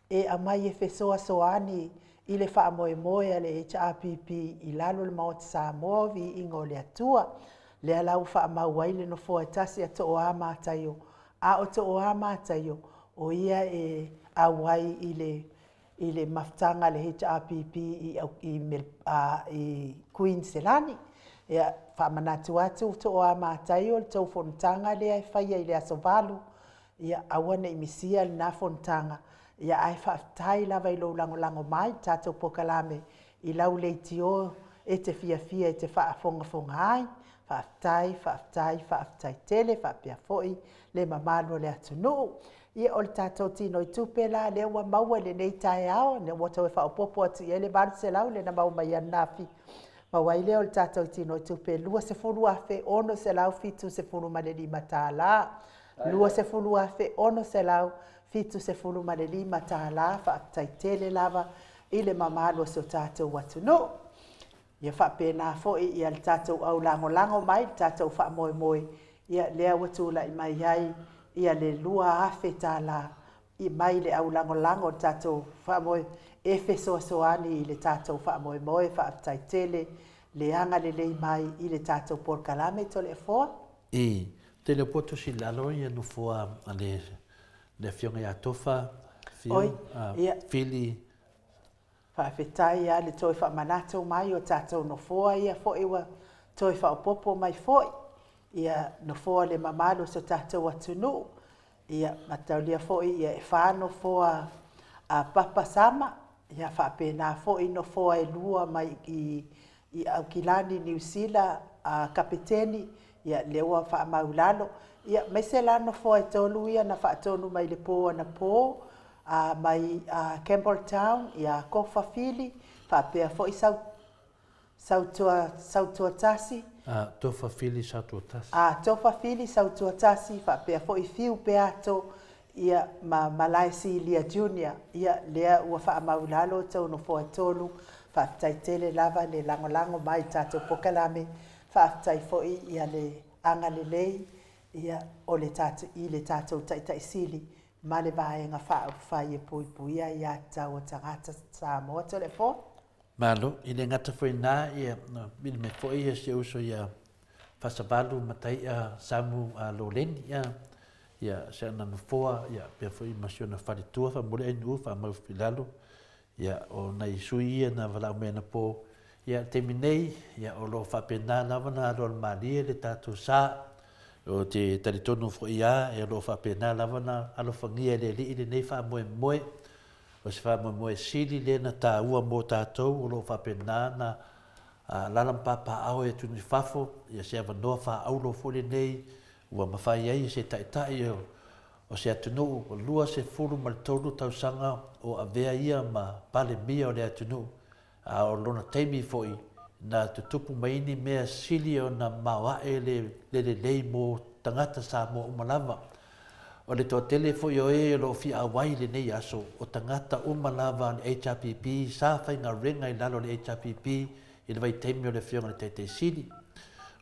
Speaker 1: e aumai e fesoasoani i le faamoemoe a le HRPP i lalo o le Maota Samoa o Viiga o le Atua. Lea la ua faamau ai le nofoa e tasi a Tooa Mataio, a o Tooa Mataio, o ia e auai i le i le mafutaga a le HRPP i, i, i Kuiniselani. Ia, faamanatu atu Tooa Mataio le tou fonotaga lea e faia i le aso 8, ia aua ne i misia lena fonotaga. Ia ae faafetai lava i lou lagolago mai i le tatou polokalame i lau leitio e te fiafia e te faafogafoga ai. Faafetai, faafetai, faafetai tele faapea foi le mamalu o le atunuu. Ia o le tatou tinoitupe la lea ua maua i lenei taeao, ua toe faaopoopo atu i ai le $800 lea na maua mai ananafi, maua ai lea o le tatou tinoitupe $20,675. $20,675. Faafetai tele lava i le mamalu o si o tatou atunuu. Ia faapena foi ia le tatou au lagolago mai le tatou faamoemoe, ia lea ua tulai mai ai ia le $2,000 i mai le au lagolago le tatou faamoe e fesoasoani i le tatou faamoemoe. Faafetai tele le agalelei mai i le tatou polokalame Toleafoa.
Speaker 4: I tele o poto si lalo ia nofoa a le le afioga ia Tofa, Fiu, Fili.
Speaker 1: Faafetai lava le toe faamanatu mai o tatou nofoa ia foi ua toe faaopoopo mai foi ia nofoa le mamalu o so tatou atunuu. Ia mataulia foi ia e fa nofoa a Papa Sama, ia faapena foi nofoa e lua mai i i Aukilani, Niu Sila, a Kapeteni, ia lea ua faamau i lalo. Ia aemaise la nofoa e tolu ia na faatonu mai le po anapo, a mai a Campbelltown, ia Kofa Fili, faapea foi Sau Sautua Sautuatasi.
Speaker 4: A Tofa Fili Sautuatasi.
Speaker 1: A Tofa Fili Sautuatasi, faapea foi Fiu Peato, ia ma Malae Silia Junior, ia lea ua faamau i lalo outou nofoa e tolu. Faafetai tele lava le lagolago mai i tatou polokalame. Faafetai foi ia le agalelei ia o le tatou i le tatou Taitai Sili ma le Vaega Faaupufai e Puipuia Aiatatau a Tagata Samoa. Toleafoa.
Speaker 4: Malo, e le gata foi i ina, ia, i le mea foi ia si ou uso ia Fasavalu Mataia Samu Loleni, ia, ia si ana nofoa, ia, pea foi ma si ona faletua, faamuli ai nuu, faamau i lalo, ia, o nai sui ia na valaau mai anapo, ia, le taimi nei, ia, o lo o faapena lava ona aloalo malie le tatou sa, o te talitonu foi lava, e o lo o faapena lava ona alofagia e le Alii lenei faamoemoe, O se faamoemoe sili lea na taua mo tatou o lo o faapena ona alaala ma papaaao i atunuu i fafo, ia se avanoa faaauro foi lenei ua mafai ai e se taitai o se atunuu 23 tausaga o avea ia ma Palemia o le atunuu, a o lona taimi foi na tutupu mai ai ni mea sili ona maoae le lelei mo tagata Samoa uma lava. O le toatele foi o e o lo o fia auai i lenei aso, o tagata uma lava a le HRPP sa faigaluega i lalo o le HRPP i le vaitaimi o le Afioga i le Taitai Sili.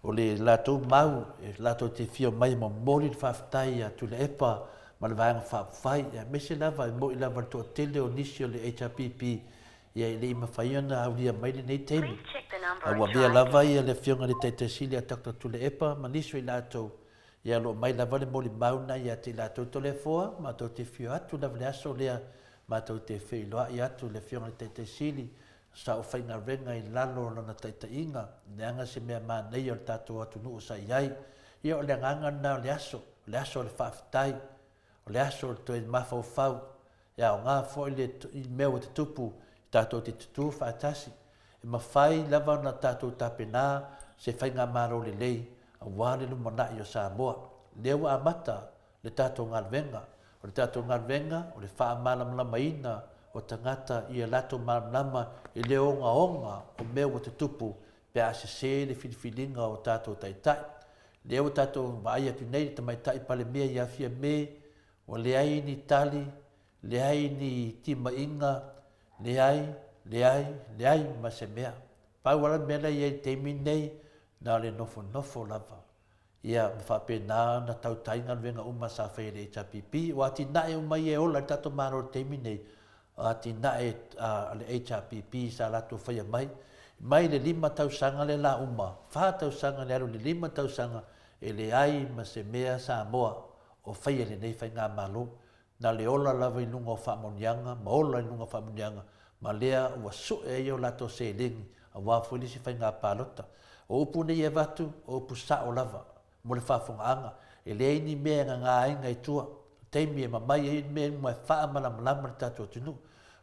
Speaker 4: O le latou mau, e latou te fia omai e momoli le faafetai ia Tuilaepa ma le Vaega Faaupufai, aemaise lava e moni lava le toatele o nisi o le HRPP ia e le i mafai ona aulia mai lenei taimi. A ua avea lava ia le Afioga i le Taitai Sili a Doctor Tuilaepa ma nisi o i latou, ia o lo o mai lava le molimau lena ia te i latou Toleafoa, matou te afio atu lava i le aso lea. Matou te feiloai atu i le Afioga i le Taitai Sili, sa ou faigaluega i lalo o lana taitaiga, leaga se mea manaia o le tatou atunuu sa i ai. Ia o le agaga lena o le aso, o le aso o le faafetai, o le aso o le toe mafaufau, e aoga foi le mea ua tutupu tatou te tutū faatasi. E mafai lava ona tatou tapena se faigamalo lelei aua le lumanai o Samoa. O lea ua amata le tatou galuega. O le tatou galuega o le faamalamalamaina o tagata ia latou malamalama i le ogaoga o mea ua tutupu pe a sese le filifiliga o tatou taitai. Lea ua tatou vaai atu nei i le Tamaitai Palemia ia Fiame, ua leai ni tali, leai ni timaiga, leai, leai, leai ma se mea. Pau lava le mea la e i ai i le taimi lenei, na o le nofonofo lava. Ia, ma faapena ona tautai galuega uma sa fai e le HRPP. O atinae uma ia e ola ai le tatou Malo i le taimi lenei, o atinae a le HRPP sa latou faia mai. Mai le lima tausaga lea la uma, fa tausaga le alu i le lima tausaga, e leai ma se mea Samoa o faia e lenei Faigamalo. Na le ola lava i luga o faamanuiaga ma ola i luga o faamanuiaga, ma lea ua sue ai o latou seleni aua foi le isi faiga palota. O upu nei e avatu, o upu sao lava mo le faafofogaaga. E leai ni mea e gaga ai nai tua. O le taimi e mamai ai mea uma e faamalamalama le tatou atunuu.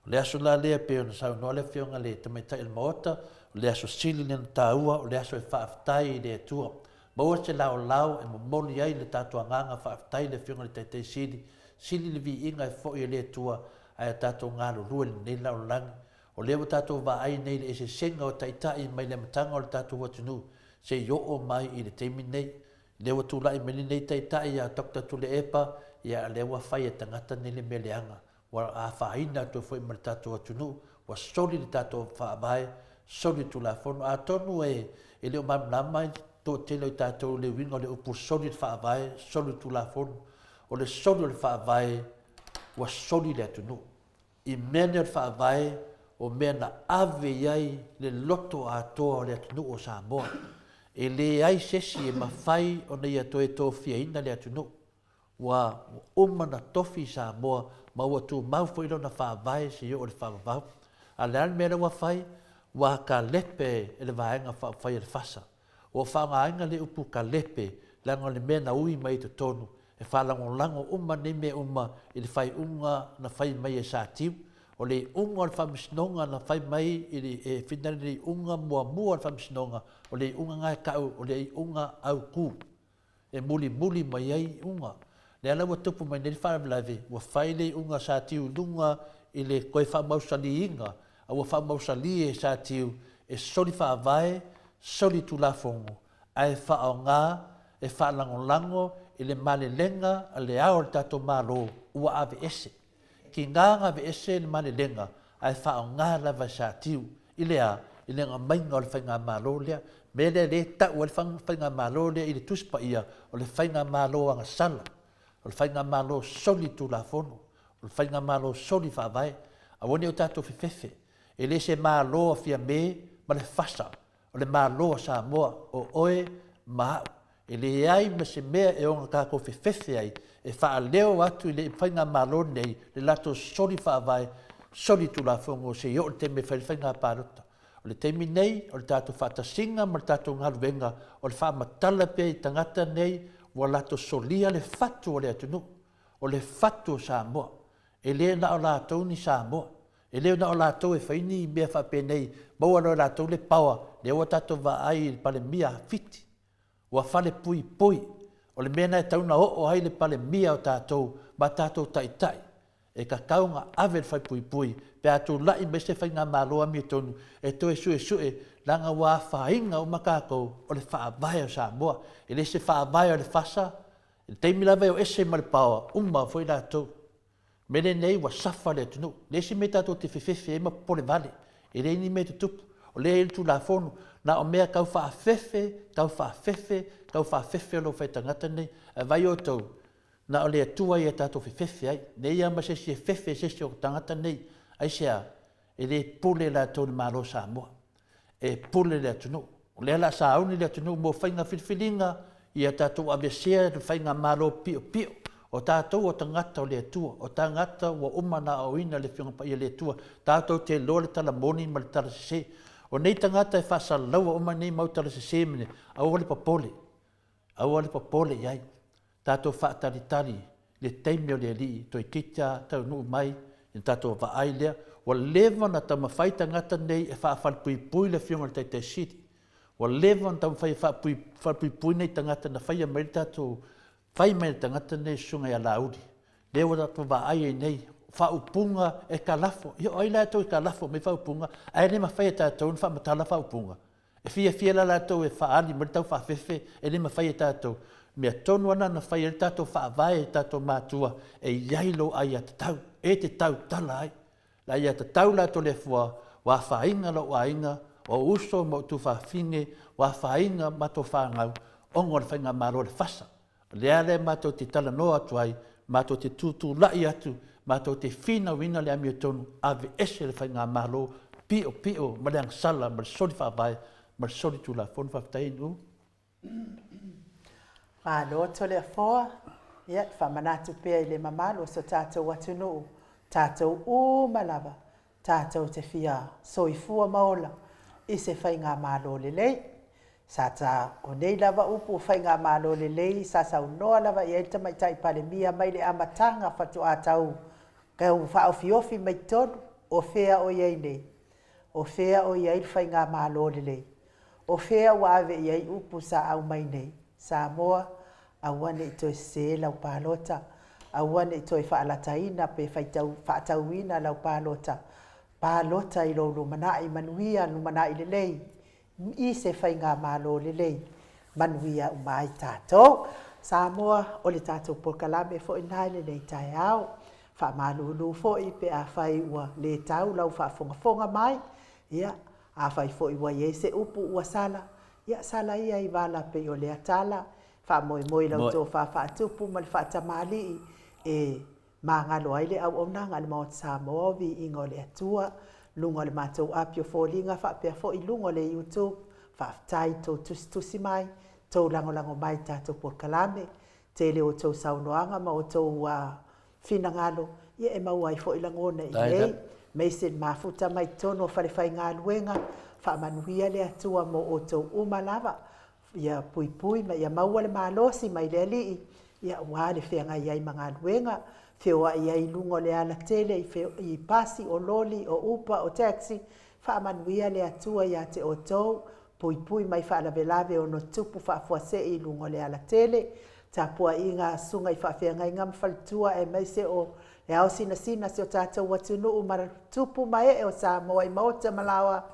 Speaker 4: O le aso la lea e pei ona saunoa le Afioga i le Tamaitai o le Maota, o le aso sili lea ona taua, o le aso e faafetai i le Atua. Maua se laolao e momoli ai le tatou agaga faafetai i le Afioga i le Taitai Sili, sili le viiga e foi e le Atua ae a tatou galulue i lenei lalolagi. O lea ua tatou vaai nei i le eseesega o Taitai mai le amataga o le tatou atunuu se i oo mai i le taimi nei. O lea ua tulai mai lenei Taitai ia Doctor Tuilaepa, ia o lea ua fai e tagata nei le mea leaga. Ua afaina atu ai foi ma le tatou atunuu, ua soli le tatou Faavae, soli le Tulafono. Atonu e le o malamalama le toatele o i tatou i le uiga o le upu soli le Faavae, soli le Tulafono. O le soli o le Faavae, ua soli le atunuu. I mea nei o le Faavae, o mea na ave i ai le loto atoa o le atunuu o Samoa. E leai se isi e mafai ona ia toe tofiaina le atunuu. Ua uma ona tofi Samoa ma ua tumau foi lona faavae seia oo i le faavavau. A o le a le mea lea ua fai? Ua kalepe e le Vaega Faaupufai a le FASA. Ua faaaogaina le upu kalepe leaga o le mea na ui mai i totonu e faalagolago uma nei mea uma i le faaiuga na fai mai e Satiu. O le iuga o le Faamasinoga na fai mai i le, e finagalo i le iuga muamua o le Faamasinoga, o le iuga lena e tau o le iuga autu. e mulimuli mai ai iuga. Lea la ua tupu mai nei le faalavelave, ua fai le iuga sa tiu i luga i le toe faamausaliina, a ua faamausali e Satiu e soli faavae, soli tulafono, ae faaaoga e faalagolago i le malelega a le Ao o le tatou Malo ua aveese. Tiga na aveese le malelega ae faaaoga lava e Satiu i le a? I le aumaiga o le faigamalo lea. Mea lea lea e tau ai le faigamalo lea i le Tusi Paia, o le faigamalo agasala, o le faigamalo soli tulafono, o le faigamalo soli faavae. Aua ne i o tatou fefefe, e le se Malo a Fiame ma le fasa O le Malo o Samoa, o oe ma au. E leai ma se mea e ono tatou fefefe ai e faaleo atu i le Faigamalo lenei le latou soli faavae, soli tulafono se i oo i le taimi e fai ai le faiga palota. O le taimi nei, o le tatou faatasiga ma le tatou galuega o le faamatala pea i tagata nei ua latou solia le fatu o le atunuu, o le fatu o Samoa. E le na o latou ni Samoa. E le na o latou e fai ni mea faapenei, maua loa e latou le power, lea ua tatou vaai i le Palemia a Fiti, ua falepuipui. O le mea lena e tatau ona oo ai le Palemia o tatou ma tatou taitai, e tatau ona ave le falepuipui pe a tulai mai se faigamalo amiotonu e toe suesue leaga ua afaina uma tatou o le Faavae o Samoa. E le se Faavae o le FASA, i le taimi lava e o ese ma le power, uma foi latou. Mea lenei ua safa le atunuu. Le isi mea tatou te fefefe ai ma popole vale, e leai ni mea e tutupu. O lea e i ai le Tulafono, na o mea tau faafefe, tau faafefe, tau faafefe o lo o fai e tagata nei. Ae vaai outou, na o le Atua ia tatou fefefe ai. Leai lava ma se isi e fefe i se isi o tagata nei. Aisea? E le pule latou i le Malo o Samoa. E pule le atunuu. O lea o le a sauni le atunuu mo faiga filifiliga, ia tatou aveesea le faigamalo piopio. O tatou o tagata o le Atua, o tagata ua uma ona aoaoina e le Afioga Paia le Atua, tatou te iloa le tala moni ma le tala sese. O nei tagata e faasalalaua uma nei mau tala sese ma nei, aua le popole, aua le popole i ai. Tatou faatalitali le taimi o le Alii toeitiiti lava taunuu mai ona tatou vaai lea. Ua leva ona taumafai tagata nei e faafalepuipui le Afioga i le Taitai Sili. Ua leva ona taumafai e faafalepuipui nei tagata na faia mai le tatou fai mai le tagata nei susuga ia Laauli. Lea ua tatou vaai ai nei, faaupuga e kalafo. Ia o ai latou e kalafo mai faaupuga ae le mafai e tatou ona faamatala faaupuga. E fiafia la latou e faaali mai le taufaafefe, e le mafai e tatou. Mea tonu lava lena na fai ai le tatou faavae e tatou matua, e i ai lou aiatatau, e te tautala ai. Le aiatatau la Toleafoa, ua afaina lou aiga, ou uso ma ou tuafafine, ua afaina matou fanau, ona o le Faigamalo a le FASA. O lea lea matou te talanoa atu ai, matou te tutulai atu, matou te finauina le amiotonu, aveese le Faigamalo piopio ma le agasala ma le soli faavae ma le soli tulafono. Faafetai Inu.
Speaker 1: Malo Toleafoa, ia e faamanatu pea i le mamalu o so tatou atunuu, tatou uma lava, tatou te fia soifua ma ola i se faigamalo lelei. Sa ta, o nei lava upu o faigamalo lelei sa saunoa lava i ai le Tamaitai Palemia mai le amataga faatoa tau tau faaofiofi mai totonu, o fea o i ai nei? O fea o i ai le faigamalo lelei? O fea ua ave i ai upu sa aumai nei? Samoa, aua ne i toe sese lau palota, aua ne i toe faalataina pe faitau, faatauina lau palota. Palota i lou lumanai manuia, lumanai lelei, i se faigamalo lelei, manuia uma ai tatou. Samoa, o le tatou polokalame foi lena i lenei taeao. Faamalulu foi pe afai ua le tau lau faafogafoga mai, ia, afai foi ua i ai se upu ua sala, ia sala ia i vala pei o lea tala, faamoemoe i lau tofa faatupu ma le faatamalii e magalo ai le auaunaga a le Maota Samoa o Viiga o le Atua, luga o le matou api o foliga faapea foi luga o le YouTube. Faafetai i tou tusitusi mai, tou lagolago mai i tatou polokalame, tele o outou saunoaga ma outou finagalo, ia e maua ai foi lagona i inei, aemaise le mafuta mai totonu o falefaigaluega. Faamanuia le Atua mo outou uma lava, ia puipui ma ia maua le malosi mai le Alii, ia aua le feagai ai ma galuega, feoai ai i luga o le alatele i pasi, o loli, o upa, o taxi. Faamanuia le Atua ia te outou, puipui mai faalavelave ono tupu faafuasei i luga o le alatele. Tapuaiga a susuga i faafeagaiga ma faletua aemaise o le ao sinasina o si o tatou atunuu ma tupu ma ee o Samoa i maota ma laoa,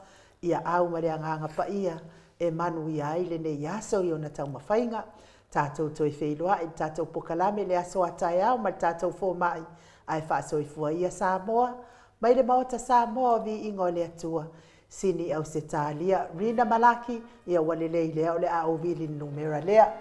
Speaker 1: ia au ma le Agaga Paia e manuia ai lenei aso i ona taumafaiga. Tatou toe feiloai i le tatou pokalame i le aso a taeao ma le tatou fomai, ae faasoifua ia Samoa mai le Maota Samoa o Viiga o le Atua. Sini Ausetalia, Rina Malaki, ia ua lelei lea o le a ou vili i le numera lea.